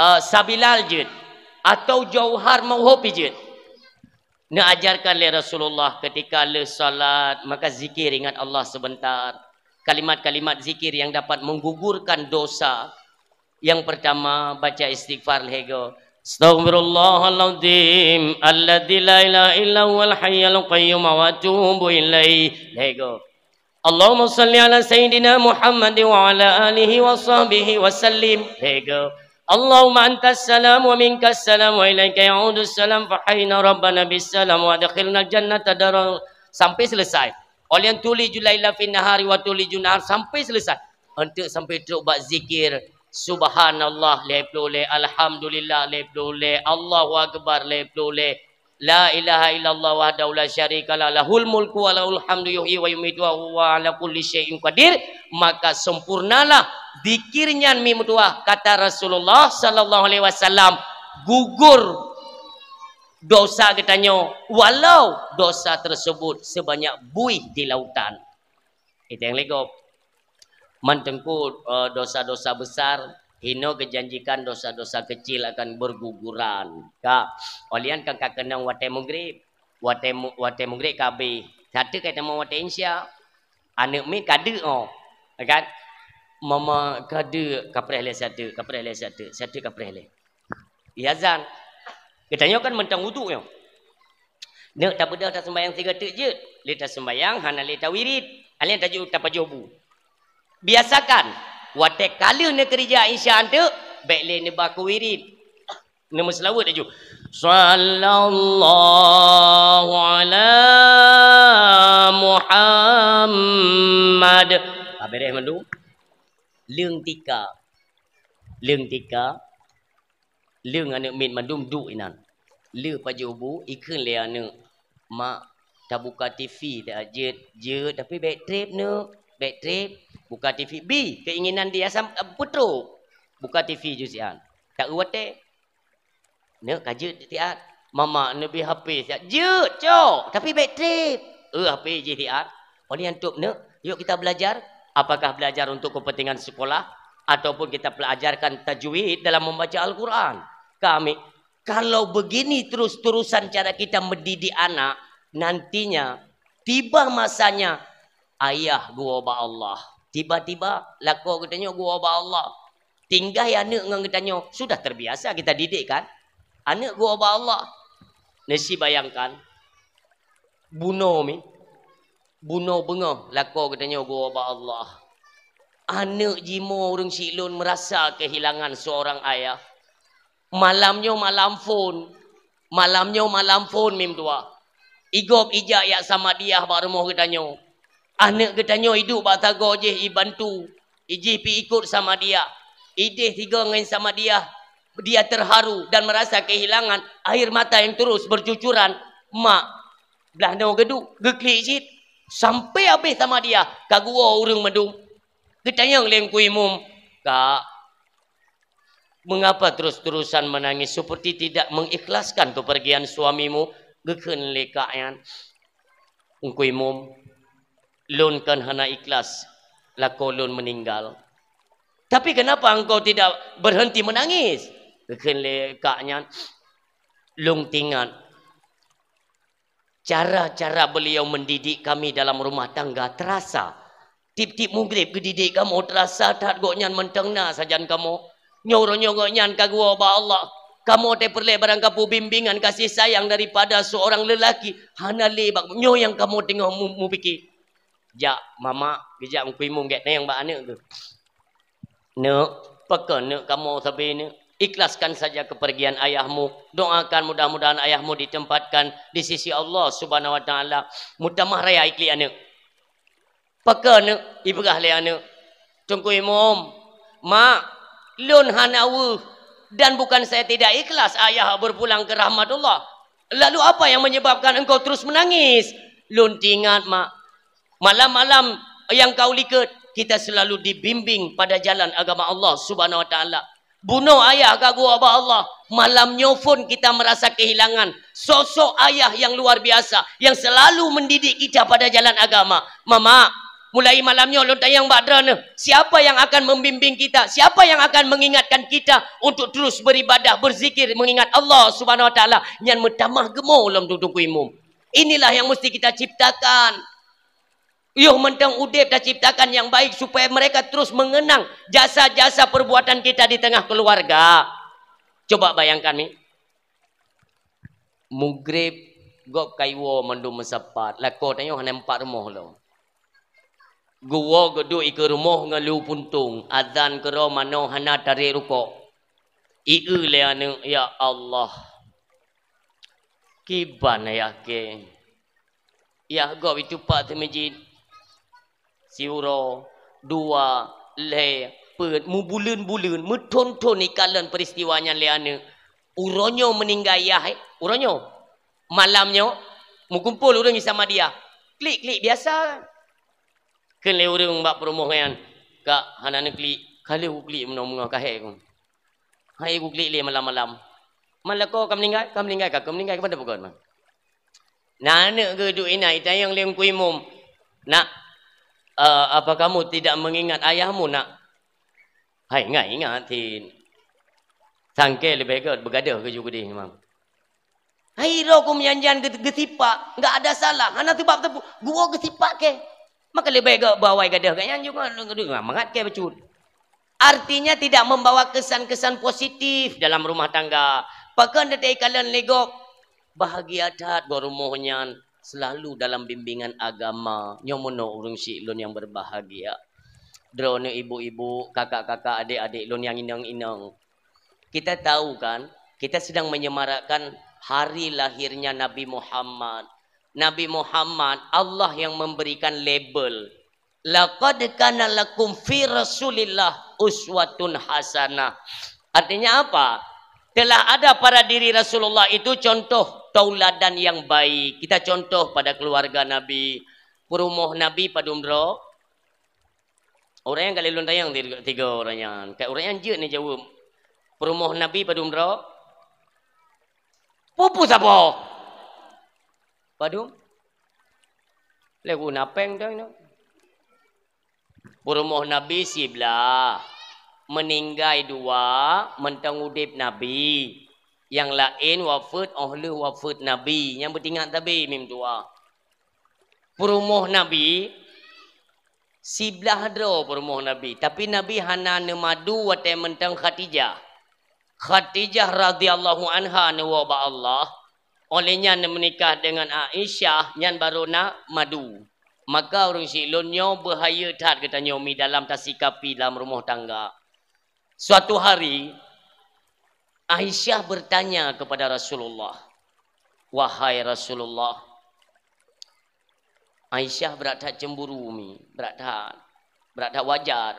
eh, Sabilal jeuet, atau Jauhar Mauhubi jeuet. Neuajarkan lé Rasulullah ketika lheueh salat, maka zikir, ingat Allah sebentar. Kalimat-kalimat zikir yang dapat menggugurkan dosa. Yang pertama, baca istighfar lhée goe. Astaghfirullahaladzim alladzi la ilaha illa huwal hayyul qayyum wa atubu ilaih. Lhée goe. Allahumma salli ala sayyidina Muhammad wa ala alihi wa sahbihi wa sallim. Lhée goe. Allahumma antas salam wa minkas salam wa ilaika ya'udus salam, fa hayyina rabbana bis salam wa adkhilnal jannata daral, sampai selesai. Óh lheueh nyan tulijul laila fin nahari wa tulijun nahar, sampai selesai. Enteuk sampai trok bak zikir, subhanallah lhée ploh lhée, alhamdulillah lhée ploh lhée, Allahu akbar lhée ploh lhée, la ilaha illallah wahdahu la syarikalah, lahul mulku wa lahul hamdu, yuhyi wa yumitu wa huwa ala kulli syai'in qadir, maka sempurnalah zikir nyan mi meutuwah. Kata Rasulullah sallallahu alaihi wasallam, gugur dosa geutanyoe, walau dosa tersebut sebanyak buih di lautan. Iteng lé gob. Man teungku, eh, dosa-dosa besar, hino geujanjikan dosa-dosa kecil akan berguguran. Ka, óh lheueh nyan kan ka keunong watée Maghrib. Watée mu-, watée Maghrib ka abéh. Sateuk ka tamong watée Isya. Aneuk miet ka deuk oh. Ya kan? Mama ka deuk, ka preh lé sateuk, ka preh lé sateuk, sateuk ka preh lé. Iazan. Geutanyoe kan mantong uduk nyoe. Neuk tabeudôh taseumbahyang sigoe teuk jeuet. Lé taseumbahyang hana lé tawirit. Hana lé taju-, tapajoh bu. Biasakan, watée ka lheueh neukeurija Isya teuk, bék lé neuba keu wirit. Neumeuseulaweuet laju. Sallallahu ala Muhammad. Ka béréh mandum. Leung tika. Leung tika. Leung aneuk miet mandum duek inan. Lheueh pajoh bu, ikheun lé aneuk, "Mak, tabuka T V ta jeuet." "Jeuet, tapi bék treb, Neuk. Bék treb. Buka T V." Bi, keinginan dia sam-, peutrok. Buka T V ju siat. Tak eu watée. Neuk ka jeuet siat. "Mama, neubi H P siat." "Jeuet, cok, tapi bék treb." Eu H P jih siat. Óh lheueh nyan tôb, "Neuk, yuk kita belajar." Apakah belajar untuk kepentingan sekolah ataupun kita pelajarkan tajwid dalam membaca Al-Quran? Kami, kalau begini terus-terusan cara kita mendidik anak, nantinya tiba masanya ayah geuwoe bak Allah. Tiba-tiba lakoe geutanyoe geuwoe bak Allah. Tinggai aneuk ngon geutanyoe, sudah terbiasa kita didik kan? Aneuk geuwoe bak Allah. Neusi bayangkan, bunoe mi, bunoe beungoh lakoe geutanyoe geuwoe bak Allah. Aneuk jimoe ureuëng siklon merasa kehilangan seorang ayah. Malam nyoe malam phon. Malam nyoe malam phon mim tuha. Igob ijak yak Samadiyah bak rumoh geutanyoe. Aneuk geutanyoe iduek bak sagoe jih ibantu, ijih pi ikot Samadiyah. Ideh sigoe ngon Samadiyah, dia terharu dan merasa kehilangan air mata yang terus bercucuran. Mak, blah noe geuduek, geuklik cit. Sampai habéh Samadiyah, ka geuwoe ureuëng mandum. Geutanyong lé Teungku Imum, "Kak, mengapa terus-terusan menangis seperti tidak mengikhlaskan kepergian suamimu?" Geukheun lé kak nyan, "Teungku Imum, lôn kan hana ikhlas lakoe lôn meninggal. Tapi kenapa engkau tidak berhenti menangis?" Geukheun lé kak nyan, "Lôn teuingat cara-cara beliau mendidik kami dalam rumah tangga terasa. Tiep-tiep mugreb geudidik kamoe, terasa that gobnyan mantong na sajan kamoe. Nyoe uroe nyoe gobnyan ka geuwoe bak Allah. Kamoe teuh peureulée barangkapeue bimbingan kasih sayang daripada seorang lelaki, hana lé bak nyoe nyang kamoe teungoh mu-, mupike." Jak mamak, geujak Teungku Imum, geutanyong bak aneuk geuh, "Neuk, pakon neuk kamoe sabe neuk? Ikhlaskan saja kepergian ayahmu. Doakan mudah-mudahan ayahmu ditempatkan di sisi Allah Subhanahu wa Taala." Meutamah raya iklik aneuk. "Pakon neuk?" Ipeugah lé aneuk, "Teungku Imum, mak, lôn hana weueh, dan bukan saya tidak ikhlas ayah berpulang ke rahmatullah. Lalu apa yang menyebabkan engkau terus menangis?" "Lôn teuingat, mak, malam-malam nyang ka u likot, kita selalu dibimbing pada jalan agama Allah Subhanahu wa Taala. Bunoe ayah ka geuwoe bak Allah, malam nyoe phon kita merasa kehilangan sosok ayah yang luar biasa, yang selalu mendidik kita pada jalan agama. Mamak, mulai malam nyoe lôn tanyong bak droeneuh, siapa yang akan membimbing kita? Siapa yang akan mengingatkan kita untuk terus beribadah, berzikir, mengingat Allah Subhanahu wa Taala?" Nyan meutamah geumo lom Teungku Imum. Inilah yang mesti kita ciptakan. Yoh mantong udeb taciptakan yang baik supaya mereka terus mengenang jasa-jasa perbuatan kita di tengah keluarga. Coba bayangkan ni. Mugreb gob ka iwoe mandum meusapat, lakoe tanyoe hana meupat rumoh lom. Geuwoe geuduek ikeue rumoh ngon lu puntông, azan keudroe manoe hana tarek rukok. Ieu lé aneuk, "Ya Allah, kiban ayah kèe." Yah gob itupat teumeujid. Siuroe, dua, lhèe, peuet, meubuleuen-buleuen, meuthôn-thôn ikalon peuristiwa nyan lé aneuk. Uroe nyoe meuninggai yah, eh, uroe nyoe. Malam nyoe, meukumpol ureueng Samadiyah. Klik-klik biasa. Kheun lé ureueng bak peurumoh nyan, "Kak, hana neuklik, ka lheueh kuklik meunoe meungoh ka hèk keuh." "Hai kuklik lé malam-malam." "Man lakoe ka meuninggai?" "Ka meuninggai, ka, ka meuninggai, ka ban teupeugot, man." Na aneuk geuduek inan, itanyong lé Teungku Imum, "Nak, eh, apa kamu tidak mengingat ayahmu, Nak?" "Hai, ingat, ingat, Tin. Sangke leubeh gèt beugadôh keujeuet keudeh, Mam." Hai droe ku meujan-jan geu-, geusipak, enggak ada salah, hana seubab teupeu, geuwoe geusipak kèe. Maka leubeh gèt bawai gadôh geuh nyan juga mangat kèe bacut. Artinya tidak membawa kesan-kesan positif dalam rumah tangga. Pakon teutai kalon lé gob? Bahagia that gob rumoh nyan selalu dalam bimbingan agama. Nyoe meunoe ureueng syik lôn nyang berbahagia. Droeneuh ibu-ibu, kakak-kakak, adik-adik lôn nyang inong-inong. Kita tahu kan, kita sedang menyemarakkan hari lahirnya Nabi Muhammad. Nabi Muhammad, Allah yang memberikan label. "Laqad kana lakum fi Rasulillah uswatun hasanah." Artinya apa? Telah ada pada diri Rasulullah itu contoh tauladan yang baik. Kita contoh pada keluarga Nabi. Peurumoh Nabi padum droe? Ureueng nyang ka lheueh lôn tanyong tiga, tiga ureueng nyan. Ka ureueng nyan jeuet neujaweueb. Peurumoh Nabi padum droe? Pupu saboh? Padum? Lé guna péng tu, tu. Peurumoh Nabi siblah, meuninggai dua, mantong udeb Nabi. Nyang laén wafeuet óh lheueh wafeuet Nabi. Nyang beutingat sabe mim tuha. Peurumoh Nabi, siblah droe peurumoh Nabi, tapi Nabi hana neumadu watèe mantong Khadijah. Khadijah radhiyallahu anha neuwoe bak Allah, óh lheueh nyan neumeunikah deungon Aisyah, nyan barô na madu. Maka ureueng syik lôn, nyoe beuhayeu that geutanyoe mi dalam tasikapi lam rumoh tangga. Suatu hari, Aisyah bertanya kepada Rasulullah, Wahai Rasulullah, Aisyah brat that cemburu mi, brat that, brat that wajar.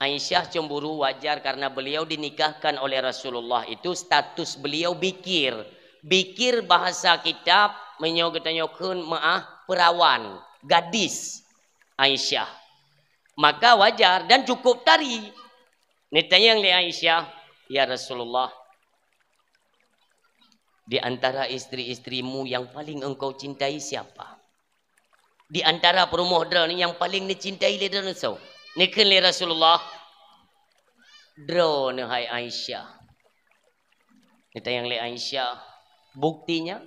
Aisyah cemburu wajar karena beliau dinikahkan oleh Rasulullah itu status beliau bikir. Bikir bahasa kitab meunyoe geutanyoe kheun meuah perawan, gadis Aisyah. Maka wajar dan cukup tari. Neutanyong lé Aisyah, "Ya Rasulullah, di antara istri-istrimu yang paling engkau cintai siapa? Di antara peurumoh droeneuh yang paling neucintai lé droeneuh soe?" Neukheun lé Rasulullah, "Droeneuh hai Aisyah." Neutanyong lé Aisyah, "Buktinya?"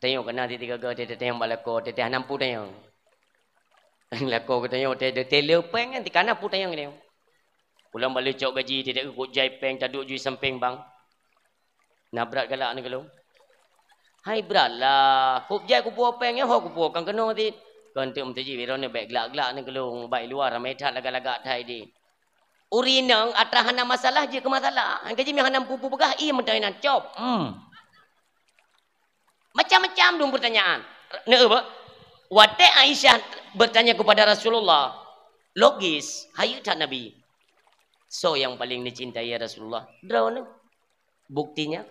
Tanyong kana tiga-tiga, tanyong bak lakoe, teuh hana mampu tanyong. Lakoe geutanyong, teuh, teuh le péng kan, teuh hana mampu tanyong tanyong. Pulang bak le cok gaji, teuh, teuh kok jai péng, taduek ju sampéng bang. Na brat galak neukeulong. Hai brat lah, kop jai kupuwoe péng nyoe, ho kupuwoe kan keunoe cit. Kon teuk meuteujih, biro ni bèk glak-glak neukeulong, bak luwa ramé that lagak-lagak that di. Ureueng inong atra hana masalah jeuet keu masalah. Nyang ka jih meuhana mampu peugah, ie meutai nan cop. Hmm. Macam-macam dong pertanyaan. Neu, watèe Aisyah bertanya kepada Rasulullah, logis, hayeu that Nabi. "Soe nyang paleng neucintai ya Rasulullah?" "Droeneuh." "Buktinya?"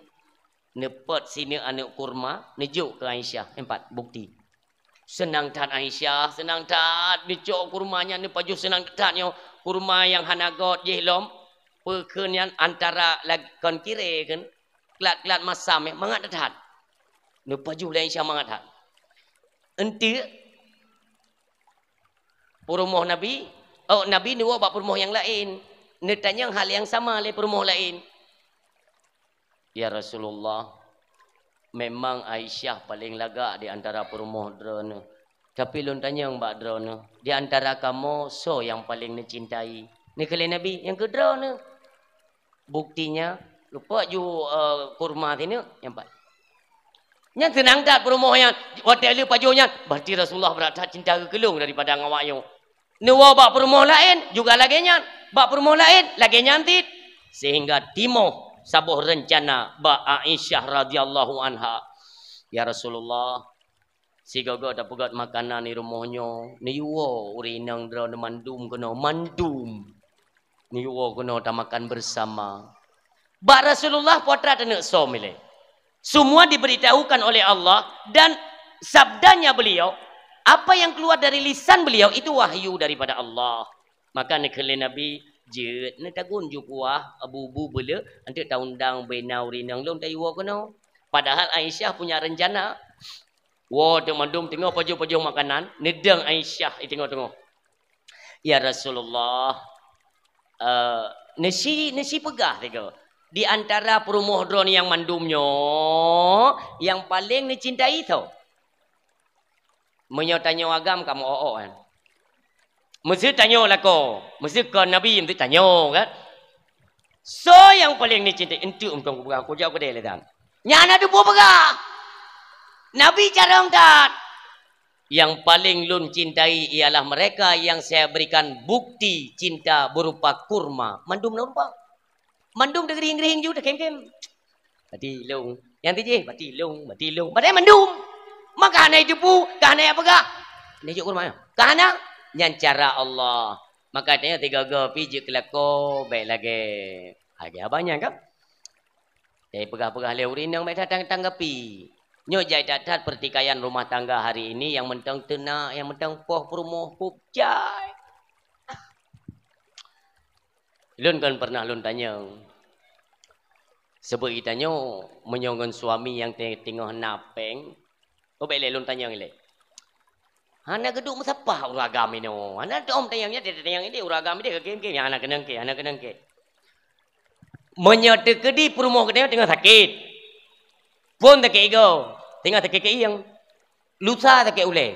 Neupot sineuk aneuk kurma, neujok keu Aisyah. Empat, bukti. Seunang that Aisyah, seunang that. Neucok kurma nyan, neupajoh seunang that nyoe. Kurma nyang hana göt jih lom. Peue kheun nyan antara lag-, kon kiré kheun. Klat-klat masam, eh, mangat that. Neupajoh lé Aisyah mangat that. Enteuk peurumoh Nabi, oh, Nabi neuwoe bak peurumoh nyang laén. Neutanyong hal nyang sama lé peurumoh laén. "Ya Rasulullah, memang Aisyah paleng lagak di antara peurumoh droeneuh. Tapi lôn tanyong bak droeneuh, di antara kamoe soe nyang paleng neucintai?" Neukheun lé Nabi, "Nyang keu droeneuh." "Buktinya?" Lupot ju, eh, kurma sineuk, nyang pat. Nyan seunang that peurumoh nyan, watèe lheueh pajoh nyan, "Berarti Rasulullah brat that cinta keu lôn daripada ngon awak nyoe." Neuwoe bak peurumoh laén juga lagèe nyan, bak peurumoh laén lagèe nyan cit, sehingga timoh saboh reuncana bak Aisyah radhiyallahu anha. "Ya Rasulullah, sigoe-goe tapeugöt makanan di rumoh nyoe, neuyue woe ureueng inong droeneuh mandum keunoe, mandum. Neuyue woe keunoe tamakan bersama." Bak Rasulullah peue atra taneuk som ilèe. Semua diberitahukan oleh Allah dan sabdanya beliau, apa yang keluar dari lisan beliau itu wahyu daripada Allah. Maka neukheun lé Nabi, "Jeuet neutagun ju kuah, bu-bu beuleuek, enteuk taundang bena ureueng inong lôn tayue woe keunoe." Padahal Aisyah punya rencana. Woe teuk mandum teungoh pajoh-pajoh makanan, neudong Aisyah di teungoh-teungoh. "Ya Rasulullah, eh, neusi, neusi peugah sigoe, di antara peurumoh droeneuh nyang mandum nyoe, nyang paleng neucintai soe?" Meunyoe tanyoe agam ka meu-ôk-ôk kan. Meuseu tanyoe lakoe, meuseu kon Nabi, meuseu tanyoe kan. Soe nyang paleng neucintai? Enteuk mantong kupeugah, kujak keudeh lé dan. Nyan hana teupeu peugah. Nabi carông that. "Yang paling lôn cintai ialah mereka yang saya berikan bukti cinta berupa kurma." Mandum na rupa. Mandum teugeurihing-geurihing ju, teukhém-khém. Bati lông. Nyang tijih, bati lông, bati lông. Padahai mandum. Maka hana jiteupeue, ka hana jipeugah. Neujok kurma nyoe. Ka hana. Nyan cara Allah. Maka tanyoe sigoe-goe pih jeuet keu lakoe bèk lagèe. Lagèe abang nyan kan? Jadi peugah-peugah lé ureueng inong bèk that tanggapi. Nyoe jai that-that pertikaian rumah tangga hari ini nyang mantong teunak, nyang mantong poh peurumoh kop jai. Lôn kon pernah lôn tanyong. Seubut geutanyoe meunyoe ngon suami nyang te-, teungoh na péng, oh, bèk lé lôn tanyong ilèe. Hana geuduek meusapah ureueng agam inoe. Hana teuom tanyong nyan, tanyong idéh ureueng agam idéh, keu game-game nyang hana keunong kèe, hana keunong kèe. Meunyoe teukeudi peurumoh geutanyoe teungoh sakét, phon sakét igoe, teungoh sakét keuieng, lusa sakét ulèe,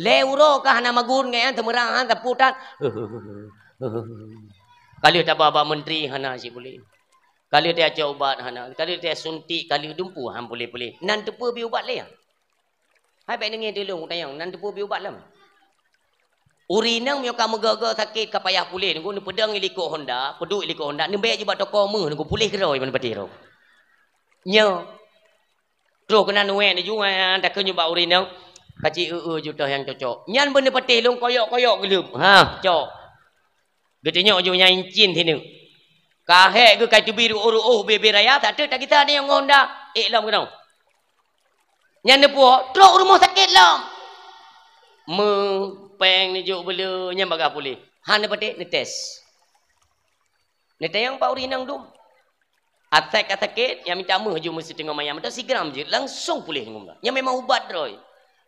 lhèe uroe ka hana magun, ngon nyan seumeurang han sapeue tan. Ka lheueh taba bak meuntri hana cit puléh. Ka lheueh tacok ubat hana, ka lheueh tasuntik, ka lheueh dumpeue han puléh-puléh. Nan teupeue bi ubat lé nyan? Hai bèk deungö teulông tanyong, nan teupeue bi ubat lom. Ureueng inong meunyoe ka meugoe-goe sakét ka payah puléh, nunggu neupeudong i likot honda, peuduek i likot honda, neubèe jih bak toko meuh, nunggu puléh keudroe ban pati roh. Nyoe. Troh keunan wék laju, eh, takheun nyoe bak ureueng inong, "Kacik eu-eu ju toh nyang cocok." Nyan beuneupatéh lôn koyok-koyok geuleueb. Ha, cok. Geutunyok ju nyang incin sineuk. Ka hék geuh kai teubi ruoh-ruoh bubé-bubé raya, tak teuk takita nyang ngon honda. Ék lom keunoe. Nyan neupuwoe, trok u rumoh sakét lom. Meupéng neujok beuleu, nyan bagah puléh. Han neupatéh, neutés. Neutanyong bak ureueng inong dum. Asai ka sakét, nyang mita méuh ju meusitingoh manyam, atau sigram jeuet, langsong puléh ngon. Nyan memang ubat droe.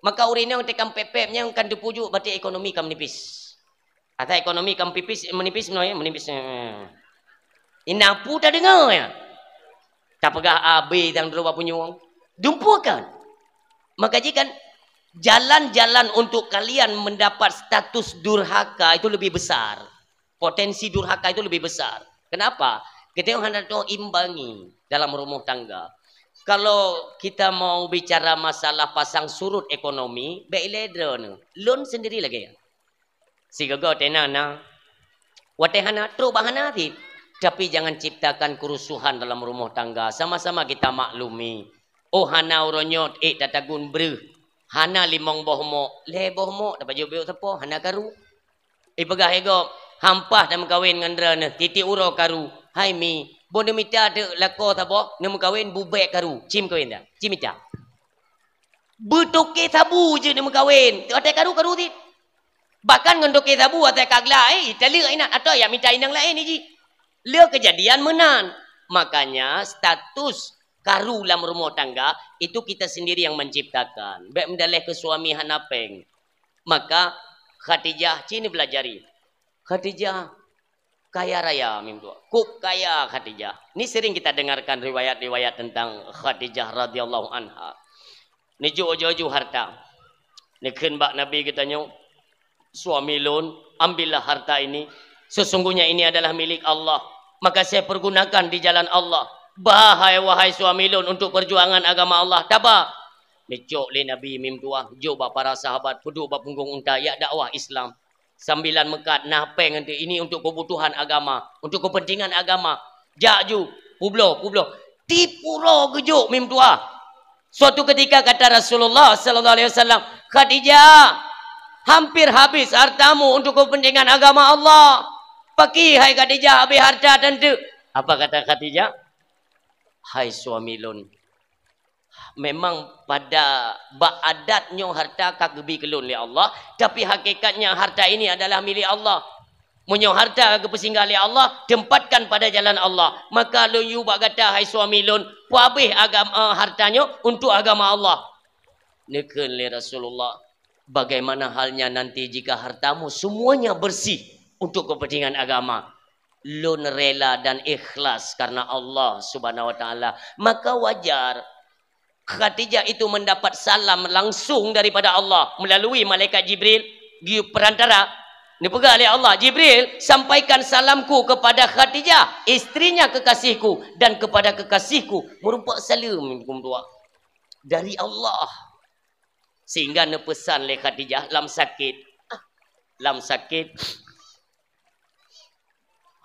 Maka ureueng inong teuka pép-pép nyang kan teupujuk, berarti ekonomi ka menipis. Asai ekonomi ka menipis, menipis meunoe, menipis. Ina pu tadeungoe nyan. Tapeugah abéh nyang droe bak punyueng. Dumpeue kan? Maka jih kan, jalan-jalan untuk kalian mendapat status durhaka itu lebih besar. Potensi durhaka itu lebih besar. Kenapa? Kita hana tahu imbangi dalam rumah tangga. Kalau kita mau bicara masalah pasang surut ekonomi, bèk ilèe droeneuh. Lôn sendiri lagèe nyan. Sigoe-goe teuh na, na. Watèe hana, trok bak hana cit. Tapi jangan ciptakan kerusuhan dalam rumah tangga. Sama-sama kita maklumi. Oh, hana uroe nyoe ék tatagun breuh. Hana limong boh mok, lhèe boh mok tapajoh beuet sapo, hana karu. Ipeugah lé gob, "Hampah tameukawen ngon droeneuh, tiep-tiep uroe karu." Hai mi, boh neumita teuk lakoe saboh, neumeukawen bubèk karu. Ci meukawen dak? Ci mita. Beutoké sabu jeuet neumeukawen, watèe karu-karu cit. Bahkan ngon toké sabu watèe ka glak, eh, taleuek inan, atau ya mita inong laén jih. Le keujadian meunan. Makanya status karu lam rumoh tangga itu kita sendiri yang menciptakan. Bèk meudalèh keu suami hana pèng. Maka Khadijah ci neubelajari. Khadijah kaya raya mim tuah. Kôb kaya Khadijah. Ni sering kita dengarkan riwayat-riwayat tentang Khadijah radhiyallahu anha. Neujok ju-ju harta. Neukheun bak Nabi geutanyoe, "Suami lôn, ambillah harta ini. Sesungguhnya ini adalah milik Allah. Maka saya pergunakan di jalan Allah. Ba hai, wahai suami lôn, untuk perjuangan agama Allah. Taba." Neucok lé Nabi mim tuah, jok bak para sahabat, peuduek bak punggong unta, jak dakwah Islam. Sambilan meukat, "Na pèng ngon teuk, ini untuk kebutuhan agama, untuk kepentingan agama." Jak ju, publoe, publoe. Tiep uroe geujok mim tuah. Suatu ketika kata Rasulullah sallallahu alaihi wasallam, "Khadijah, hampir habis hartamu untuk kepentingan agama Allah." "Pakri hai Khadijah habis harta tanteuk?" Apa kata Khadijah? "Hai suami lôn, memang pada bak adat nyoe harta ka geubi keu lôn lé Allah, tapi hakikatnya harta ini adalah milik Allah. Meunyoe harta geupeusinggah lé Allah, tempatkan pada jalan Allah. Maka lôn yue bak gata, hai suami lôn, peuhabéh agam-, eh, harta nyoe untuk agama Allah." Neukheun lé Rasulullah, "Bagaimana halnya nanti jika hartamu semuanya bersih untuk kepentingan agama?" "Lôn rela dan ikhlas karena Allah Subhanahu wa Taala." Maka wajar Khadijah itu mendapat salam langsung daripada Allah melalui malaikat Jibril, geuyue perantara. Neupeugah lé Allah, "Jibril, sampaikan salamku kepada Khadijah, istrinya kekasihku, dan kepada kekasihku." Meurumpok saleuem huköm dua dari Allah. Sehingga neupeusan lé Khadijah lam sakét. Lam sakét,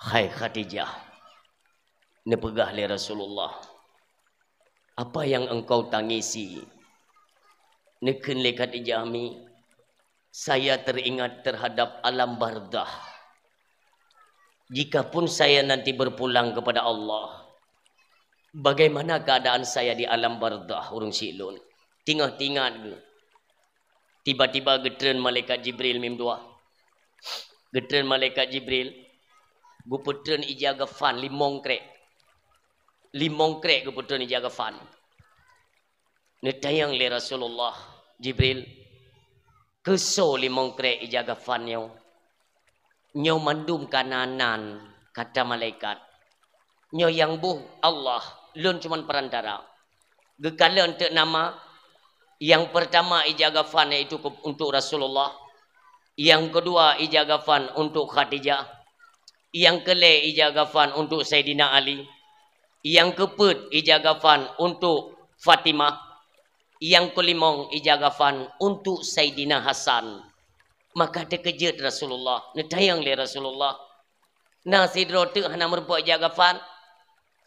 "Hai Khadijah," neupeugah lé Rasulullah, "apa yang engkau tangisi?" Neukheun lé Khadijah, "Mi, saya teringat terhadap alam barzakh. Jikapun saya nanti berpulang kepada Allah, bagaimana keadaan saya di alam barzakh ureueng syiek lôn?" Teungoh teuingat geuh, tiba-tiba geutreun malaikat Jibril mim dua. Geutreun malaikat Jibril, geupeutreun ija gafan limong krék. Limong krék geupeutreun ija gafan. Neutanyong lé Rasulullah, "Jibril, keusoe limong krék ija gafan nyoe?" "Nyoe mandum ka na nan," kata malaikat. "Nyoe nyang boh Allah, lôn cuman perantara." Geukalon teuk nama, nyang pertama ija gafan yaitu ke-, untuk Rasulullah, nyang keudua ija gafan untuk Khadijah, nyang keulhèe ija gafan untuk Saidina Ali, nyang keupeuet ija gafan untuk Fatimah, nyang keulimong ija gafan untuk Saidina Hasan. Maka teukeujot Rasulullah, neutanyong lé Rasulullah, "Na sidroe teuk hana meurumpok ija gafan?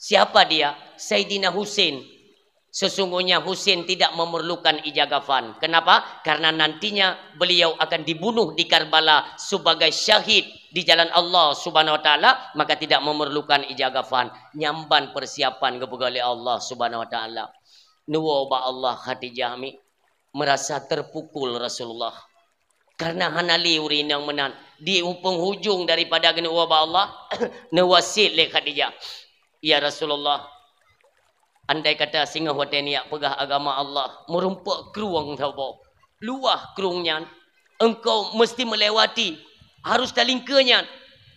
Siapa dia?" "Saidina Husein." Sesungguhnya Husain tidak memerlukan ija kafan. Kenapa? Karena nantinya beliau akan dibunuh di Karbala sebagai syahid di jalan Allah Subhanahu wa Taala, maka tidak memerlukan ija kafan. Nyan ban persiapan geupeugah lé Allah Subhanahu wa Taala. Neuwoe bak Allah Khadijah mi, merasa terpukul Rasulullah. Karena hana lé ureueng inong meunan. Di penghujung daripada geuneuwoe bak Allah, neuwasiet lé Khadijah, "Ya Rasulullah, andai kata singoh watée neujak peugah agama Allah, meurumpok krueng saboh, luwah krueng nyan, engkau mesti melewati, harus talingkeue nyan.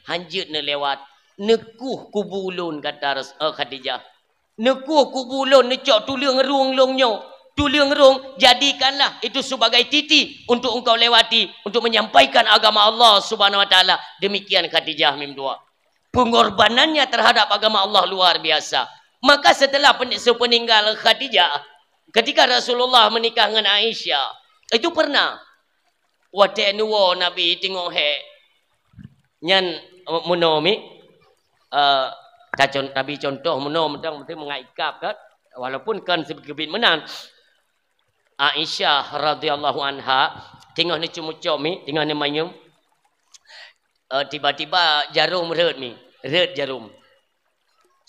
Hanjeuet neulewat, neukueh kubu ulôn," kata Ras-, eh, Khadijah. "Neukueh kubu lôn, neucok tuleueng rhueng lôn nyoe. Tuleueng rhueng, jadikanlah itu sebagai titi untuk engkau lewati, untuk menyampaikan agama Allah Subhanahu wa Taala." Demikian Khadijah mim dua. Pengorbanannya terhadap agama Allah luar biasa. Maka setelah pen-, sepeninggal Khadijah, ketika Rasulullah menikah dengan Aisyah, itu pernah watée neuwoe Nabi teungoh hék. Nyan, eh, meunoe mi, eh, tacon-, tabi contoh meunoe mantong, meusti meungat ikab kan, walaupun kan seugeubit meunan. Aisyah radhiyallahu anha, teungoh neucumucom mi, teungoh neumanyum, eh, tiba-tiba jarum rhot mi, rhot jarum.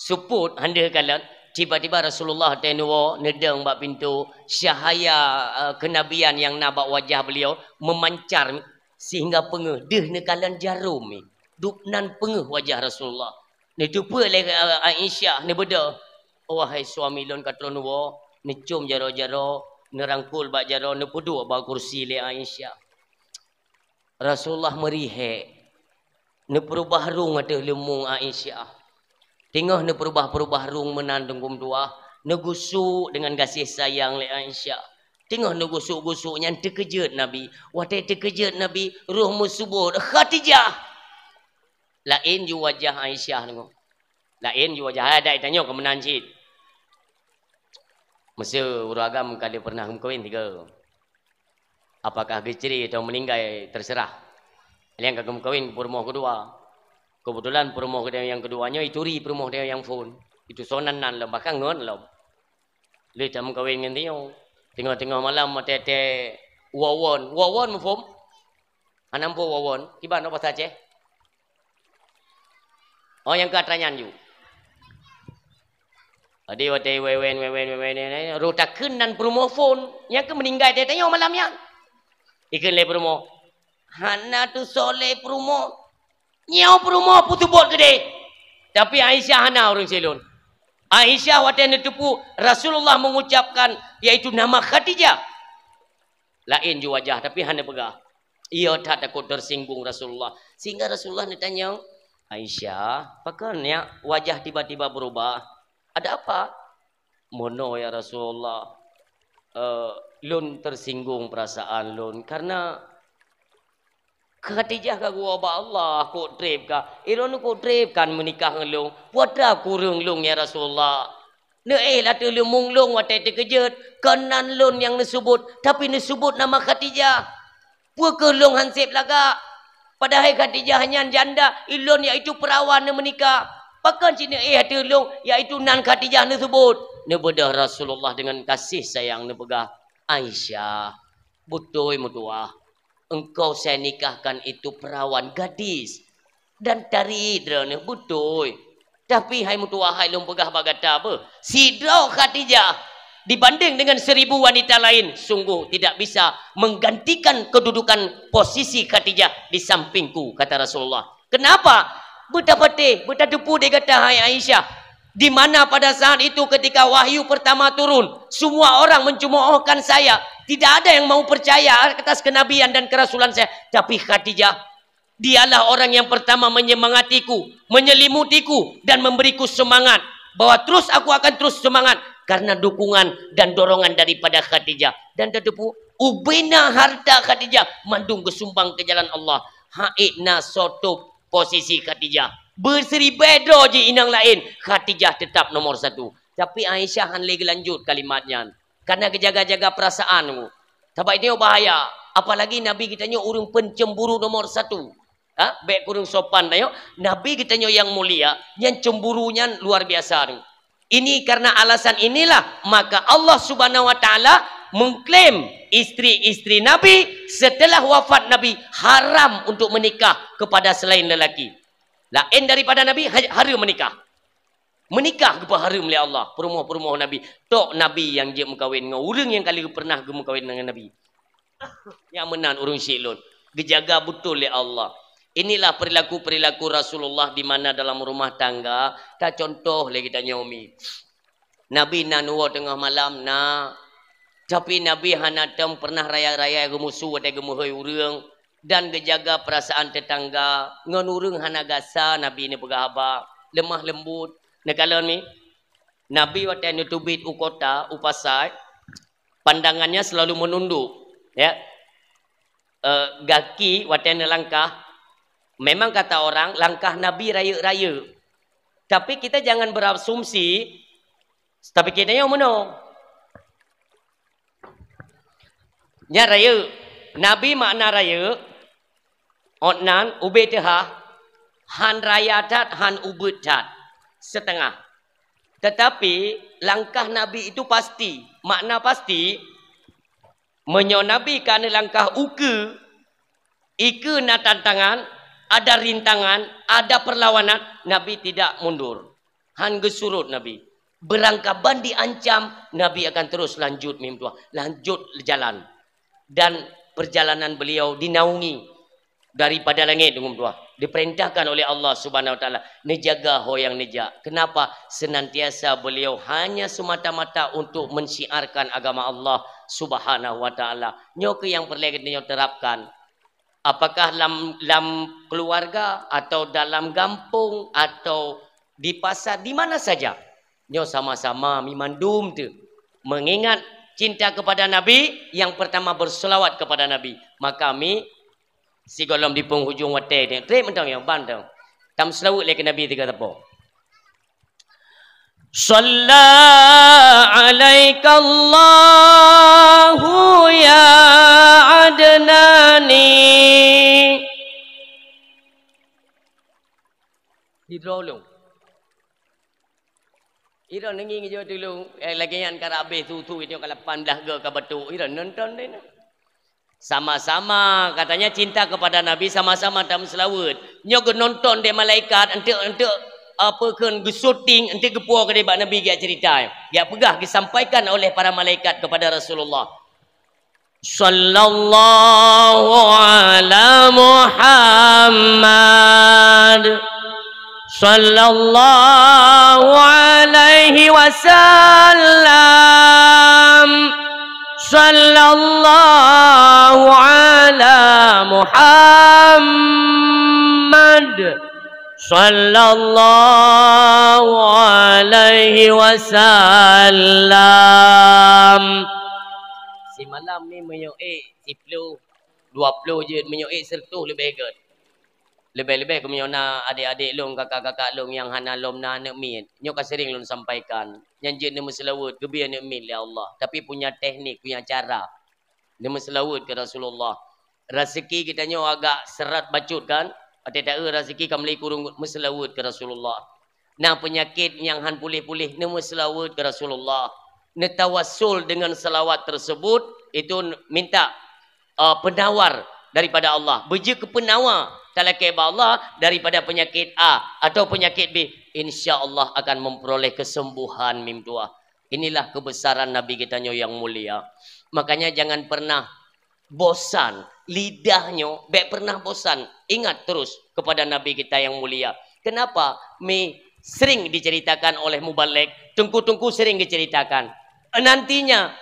Supot, han deuh kalon, tiba-tiba Rasulullah watée neuwoe, neudong bak pintoe, cahaya, eh, kenabian nyang na bak wajah beliau memancar sehingga peungeuh, deuh neukalon jarum mi. Dub nan peungeuh wajah Rasulullah. Neuteupeue lé, eh, Aisyah, neubeudôh, "Wahai suami lôn ka troh neuwoe," neucom jaroe-jaroe, neurangkul bak jaroe, neupeuduek bak kursi lé Aisyah. Rasulullah meurihek, neupeurubah rhueng ateueh leumong Aisyah. Teungoh neupeurubah-peurubah rhueng meunan teungku meutuah, neugusok deungon gaséh sayang lé Aisyah. Teungoh neugusok-gusok nyan teukeujot Nabi. Watée teukeujot Nabi, roh meuseubot, "Khadijah!" Laén ju wajah Aisyah teungku. Laén ju wajah, adak tanyoe keu meunan cit. Meuseu ureueng agam ka lheueh pernah geumeukawen tiga. Apakah geucre atau meuninggai, terserah. Nyang ka geumeukawen peurumoh keudua. Keubeutulan peurumoh nyang keudua nyoe ituri peurumoh nyang phon. Itu sonan nan lom, bahkan ngon lom. Lheueh tameukawen ngon tanyoe. Teungoh-teungoh malam watée-watée wawon. Wawon muphom? Hana muphom wawon? Kiban bak basa Aceh? Oh, nyang ka atra nyan ju. Jadi watée wewen, wewen, wewen, wewen, roh takheun nan peurumoh phon. Nyang keu meuninggai teuh tanyoe malam nyan. Ikheun lé peurumoh, "Hana tusoe lé peurumoh. Nyoe peurumoh peuseubot keudeh." Tapi Aisyah hana ureueng silôn. Aisyah watée neuteupeue Rasulullah mengucapkan, yaitu nama Khadijah. Laén ju wajah, tapi hana peugah. Iya that takot tersinggung Rasulullah. Sehingga Rasulullah neutanyong, "Aisyah, pakon nyak wajah tiba-tiba berubah? Ada apa?" "Meunoe ya Rasulullah, eh, lôn tersinggung perasaan lôn karena Khadijah ka geuwoe bak Allah, kok treb ka. Ilôn kok treb kan meunikah ngon lôn. Peue atra kureueng lôn ya Rasulullah? Neuéh ateueh leumong lôn watée teukeujot, kon nan lôn nyang neuseubot, tapi neuseubot nama Khadijah. Peue kheueh lôn han seb lagak? Padahai Khadijah nyan janda, ilôn yaitu peurawan neumeunikah. Pakon cit neuéh ateueh lôn, yaitu nan Khadijah neuseubot?" Neubeudôh Rasulullah deungon gaséh sayang neupeugah, "Aisyah, beutôi meutuah, engkau saya nikahkan itu perawan gadis dan tari droeneuh beutôi. Tapi hai meutuah, hai lôn peugah bak gata beuh, sidroe Khadijah dibanding dengan seribu wanita lain sungguh tidak bisa menggantikan kedudukan posisi Khadijah di sampingku," kata Rasulullah. Kenapa? Beutapatéh, beutateupeue di gata hai Aisyah, di mana pada saat itu ketika wahyu pertama turun, semua orang mencemoohkan saya. Tidak ada yang mau percaya atas kenabian dan kerasulan saya. Tapi Khadijah, dialah orang yang pertama menyemangatiku, menyelimutiku, dan memberiku semangat bahwa terus aku akan terus semangat karena dukungan dan dorongan daripada Khadijah. Dan tateupeue, ubena harta Khadijah mandum geusumbang keu jalan Allah. Hana soe top posisi Khadijah. Beusiribèe droe jih inong laén, Khadijah tetap nomor satu. Tapi Aisyah han lé geulanjut kalimat nyan. Karena geujaga-jaga perasaan. Sabab itu bahaya. Apalagi Nabi geutanyoe ureueng pencemburu nomor satu. Ha? Bèk kureueng sopan tanyoe. Nabi geutanyoe nyang mulia, nyan cemburu nyan luar biasa tu. Ini karena alasan inilah maka Allah Subhanahu wa Taala mengklaim istri-istri Nabi setelah wafat Nabi haram untuk menikah kepada selain lelaki. Laén daripada Nabi ha-, hareuem menikah. Menikah geupeuhareuem lé Allah, peurumoh-peurumoh Nabi. Tok Nabi nyang jeuet meukawen ngon ureuëng nyang ka lheueh pernah geumeukawen ngon Nabi. Nyang meunan ureuëng syiek lôn, geujaga beutôi lé Allah. Inilah perilaku-perilaku Rasulullah di mana dalam rumah tangga, tacontoh lé geutanyoe mi. Nabi na neuwoe teungoh malam na, tapi Nabi hana tom pernah raya-raya geumusu watée geumeuhôi ureuëng dan geujaga perasaan tetangga. Ngon ureuëng hana gasa Nabi neupeugah haba, lemah lembut. Neukalon mi, Nabi watée neuteubiet u kota, u pasai, pandangannya selalu menunduk, ya. Eh, gaki watée neulangkah, memang kata orang langkah Nabi rayeuk-rayeuk. Tapi kita jangan berasumsi, tapi kita nyoe meunoe. Nyan rayeuk. Nabi makna rayeuk, ot nan ubé teuhah, han raya that, han ubeuet that, setengah. Tetapi langkah Nabi itu pasti. Makna pasti, meunyoe Nabi ka neulangkah ukeue, ikeue na tantangan, ada rintangan, ada perlawanan, Nabi tidak mundur. Han geusurot Nabi. Beurangkaban diancam, Nabi akan terus lanjut meutuah, lanjut jalan. Dan perjalanan beliau dinaungi daripada langét deungon tuah, diperintahkan oleh Allah Subhanahu wa Taala, neujaga ho nyang neujak. Kenapa? Senantiasa beliau hanya semata-mata untuk mensyiarkan agama Allah Subhanahu wa Taala. Nyoe keuh nyang peureulée geutanyoe terapkan. Apakah lam, lam keluarga atau dalam gampông atau di pasar, di mana saja, nyoe sama-sama mi mandum teuh mengingat cinta kepada Nabi, yang pertama berselawat kepada Nabi. Maka mi sigohlom di penghujung watée nyoe, trép mantong nyoe, ban tong. Tameuseulaweuet lé keu Nabi tiga teupeu. Shalla alaikallahu ya Adnani. Sidroe lôn. Ira nengi ngeujaweueb tulông, eh, lagée nyan ka habéh su-su, itu ka lapan blah go ka batuk, ira nonton deh na. Sama-sama, katanya cinta kepada Nabi, sama-sama tameuseulaweuet. Nyoe geunonton deh malaikat, enteuk, enteuk, apa kheun geusyuting, enteuk geupuwoe keudeh bak Nabi geujak cerita. Geujak peugah, disampaikan oleh para malaikat kepada Rasulullah. Sallallahu ala Muhammad. Sallallahu alaihi wasallam. Sallallahu ala Muhammad. Sallallahu alaihi wasallam. Simalam ni meunyoe ék siploh, dua ploh jeuet, meunyoe ék seureutôh leubeh gét. Leubeh-leubeh keu meunyoe na adék-adék lôn, kakak-kakak lôn nyang hana lom na aneuk miet. Nyoe ka sering lôn sampaikan. Nyang jeuet neumeuseulaweuet geubri aneuk miet lé Allah, tapi punya teknik, punya cara. Neumeuseulaweuet keu Rasulullah. Raseuki geutanyoe agak seurat bacut kan? Watée taeu raseuki ka meuli kureueng, meuseulaweuet keu Rasulullah. Na peunyakét nyang han puléh-puléh, neumeuseulaweuet keu Rasulullah. Neutawassul deungon seulawat tersebut, itu minta, eh, peunawar daripada Allah. Beujeuet keu peunawa talakée bak Allah daripada peunyakét A atau peunyakét B, insya Allah akan memperoleh kesembuhan meutuah. Inilah kebesaran Nabi geutanyoe nyang mulia. Makanya jangan pernah bosan. Lidah nyoe bék pernah bosan ingat terus kepada Nabi kita yang mulia. Kenapa? Mi sering diceritakan oleh mubalek, teungku-teungku sering diceritakan. Nantinya,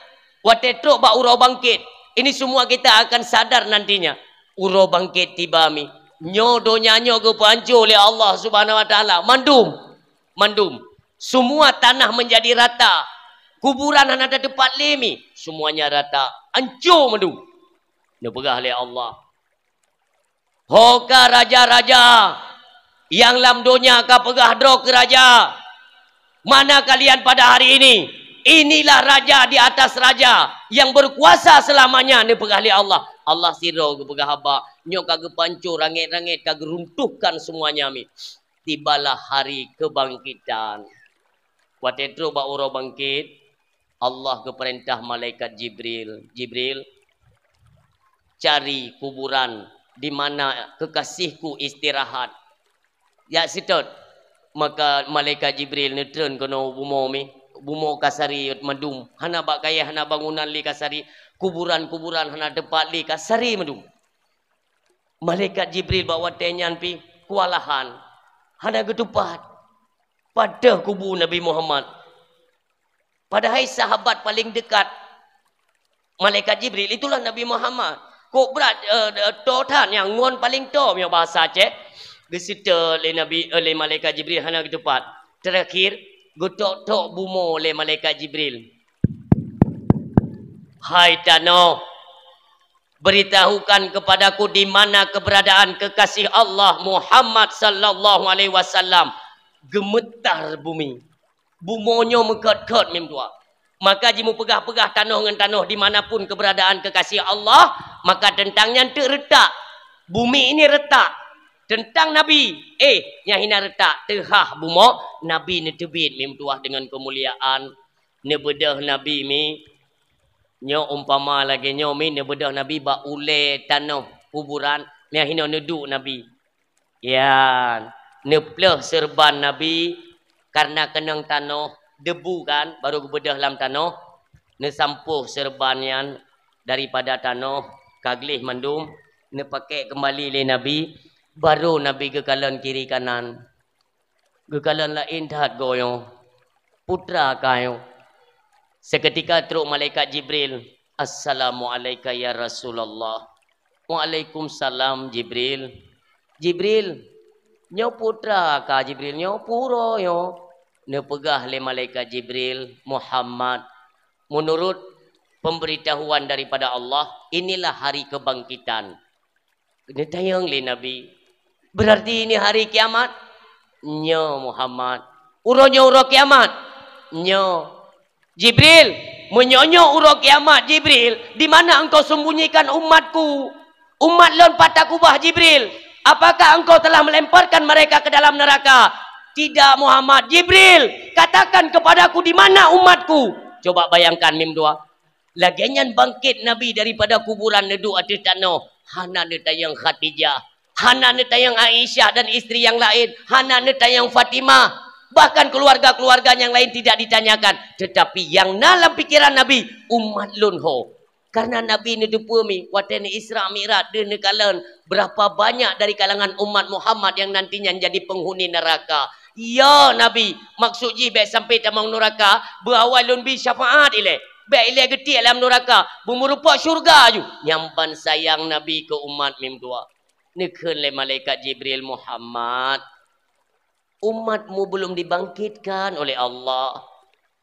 watée trok bak uroe bangkét, ini semua kita akan sadar nantinya. Uroe bangkét tiba mi, nyoe donya nyoe geupeuhanco lé Allah Subhanahu wa Taala. Mandum, mandum. Semua tanah menjadi rata. Kuburan hana ada tempat lé mi. Semuanya rata. Hanco mandum. Neupeugah lé Allah, "Ho ka raja-raja nyang lam donya ka peugah droe keu raja, 'Mana kalian pada hari ini?' 'Inilah raja di atas raja yang berkuasa selamanya,' neupeugah lé Allah. Allah sidroe geupeugah haba, nyoe ka geupanco rangét-rangét, ka geuruntuhkan semuanya mi. Tibalah hari kebangkitan. Watée trok bak uroe bangkét, Allah geupeurintah malaikat Jibril, "Jibril, cari kuburan di mana kekasihku istirahat." Jak seutôt. Maka malaikat Jibril neutreun keunoe bumoe mi, bumoe ka sari mandum, hana bak kayée, hana bangunan lé ka sari, kuburan-kuburan hana teupat lé ka sari mandum. Malaikat Jibril bak watée nyan pih keuwalahan, hana geutupat. Padahai kubu Nabi Muhammad. Padahai sahabat paling dekat malaikat Jibril itulah Nabi Muhammad. Kok brat, eh, eh, toe that nyang ngon paling toe, meunyoe bahasa Aceh, geuseutôt lé Nabi, eh, lé malaikat Jibril hana geutupat. Terakhir, geutok-tok bumoe lé malaikat Jibril. "Hai tanoh, beritahukan kepadaku di mana keberadaan kekasih Allah Muhammad sallallahu alaihi wasallam." Gemetar bumi. Bumoe nyoe meukot-kot mim dua. Maka jimupeugah-peugah tanoh ngon tanoh di mana pun keberadaan kekasih Allah, maka teuntang nyan teuk retak. Bumi ini retak. Teuntang Nabi, eh, nyan hina retak, teuhah bumoe, Nabi neuteubiet mim tuah deungon keumuliaan. Neubeudôh Nabi mi, nyoe umpama lagée nyoe mi, neubeudôh Nabi bak ulée tanoh kuburan, nyan hinoe neuduek Nabi. Yan, neupleuh seureuban Nabi, karna keunong tanoh, debu kan, barô geubeudôh lam tanoh, neusampôh seureuban nyan daripada tanoh, ka gleh mandum, neupakék keumbali lé Nabi, barô Nabi geukalon kiri kanan. Geukalon laén that goe nyoe, putra kah nyoe. Seukeutika trok malaikat Jibril, "Assalamu'alaika ya Rasulullah." "Waalaikumsalam, Jibril." "Jibril, nyoe putra kah Jibril, nyoe pue uroe nyoe?" Neupeugah lé malaikat Jibril, "Muhammad, menurut pemberitahuan daripada Allah, inilah hari kebangkitan." Neutanyong lé Nabi, "Berarti ini hari kiamat?" "Nyoe, Muhammad." "Uroe nyoe uroe kiamat?" "Nyoe." "Jibril, meunyoe nyoe uroe kiamat, Jibril, di mana engkau sembunyikan umatku? Umat lôn pat takubah, Jibril? Apakah engkau telah melemparkan mereka ke dalam neraka?" "Tidak, Muhammad." "Jibril, katakan kepadaku di mana umatku?" Coba bayangkan, mim dua. Lagée nyan bangkét Nabi daripada kuburan neuduek ateueh tanoh, hana neutanyong Khadijah, hana neutanyong Aisyah dan istri nyang laén, hana neutanyong Fatimah, bahkan keluarga-keluarga nyang laén tidak ditanyakan. Tetapi nyang na lam pikeran Nabi, umat lôn ho. Karna Nabi neuteupeue mi, watée neu Isra Mi'raj deuh neukalon, berapa banyak dari kalangan umat Muhammad yang nantinya jadi penghuni neraka. Ya Nabi, maksud jih bék sampai tamong nuraka, beuawai lôn bi syafaat ilée. Bék ilée geutiek lam nuraka, beumeurumpok syurga aju. Nyan ban sayang Nabi keu umat mim dua. Neukheun lé malaikat Jibril, "Muhammad, umatmu belum dibangkitkan oleh Allah.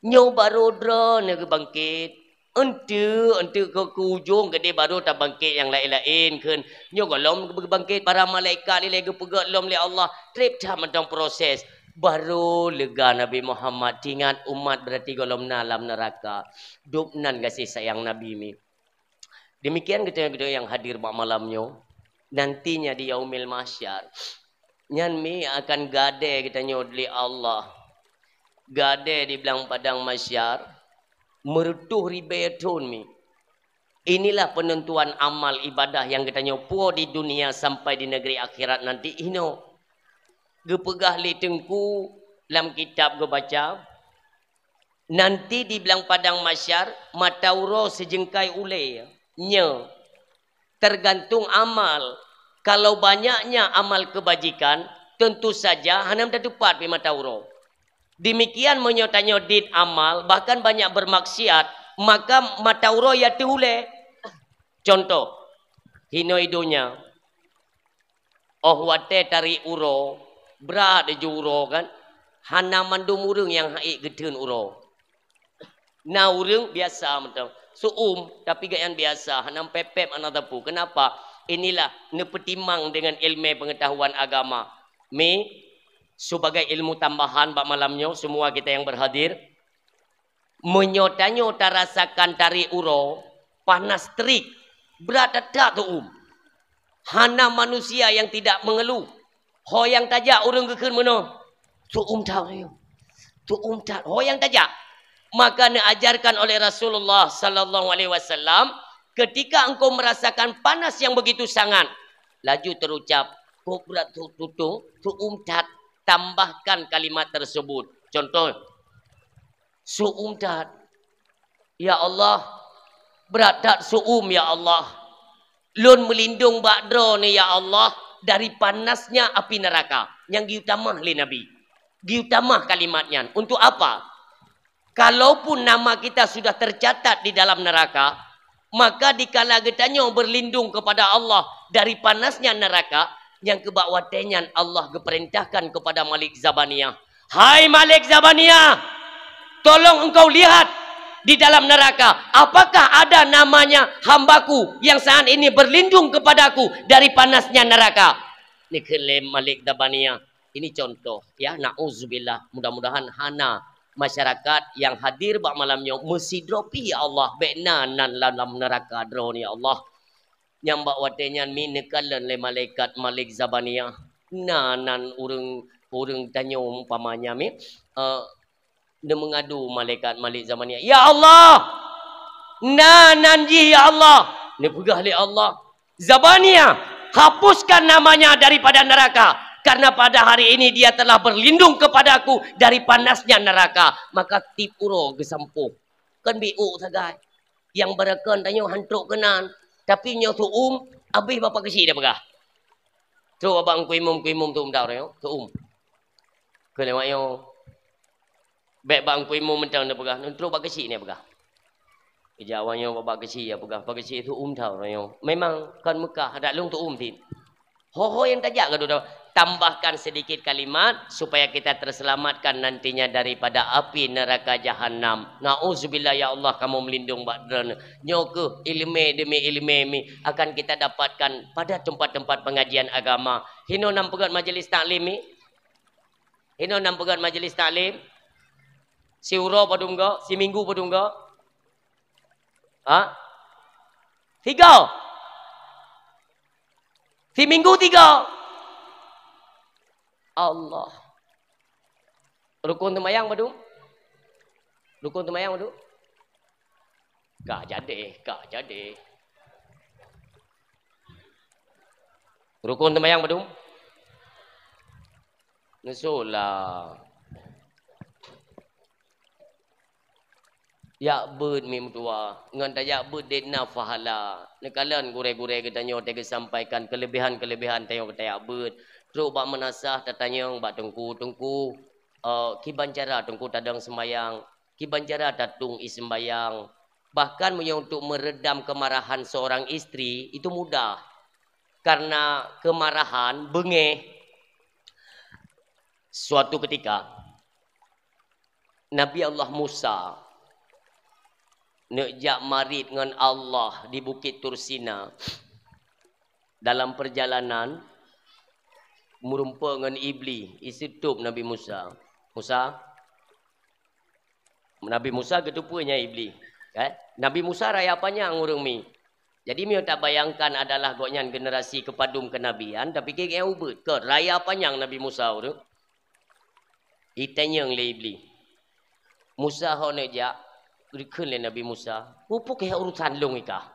Nyoe barô droeneuh geubangkét. Eunteuk, eunteuk keu, keu ujong keudeh barô tabangkét nyang laén-laén kheun. Nyoe gohlom geubangkét para malaikat ilée geupeugét lom lé Allah. Treb that mantong proses." Barô lega Nabi Muhammad teuingat umat berarti gohlom na lam neuraka. Dub nan gaséh sayang Nabi mi. Demikian geutanyoe-geutanyoe nyang hadir bak malam nyoe, nantinya di Yaumil Mahsyar, nyan mi akan gadée geutanyoe lé Allah. Gadée di blang padang mahsyar, meureutôh ribée thon mi. Inilah penentuan amal ibadah nyang geutanyoe puwoe di dunia sampai di negeri akhirat nanti inoe. Geupeugah lé Teungku lam kitab geubaca, nanti di blang padang mahsyar, mata uroe sijeungkai ulée. Nyoe, tergantung amal. Kalau banyaknya amal kebajikan, tentu saja hana meutateupat pih mata uroe. Demikian meunyoe tanyoe dit amal, bahkan banyak bermaksiat, maka mata uroe ya teuulée. Contoh, hinoe donya, óh watée tarék uroe, brat ju uroe kan, hana mandum ureuëng nyang haiek geutheun uroe. Na ureuëng biasa mantong, seu-uem, tapi gobnyan biasa, hana pép-pép hana teupeu. Kenapa? Inilah neupeutimang dengan ilmu pengetahuan agama. Mi, sebagai ilmu tambahan bak malam nyoe, semua kita yang berhadir, meunyoe tanyoe tarasakan tarék uroe, panas terik, brat that-that seu-uem. Hana manusia yang tidak mengeluh. Ho nyang tajak ureuëng geukheun meunoe, seu-uem that. Tu'um that, ho nyang tajak. Maka neuajarkan oleh Rasulullah sallallahu alaihi wasallam, ketika engkau merasakan panas yang begitu sangat, laju terucap, "Kok brat tu-, tutung, tu'um that," tambahkan kalimat tersebut. Contoh, "Su'um that. Ya Allah, brat that su'um, ya Allah. Lôn meulindong bak Droeneuh, ya Allah, dari panasnya api neraka." Nyang geutamah lé Nabi. Geutamah kalimat nyan. Untuk apa? Kalaupun nama kita sudah tercatat di dalam neraka, maka dikala geutanyoe berlindung kepada Allah dari panasnya neraka, nyang keu bak watée nyan Allah geupeurintahkan kepada Malik Zabaniyah, "Hai Malik Zabaniyah, tolong engkau lihat di dalam neraka, apakah ada namanya hambaku yang saat ini berlindung kepadaku dari panasnya neraka?" Neukheun lé Malik Zabaniyah, ini contoh, ya, nauzubillah, mudah-mudahan hana masyarakat yang hadir bak malam nyoe meusidroe pih, ya Allah, bék na nan lam, lam neraka Droeneuh, ya Allah. Nyang bak watée nyan mi neukalon lé malaikat Malik Zabaniyah. Na nan ureuëng, ureuëng tanyoe umpamanya mi, eh, neumeungadu malaikat Malik Zabaniyah, "Ya Allah, na nan jih, ya Allah." Neupeugah lé Allah, "Zabaniyah, hapuskan namanya daripada neraka, karena pada hari ini dia telah berlindung kepadaku dari panasnya neraka." Maka tiep uroe geusampôh. Kon biôk sagai. Nyang beureukon tanyoe han trok keunan. Tapi nyoe tu'um, abéh bapak keuchik dia peugah. Trok bak Teungku Imum, Teungku Imum tu'um dah nyoe, tu'um. Keu lewat nyoe. Bék bak Teungku Imum mantong dia peugah, trok bak keuchik ni peugah. Ija awak nyoe bak keuchik ya peugah, bak keuchik tu'um dah nyoe. Memang kon Mekah, adak lôn tu'um tin. Ho-ho nyang tajak gadoh, tambahkan sedikit kalimat supaya kita terselamatkan nantinya daripada api neraka jahanam. Nauzubillah, ya Allah, kamoe meulindong bak Droeneuh. Nyoe keuh ileumé demi ileumé mi akan kita dapatkan pada tempat-tempat pengajian agama. Hinoe nam peugét majelis taklim mi? Hinoe nam peugét majelis taklim? Siuroe padum go? Siminggu padum go? Ha? Tiga. Siminggu tiga. Allah. Rukun teumayang padum? Rukun teumayang padum? Ka jadi, ka jadi. Rukun teumayang padum? Neusoe lah. Jak beuet mi meutuwa, ngon tajak beuet deh na pahala. Neukalon gurée-gurée geutanyoe teuh geusampaikan keuleubehan-keuleubehan tanyoe ka tajak beuet. Trok bak meunasah tatanyong bak teungku, "Teungku, eh, kiban cara teungku tadong seumbayang? Kiban cara tatueng ié seumbayang?" Bahkan meunyoe untuk meredam kemarahan seorang istri, itu mudah. Karena kemarahan, beungéh. Suatu ketika, Nabi Allah Musa neuk jak marit ngon Allah di Bukét Tursina. Dalam perjalanan, meurumpok ngon Iblih, iseutôb Nabi Musa. Musa, Nabi Musa geuteupeue nyan Iblih, kan? Nabi Musa raya panyang ureuëng mi. Jadi, meunyoe tabayangkan adalah gobnyan generasi keupadum keunabian, tapi keu ubit, kon raya panyang Nabi Musa ureuëng. Itanyong lé Iblih, "Musa ho neujak?" Geukheun lé Nabi Musa, "Peue keuh urusan lôn ikah?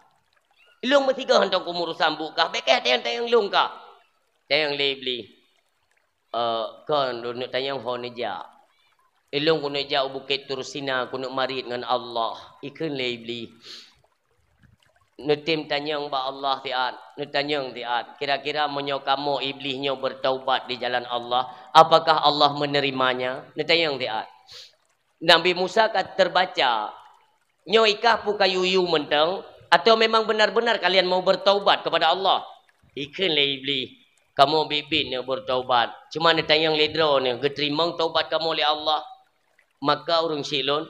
Lôn meusigoe hantom keu urusan buet kah, bék keuh tanyong-tanyong lôn kah." Tanyong lé Iblih, "Eh, kon lôn neuk tanyong ho neujak. Ilôn keuneuk jak u Bukét Tursina keuneuk marit ngon Allah." Ikheun lé Iblih, "Neutem tanyong bak Allah siat, neutanyong siat. Kira-kira meunyoe kamoe Iblih nyoe beutaubat di jalan Allah, apakah Allah meunerimanya?" Neutanyong siat. Nabi Musa ka teubaca, "Nyoe ikah peue kayue-yue mantong, atawa memang benar-benar kalian mau bertaubat kepada Allah?" Ikheun lé Iblih, "Kamoe biet-biet neuk bertaubat. Cuma neutanyong lé droeneuh, geuteurimong taubat kamoe lé Allah?" Maka ureuëng syiek lôn,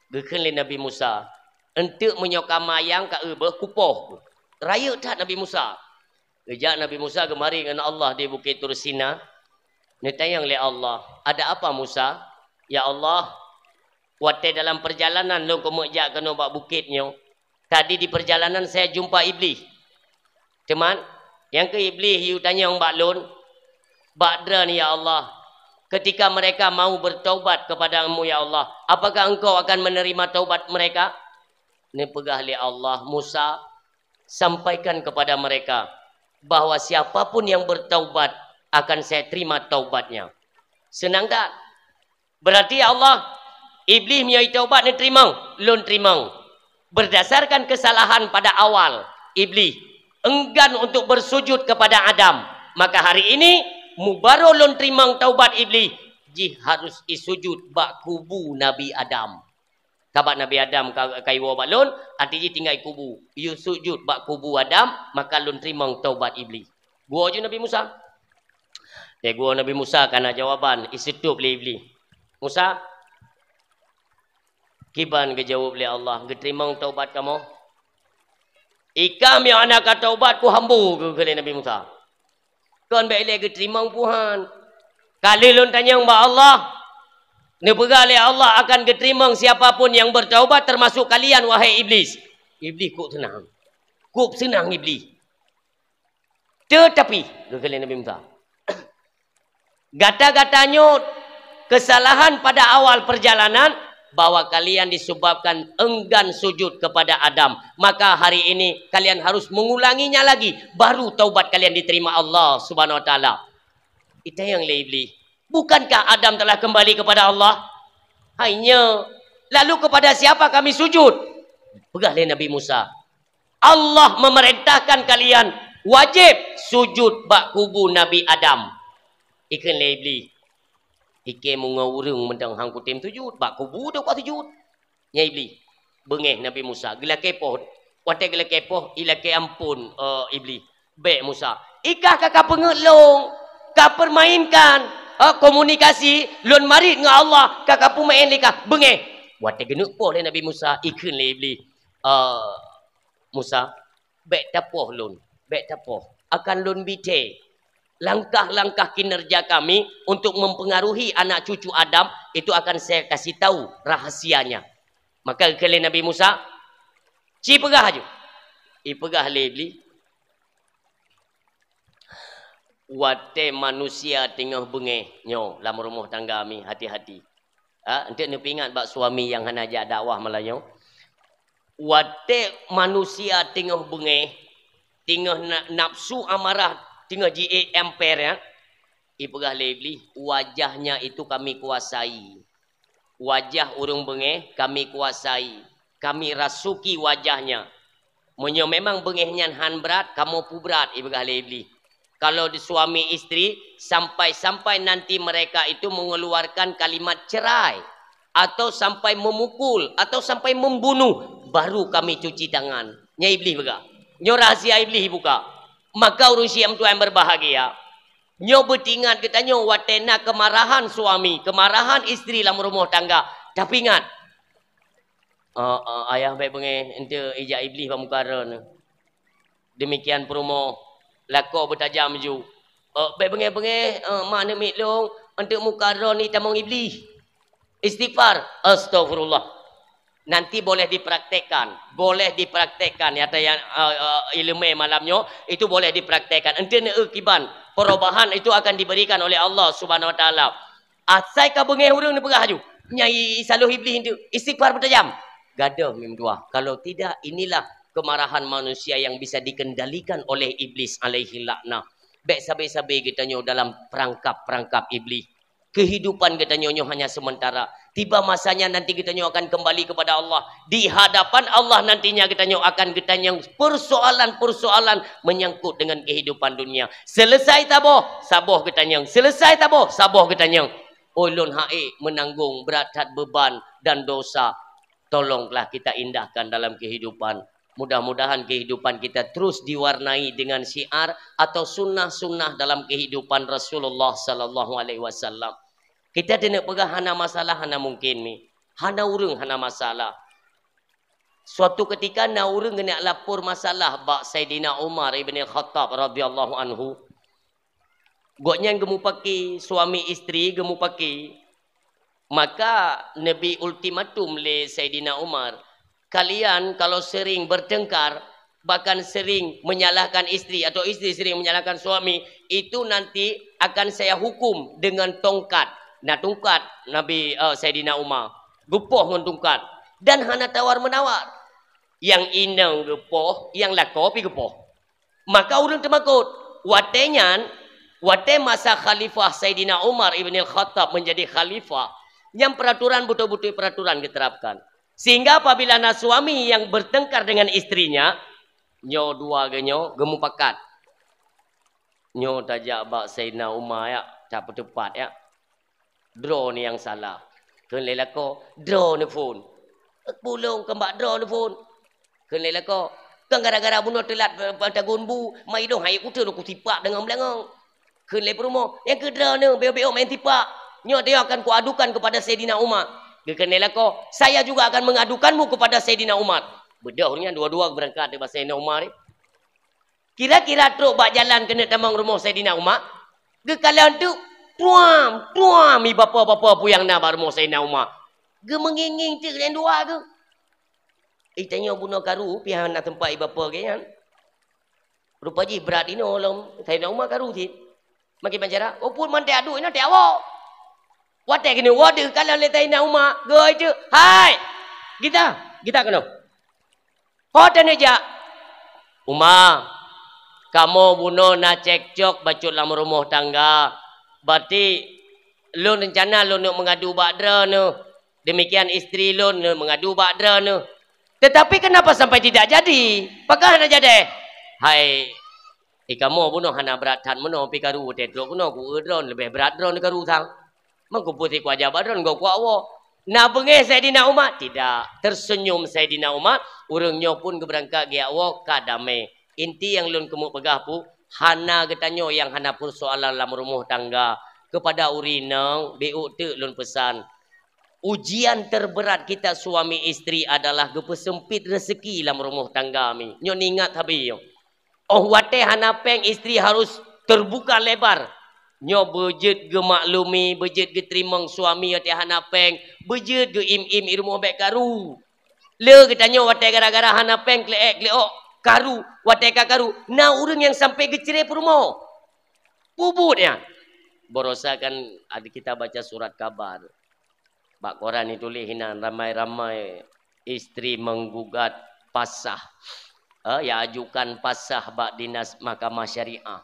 geukheun lé Nabi Musa, "Eunteuk meunyoe ka mayang ka eu beuh kupoh." Rayeuk that Nabi Musa. Geujak Nabi Musa geumarit ngon Allah di Bukét Tursina. Neutanyong lé Allah, "Ada apa Musa?" "Ya Allah, watée dalam perjalanan lôn keumeuk jak keunoe bak bukét nyoe, tadi di perjalanan saya jumpa Iblih. Teuma, nyang keuh Iblih yue tanyong bak lôn, 'Bak droeneuh, ya Allah, ketika mereka mau bertaubat kepada-Mu, ya Allah, apakah Engkau akan menerima taubat mereka? Neupeugah lé Allah, "Musa, sampaikan kepada mereka bahwa siapa pun yang bertaubat akan Saya terima taubatnya." Seunang that. Berarti, ya Allah, Iblih meunyoe taubat neuteurimong, lôn teurimong. Berdasarkan kesalahan pada awal, Iblih enggan untuk bersujud kepada Adam. Maka hari ini, mubaroe lôn teurimong taubat Iblih, jih harus isujud bak kubu Nabi Adam. Sabab Nabi Adam ka, ka iwoe bak lôn, até jih tinggai kubu. Yue sujud bak kubu Adam, maka lôn teurimong taubat Iblih. Geuwoe ju Nabi Musa. Lé geuwoe Nabi Musa ka na jawaban, iseutôb lé Iblih. "Musa, kiban geujaweueb lé Allah, geuteurimong taubat kamoe?" "Ikah meunyoe hana ka taubat, kuhambo," geukheun lé Nabi Musa. "Kon bèk ilèe geuteurimong puhan. Ka lheueh lôn tanyong bak Allah, neupeugah lé Allah akan geuteurimong siapa pun yang bertaubat, termasuk kalian, wahai Iblih." Iblih kôp seunang. Kôp seunang Iblih. "Teutapi," geukheun lé Nabi Musa, "gata-gata nyoe kesalahan pada awal perjalanan, bahwa kalian disebabkan enggan sujud kepada Adam. Maka hari ini kalian harus mengulanginya lagi, baru taubat kalian diterima Allah Subhanahu wa Taala." Itanyong lé Iblih, "Bukankah Adam telah kembali kepada Allah?" "Hai nyo, lalu kepada siapa kami sujud?" Peugah lé Nabi Musa, "Allah memerintahkan kalian wajib sujud bak kubu Nabi Adam." Ikheun lé Iblih, "Ikheun meungoe ureueng mantong han kutem sujud, bak kubu deuh kuat sujud." Nyan Iblih, beungéh Nabi Musa, geulakèe poh. Watèe geulakèe poh, ilakèe ampôn, eh, Iblih. "Bèk Musa, ikah ka kapeungeuet lôn, kapermainkan, eh, komunikasi lôn marit ngon Allah, ka kapeumaén lé kah, beungéh." Watèe geuneuk poh lé Nabi Musa, ikheun lé Iblih, "Eh, Musa, bèk tapoh lôn, bèk tapoh. Akan lôn bi thèe. Langkah-langkah kinerja kami untuk mempengaruhi anak cucu Adam itu akan saya kasih tahu rahasianya." Maka geukheun lé Nabi Musa, "Ci peugah aju." Ipeugah lé Iblih, "Watèe manusia teungoh beungéh nyoe lam rumoh tangga mi, hati-hati." Ha, eunteuk neupeuingat bak suami nyang hana jak dakwah malam nyoe. Watèe manusia teungoh beungéh, teungoh na-, nafsu amarah, teungoh jiék amper nyan, ipeugah lé Iblih, "Wajahnya itu kami kuasai. Wajah ureueng beungéh kami kuasai. Kami rasuki wajahnya. Meunyoe memang beungéh nyan han brat, kamoe peubrat," ipeugah lé Iblih. "Kalau di suami istri, sampai-sampai nanti mereka itu mengeluarkan kalimat cerai, atau sampai memukul, atau sampai membunuh, baru kami cuci tangan." Nyan Iblih peugah. Nyoe rahsia Iblih ibuka. Maka ureueng syiek meutuah nyang berbahagia, nyoe beutingat geutanyoe watèe na keumarahan suami, keumarahan istri lam rumoh tangga. Tapi ingat, eh, eh, ayah bèk beungéh, eunteuk ijak Iblih bak muka droeneuh. Demikian peurumoh, lakoe beutajam ju. Eh, bèk beungéh-beungéh, eh, ma aneuk miet lôn, eunteuk muka droeneuh itamong Iblih. Istighfar, astaghfirullah. Nanti boleh dipraktekkan, boleh dipraktekkan. Nyata nyang, eh, eh, ileumèe malam nyoe, itu boleh dipraktekkan. Eunteuk neueu kiban, perubahan itu akan diberikan oleh Allah Subhanahu wa Taala. Asai ka beungéh ureueng neupeugah aju, "Nyan i-, isaloh Iblih eunteuk, istighfar beutajam." Gadoh mi meutuah. Kalau tidak, inilah kemarahan manusia yang bisa dikendalikan oleh Iblis alaihi laknah. Bèk sabe-sabe geutanyoe dalam perangkap-perangkap Iblih. Kehidupan geutanyoe nyoe hanya sementara. Tiba masanya nanti geutanyoe akan kembali kepada Allah. Di hadapan Allah nantinya geutanyoe akan geutanyong persoalan-persoalan menyangkut dengan kehidupan dunia. Selesai saboh, saboh geutanyong. Selesai saboh, saboh geutanyong. "Ulôn han ék meunanggong brat that beuban dan dosa." Tolonglah kita indahkan dalam kehidupan. Mudah-mudahan kehidupan kita terus diwarnai dengan syiar atau sunnah-sunnah dalam kehidupan Rasulullah sallallahu alaihi wasallam. Kita teuneuk peugah hana masalah, hana mungkin mi. Hana ureueng hana masalah. Suatu ketika na ureueng geuneuk lapor masalah bak Saidina Umar ibn Khattab radhiyallahu anhu. Gobnyan geumupaki, suami isteri geumupaki. Maka neubi ultimatum lé Saidina Umar, "Kalian kalau sering bertengkar, bahkan sering menyalahkan isteri atau isteri sering menyalahkan suami, itu nanti akan saya hukum dengan tongkat." Na tungkat Nabi, eh, Saidina Umar, geupoh ngon tungkat dan hana tawar-menawar. Nyang inong geupoh, nyang lakoe pih geupoh. Maka ureuëng teumakot. Watée nyan, watée masa Khalifah Saidina Umar ibn al-Khattab menjadi khalifah, nyang peraturan beutôi-beutôi peraturan geuterapkan. Sehingga apabila na suami yang bertengkar dengan istrinya, nyoe dua geuh nyoe geumupakat. Nyoe tajak bak Saidina Umar, ya, tapeuteupat, ya. Droeneuh nyang salah. Kheun lé lakoe, droeneuh phon. Pulông keu bak droeneuh phon. Kheun lé lakoe, kan gara-gara bunoe teulat, eh, tagun bu, ma idong hai kuteun kusipak deungon beulangong. Kheun lé peurumoh, nyang keu droeneuh, beu-beu main sipak. Nyoe dia akan kuadukan kepada Saidina Umar. Geukheun lé lakoe, saya juga akan mengadukanmu kepada Saidina Umar. Beudôh nyan dua-dua beurangkat daripada Saidina Umar ni. Kira-kira trok bak jalan keuneuk tamong rumoh Saidina Umar, geukalon teuk, tuam, tuam, ié bapo-bapo peue nyang na bak rumoh Saidina Umar. Geumeungieng-ngieng teuk nyang dua geuh. Eh, tanyoe bunoe karu, pih hana teumpat ié bapo geuh nyan. Rupa jih brat inoe lom, Saidina Umar karu cit. Makin bancara, oh, pun manté adu inoe teuh awoe. Watée keuneuk woe deuh kalon lé Saidina Umar, geuh teuk, "Hai! Gita, gita keunoe." Ho taneuk jak? Uma, kamoe bunoe na cekcok bacut lam rumoh tangga. Berarti lôn rencana lôn neuk meungadu bak droeneuh. Demikian istri lôn neuk meungadu bak droeneuh. Tetapi kenapa sampai tidak jadi? Pakon hana jadi? Hai, eh, kamoe bunoe hana brat that meunoe, pi karu teuh trok keunoe, ku droeneuh leubeh brat droeneuh karu sang. Mangko peue sikua jak bak droeneuh, gob kuat woe. Na beungéh Saidina Umar? Tidak. Tersenyum Saidina Umar, ureuëng nyoe pun geubeurangkat geujak woe ka damé. Inti nyang lôn keumeung peugah pu, hana geutanyoe nyang hana peusoalan lam rumoh tangga. Kepada ureuëng inong, beu teuk lôn peusan. Ujian terberat kita suami istri adalah geupeuseumpit rezeki lam rumoh tangga mi. Nyoe ingat habéh nyoe. Óh watée hana péng, istri harus terbuka lebar. Nyoe beujeuet geumaklumi, beujeuet geuteurimong suami watée hana péng, beujeuet geuim-im i rumoh bék karu. Le geutanyoe watée gara-gara hana péng, kleuek-kleuok karu, watée ka karu, na ureuëng nyang sampai geucré peurumoh. Peubuet nyan. Barosa kan ada kita baca surat kabar. Bak koran ituléh inan ramai-ramai istri menggugat pasah. Eh, ya ajukan pasah bak dinas mahkamah syariah.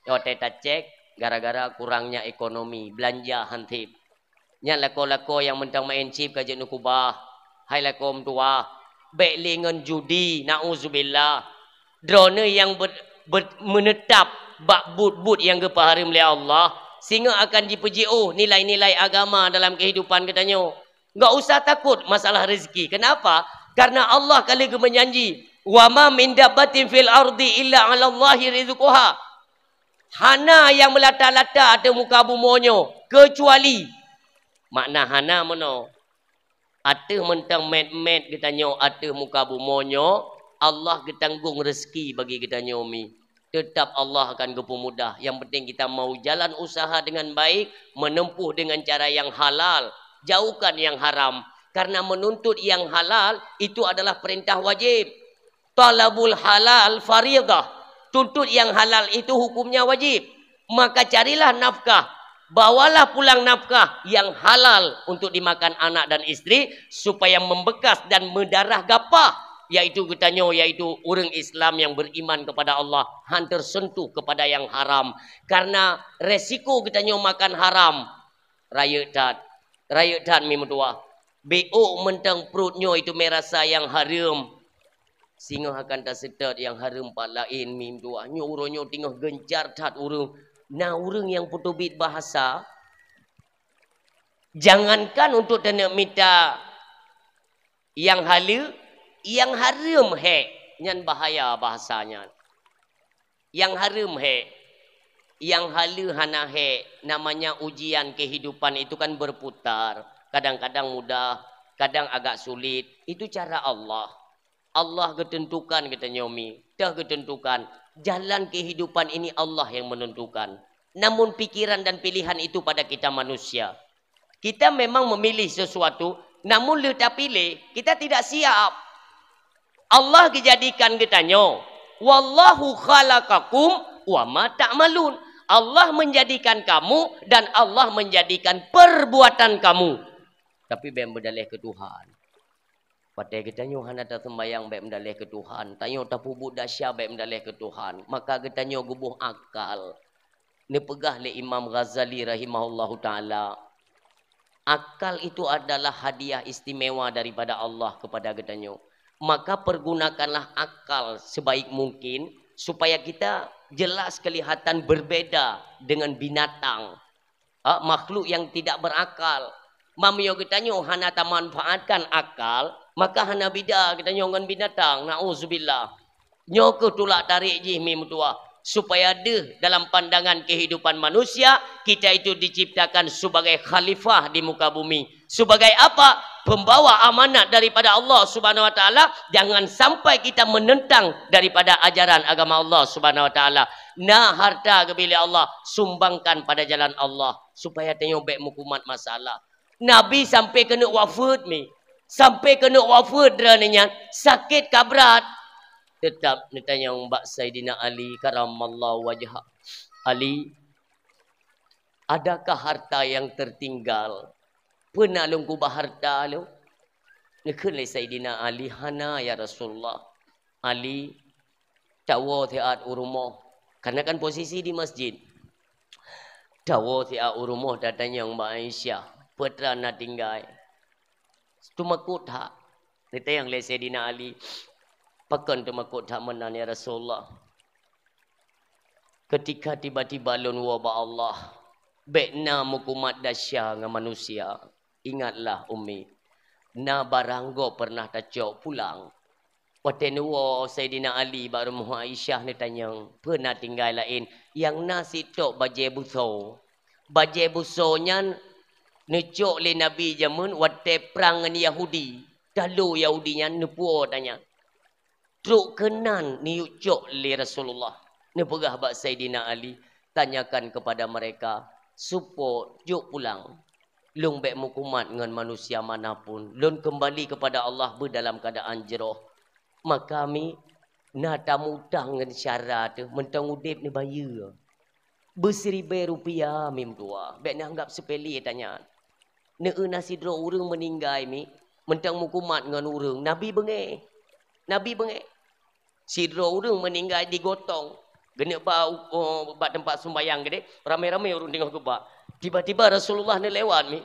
Watée tacek, gara-gara kurangnya ekonomi, belanja han sép. Nyan lakoe-lakoe nyang mantong main chip ka jeuet neukubah. Hai lakoe meutuwah, bék lé ngon judi, nauzubillah. Droeneuh nyang be-, be-, meunetap bak buet-buet nyang geupeuhareuem lé Allah, singoh akan jipeujiôh nilai-nilai agama dalam keuhidupan geutanyoe. Enggak usah takot masalah rezeki. Kenapa? Karena Allah ka lheueh geumeujanji, "Wa ma min dabbatin fil ardi illa 'alallahi rizquha." Hana nyang meulata-lata ateueh muka bumoe nyoe, keucuali, makna hana meunoe, ateueh mantong mét-mét geutanyoe ateueh muka bumoe nyoe, Allah geutanggong rezeki bagi geutanyoe mi. Tetap Allah akan geupeumudah. Yang penting kita mau jalan usaha dengan baik, menempuh dengan cara yang halal, jauhkan yang haram. Karena menuntut yang halal itu adalah perintah wajib. Talabul halal faridah. Tuntut yang halal itu hukumnya wajib. Maka carilah nafkah, bawalah pulang nafkah yang halal untuk dimakan anak dan istri, supaya membekas dan meudarah gapah, yaitu geutanyoe, yaitu ureuëng Islam yang beriman kepada Allah, han tersentuh kepada yang haram. Karena resiko geutanyoe makan haram, rayeuk that, rayeuk that mi meutuwah. Beu mantong pruet nyoe itu meurasa nyang hareuem. Singoh akan taseutôt nyang hareuem pat laén mi meutuwah. Nyoe uroe nyoe teungoh geuncar that ureuëng. Na ureuëng nyang peuteubiet bahasa, jangankan untuk taneuk mita nyang haleue, nyang hareuem hék, nyan bahaya bahasa nyan. Nyang hareuem hék, nyang haleue hana hék, namanya ujian kehidupan itu kan berputar. Kadang-kadang mudah, kadang agak sulit. Itu cara Allah. Allah geuteuntukan geutanyoe mi, teuh geuteuntukan. Jalan kehidupan ini Allah yang menentukan. Namun pikiran dan pilihan itu pada kita manusia. Kita memang memilih sesuatu, namun lheueh tapiléh, kita tidak siap. Allah geujadikan geutanyoe, "Wallahu khalaqakum wa ma ta'malun." Allah menjadikan kamu dan Allah menjadikan perbuatan kamu. Tapi bèk meudaleh keu Tuhan. Watèe geutanyoe hana taseumbahyang, bèk meudaleh keu Tuhan. Tanyoe tapeubuet desya, bèk meudaleh keu Tuhan. Maka geutanyoe geuboh akal. Neupeugah lé Imam Ghazali rahimahullahu taala, akal itu adalah hadiah istimewa daripada Allah kepada geutanyoe. Maka pergunakanlah akal sebaik mungkin supaya kita jelas kelihatan berbeda dengan binatang. Ha, makhluk yang tidak berakal. Meunyoe geutanyoe hana tamanfaatkan akal, maka hana bida geutanyoe ngon binatang. Nauzubillah. Nyoe keuh tulak tarék jih mi meutuah, supaya deuh dalam pandangan kehidupan manusia, kita itu diciptakan sebagai khalifah di muka bumi. Sebagai apa? Pembawa amanat daripada Allah Subhanahu Wa Taala. Jangan sampai kita menentang daripada ajaran agama Allah Subhanahu Wa Taala. Na harta geubri lé Allah, sumbangkan pada jalan Allah supaya tanyoe bèk meukumat masalah. Nabi sampai keuneuk wafeuet mi. Sampai keuneuk wafeuet droeneuh nyan, sakét ka brat. Teutap neutanyong bak Saidina Ali karamallahu wajhah, "Ali, adakah harta yang tertinggal? Peue na lôn keubah harta lôn?" Neukheun lé Saidina Ali, "Hana, ya Rasulullah." Ali tawoe siat u rumoh, karena kan posisi di masjid. Tawoe siat u rumoh tatanyong bak Aisyah, "Peue teuma na tinggai?" Teumakot that. Neutanyong lé Saidina Ali, "Pakon teumakot that meunan, ya Rasulullah?" "Ketika tiba-tiba lôn woe bak Allah, bèk na meukumat desya ngon manusia. Ingatlah, Ummi, na barang gob pernah tacok pulang." Watèe neuwoe Saidina Ali bak rumoh Aisyah neutanyong, "Peue na tinggai laén?" "Nyang na sitok bajèe busoe. Bajèe busoe nyan neucok lé Nabi jameun watèe prang ngon Yahudi. Talo Yahudi nyan neupuwoe tanyan." Trok keunan neuyue cok lé Rasulullah. Neupeugah bak Saidina Ali, "Tanyakan kepada mereka, supok jok pulang. Lôn bèk meukumat ngon manusia manapun. Lôn keumbali kepada Allah beudalam keuadaan jroh." Maka mi na tamutang ngon syara teuh, mantong udép neubayeue. Beusiribèe rupiah mi meutuah, bèk neuanggap seupele tanyan. Neueu na sidroe ureueng meuninggai mi, mantong meukumat ngon ureueng, Nabi beungèh. Nabi beungèh. Sidroe ureueng meuninggai digotong, geuneuk ba, oh, bak teumpat seumbahyang geude, ramé-ramé ureueng teungoh geuba. Tiba-tiba Rasulullah neulewat mi.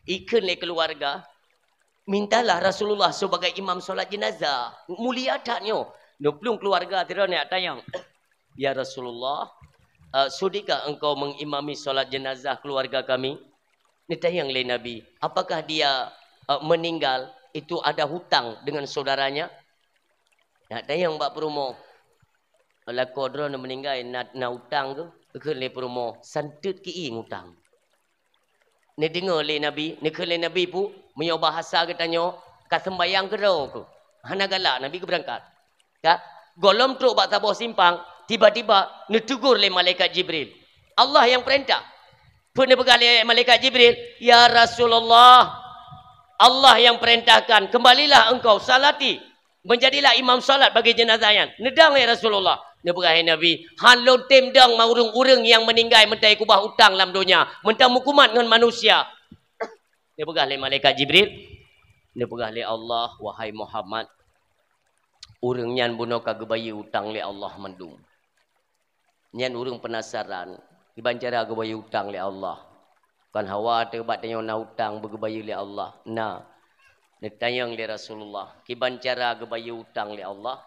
Ikheun lé keuluwarga, "Mintalah Rasulullah sebagai imam solat jenazah." Mulia that nyoe. Neuplueng keuluwarga sidroe neujak tanyong, "Ya Rasulullah, eh, sudikah engkau mengimami solat jenazah keluarga kami?" Neutanyong lé Nabi, "Apakah dia, eh, meninggal itu ada hutang dengan saudaranya?" Neujak tanyong bak peurumoh, "Lakoe droeneuh meuninggai na, na utang keuh?" Geukheun lé peurumoh, "Santeut keu ié utang." Neudeungoe lé Nabi, neukheun lé Nabi pu, meunyoe bahasa geutanyoe, ka seumbahyang keudroe keuh. Hana galak Nabi geubeurangkat. Ka, gohlom trok bak saboh simpang, tiba-tiba neuteugor lé malaikat Jibril. Allah nyang peurintah. Peue neupeugah lé malaikat Jibril, "Ya Rasulullah, Allah nyang peurintahkan, kembalilah engkau, salati." Menjadilah imam salat bagi jenazah nyan. Neudong lé Rasulullah. Neupeugah lé Nabi, "Han lôn tem dong ma ureueng-ureueng nyang meuninggai meutai kubah utang lam donya, mantong meukumat ngon manusia." Neupeugah lé malaikat Jibril, neupeugah lé Allah, "Wahai Muhammad, ureueng nyan bunoe ka geubayeue utang lé Allah mandum." Nyan ureueng peunasaran, kiban cara geubayeue utang lé Allah. Kon hawa teuh bak tanyoe na utang beugeubayeue lé Allah. Na. Neutanyong lé Rasulullah, kiban cara geubayeue utang lé Allah?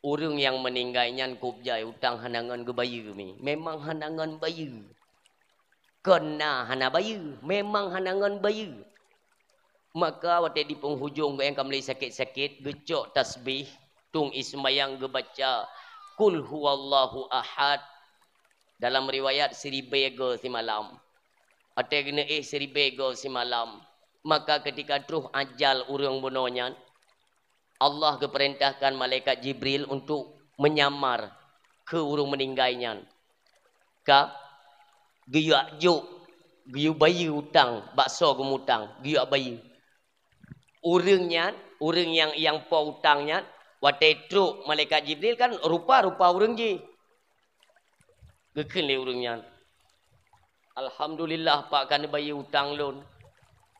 Ureueng nyang meuninggai nyan kôb jai utang hana ngon geubayeue mi. Memang hana ngon bayeue. Kon na hana bayeue, memang hana ngon bayeue. Maka watèe di penghujung geuh nyang ka mulai sakét-sakét, geucok tasbih, tueng ié seumbahyang geubaca, "Qul huwallahu ahad." Dalam riwayat siribèe goe simalam. Watèe geuneuk éh siribèe goe simalam. Maka keutika troh ajal ureueng bunoe nyan, Allah geupeurintahkan malaikat Jibril untuk menyamar keu ureueng meuninggai nyan. Ka geuyue jok, geuyue bayeue utang, bak soe geumutang, geuyue bayeue. Ureueng nyan, ureueng nyang, nyang po utang nyan, watèe trok malaikat Jibril kan rupa-rupa ureueng jih. Geukheun lé ureuëng nyan, "Alhamdulillah, Pak, ka neubayeue utang lôn.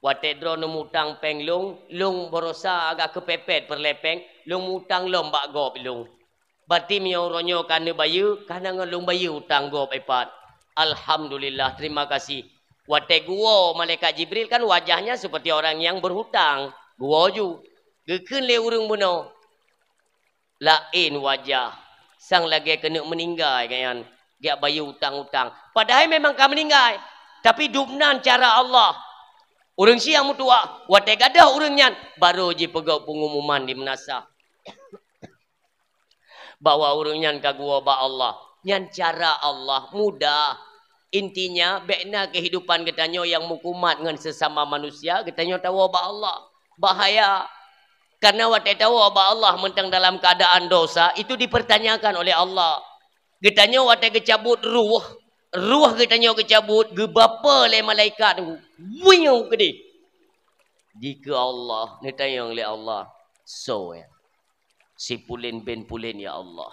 Watée droeneuh mutang péng lôn, lôn baroesa agak keupepet peureulée péng, lôn mutang lom bak gob lôn. Berarti meunyoe uroe nyoe ka neubayeue, ka na ngon lôn bayeue utang gob ipat. Alhamdulillah, terima kasih." Watée geuwoe malaikat Jibril kan wajahnya seperti orang yang berhutang. Geuwoe ju. Geukheun lé ureuëng bunoe, laén wajah, sang lagée keuneuk meuninggai gobnyan, geujak bayeue utang-utang. Padahai memang ka meuninggai, tapi dubnan cara Allah. Ureuëng siang meutuwah, watée gadôh ureuëng nyan, barô jipeugét pengumuman di meunasah bahwa ureuëng nyan ka geuwoe bak Allah. Nyan cara Allah, mudah. Intinya, bék na kehidupan geutanyoe nyang meukumat ngon sesama manusia, geutanyoe tawoe bak Allah. Bahaya. Karena watée tawoe bak Allah mantong dalam keadaan dosa, itu dipertanyakan oleh Allah. Geutanyoe watée geucabut ruh, ruh geutanyoe geucabut, geubapeue lé malaikat, wiu keudeh. Dikeue Allah, neutanyong lé Allah, "Soe nyan? Si pulen bin pulen, ya Allah.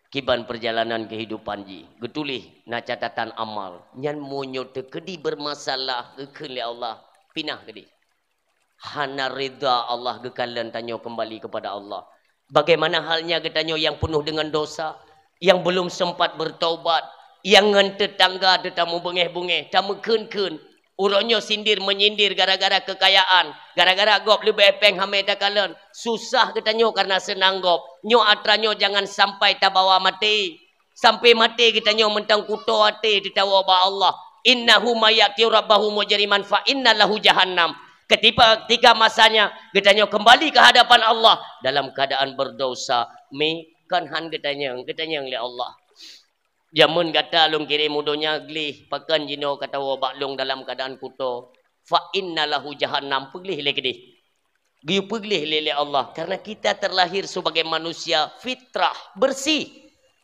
Kiban perjalanan kehidupan jih, geutuléh na catatan amal. Nyan meunyoe teukeudi bermasalah," geukheun lé Allah, "pinah keudeh." Hana ridha Allah geukalon tanyoe kembali kepada Allah. Bagaimana halnya geutanyoe yang penuh dengan dosa, yang belum sempat bertaubat, yang ngon tetangga teuh tameubungéh-bungéh, tameukheun-kheun, uroe nyoe sindir menyindir gara-gara kekayaan, gara-gara gob leubeh péng hamé takalon, susah geutanyoe karena seunang gob. Nyoe atra nyoe jangan sampai tabawa maté. Sampai maté geutanyoe mantong kuto até teuh tawoe bak Allah. "Innahu may ya'ti rabbahu mujriman fa inna lahu jahannam." Ketika, ketika masanya geutanyoe kembali ke hadapan Allah dalam keadaan berdosa, mi kon han geutanyong, geutanyong lé Allah. "Jameun gata lôn kirém u donya gleh, pakon jinoe ka tawoe bak lôn dalam keadaan kuto? Fa inna lahu jahannam," peugleh lé keudeh. Geupeugleh lé, lé Allah, karena kita terlahir sebagai manusia fitrah, bersih.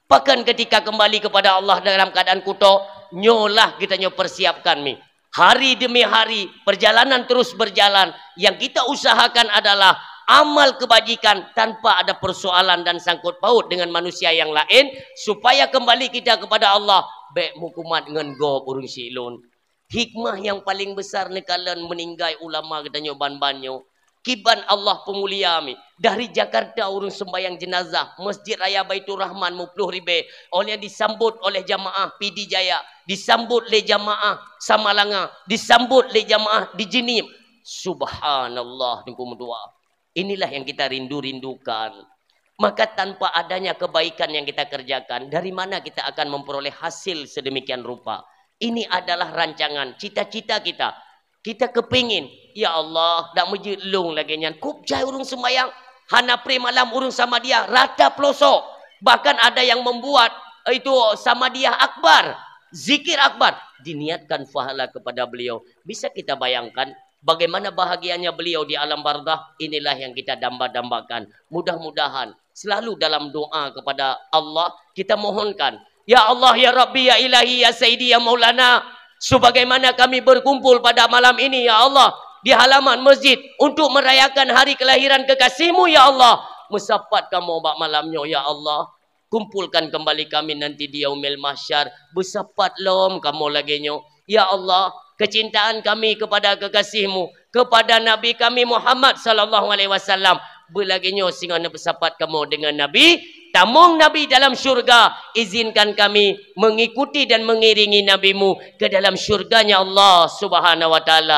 Pakon ketika kembali kepada Allah dalam keadaan kuto, nyoe lah geutanyoe persiapkan mi. Hari demi hari, perjalanan terus berjalan. Yang kita usahakan adalah amal kebajikan tanpa ada persoalan dan sangkut paut dengan manusia yang lain, supaya kembali kita kepada Allah, bék meukumat ngon gob ureuëng siklon. Hikmah nyang paleng besar neukalon meuninggai ulama geutanyoe ban-ban nyoe. Kiban Allah peumulia mi. Dari Jakarta ureuëng sembahyang jenazah, Masjid Raya Baiturrahman muploh ribée, oleh disambot oleh jamaah Pidie Jaya, disambot lé jamaah Samalanga, disambot lé jamaah di Jeunieb. Subhanallah, Teungku meutuah. Inilah yang kita rindu-rindukan. Maka tanpa adanya kebaikan yang kita kerjakan, dari mana kita akan memperoleh hasil sedemikian rupa? Ini adalah rancangan, cita-cita kita. Kita kepingin, "Ya Allah, dak meujeuet lôn lagée nyan." Kub jai ureuëng seumayang, hana pré malam ureuëng samadiyah, rata peulosok. Bahkan ada yang membuat itu samadiyah akbar, zikir akbar, diniatkan pahala kepada beliau. Bisa kita bayangkan bagaimana bahagianya beliau di alam barzakh? Inilah yang kita damba-dambakan. Mudah-mudahan selalu dalam doa kepada Allah kita mohonkan, "Ya Allah, ya Rabbi, ya Ilahi, ya Sayyidi, ya Maulana, sebagaimana kami berkumpul pada malam ini, ya Allah, di halaman masjid untuk merayakan hari kelahiran kekasih-Mu, ya Allah, meusapat kamoe bak malam nyoe, ya Allah. Kumpulkan kembali kami nanti di Yaumil Mahsyar, beusapat lom kamoe lagée nyoe. Ya Allah, kecintaan kami kepada kekasih-Mu, kepada Nabi kami Muhammad sallallahu alaihi wasallam, beulagée nyoe singoh neupeusapat kamoe dengan Nabi, tamong Nabi dalam syurga, izinkan kami mengikuti dan mengiringi Nabi-Mu ke dalam syurganya Allah Subhanahu wa Taala."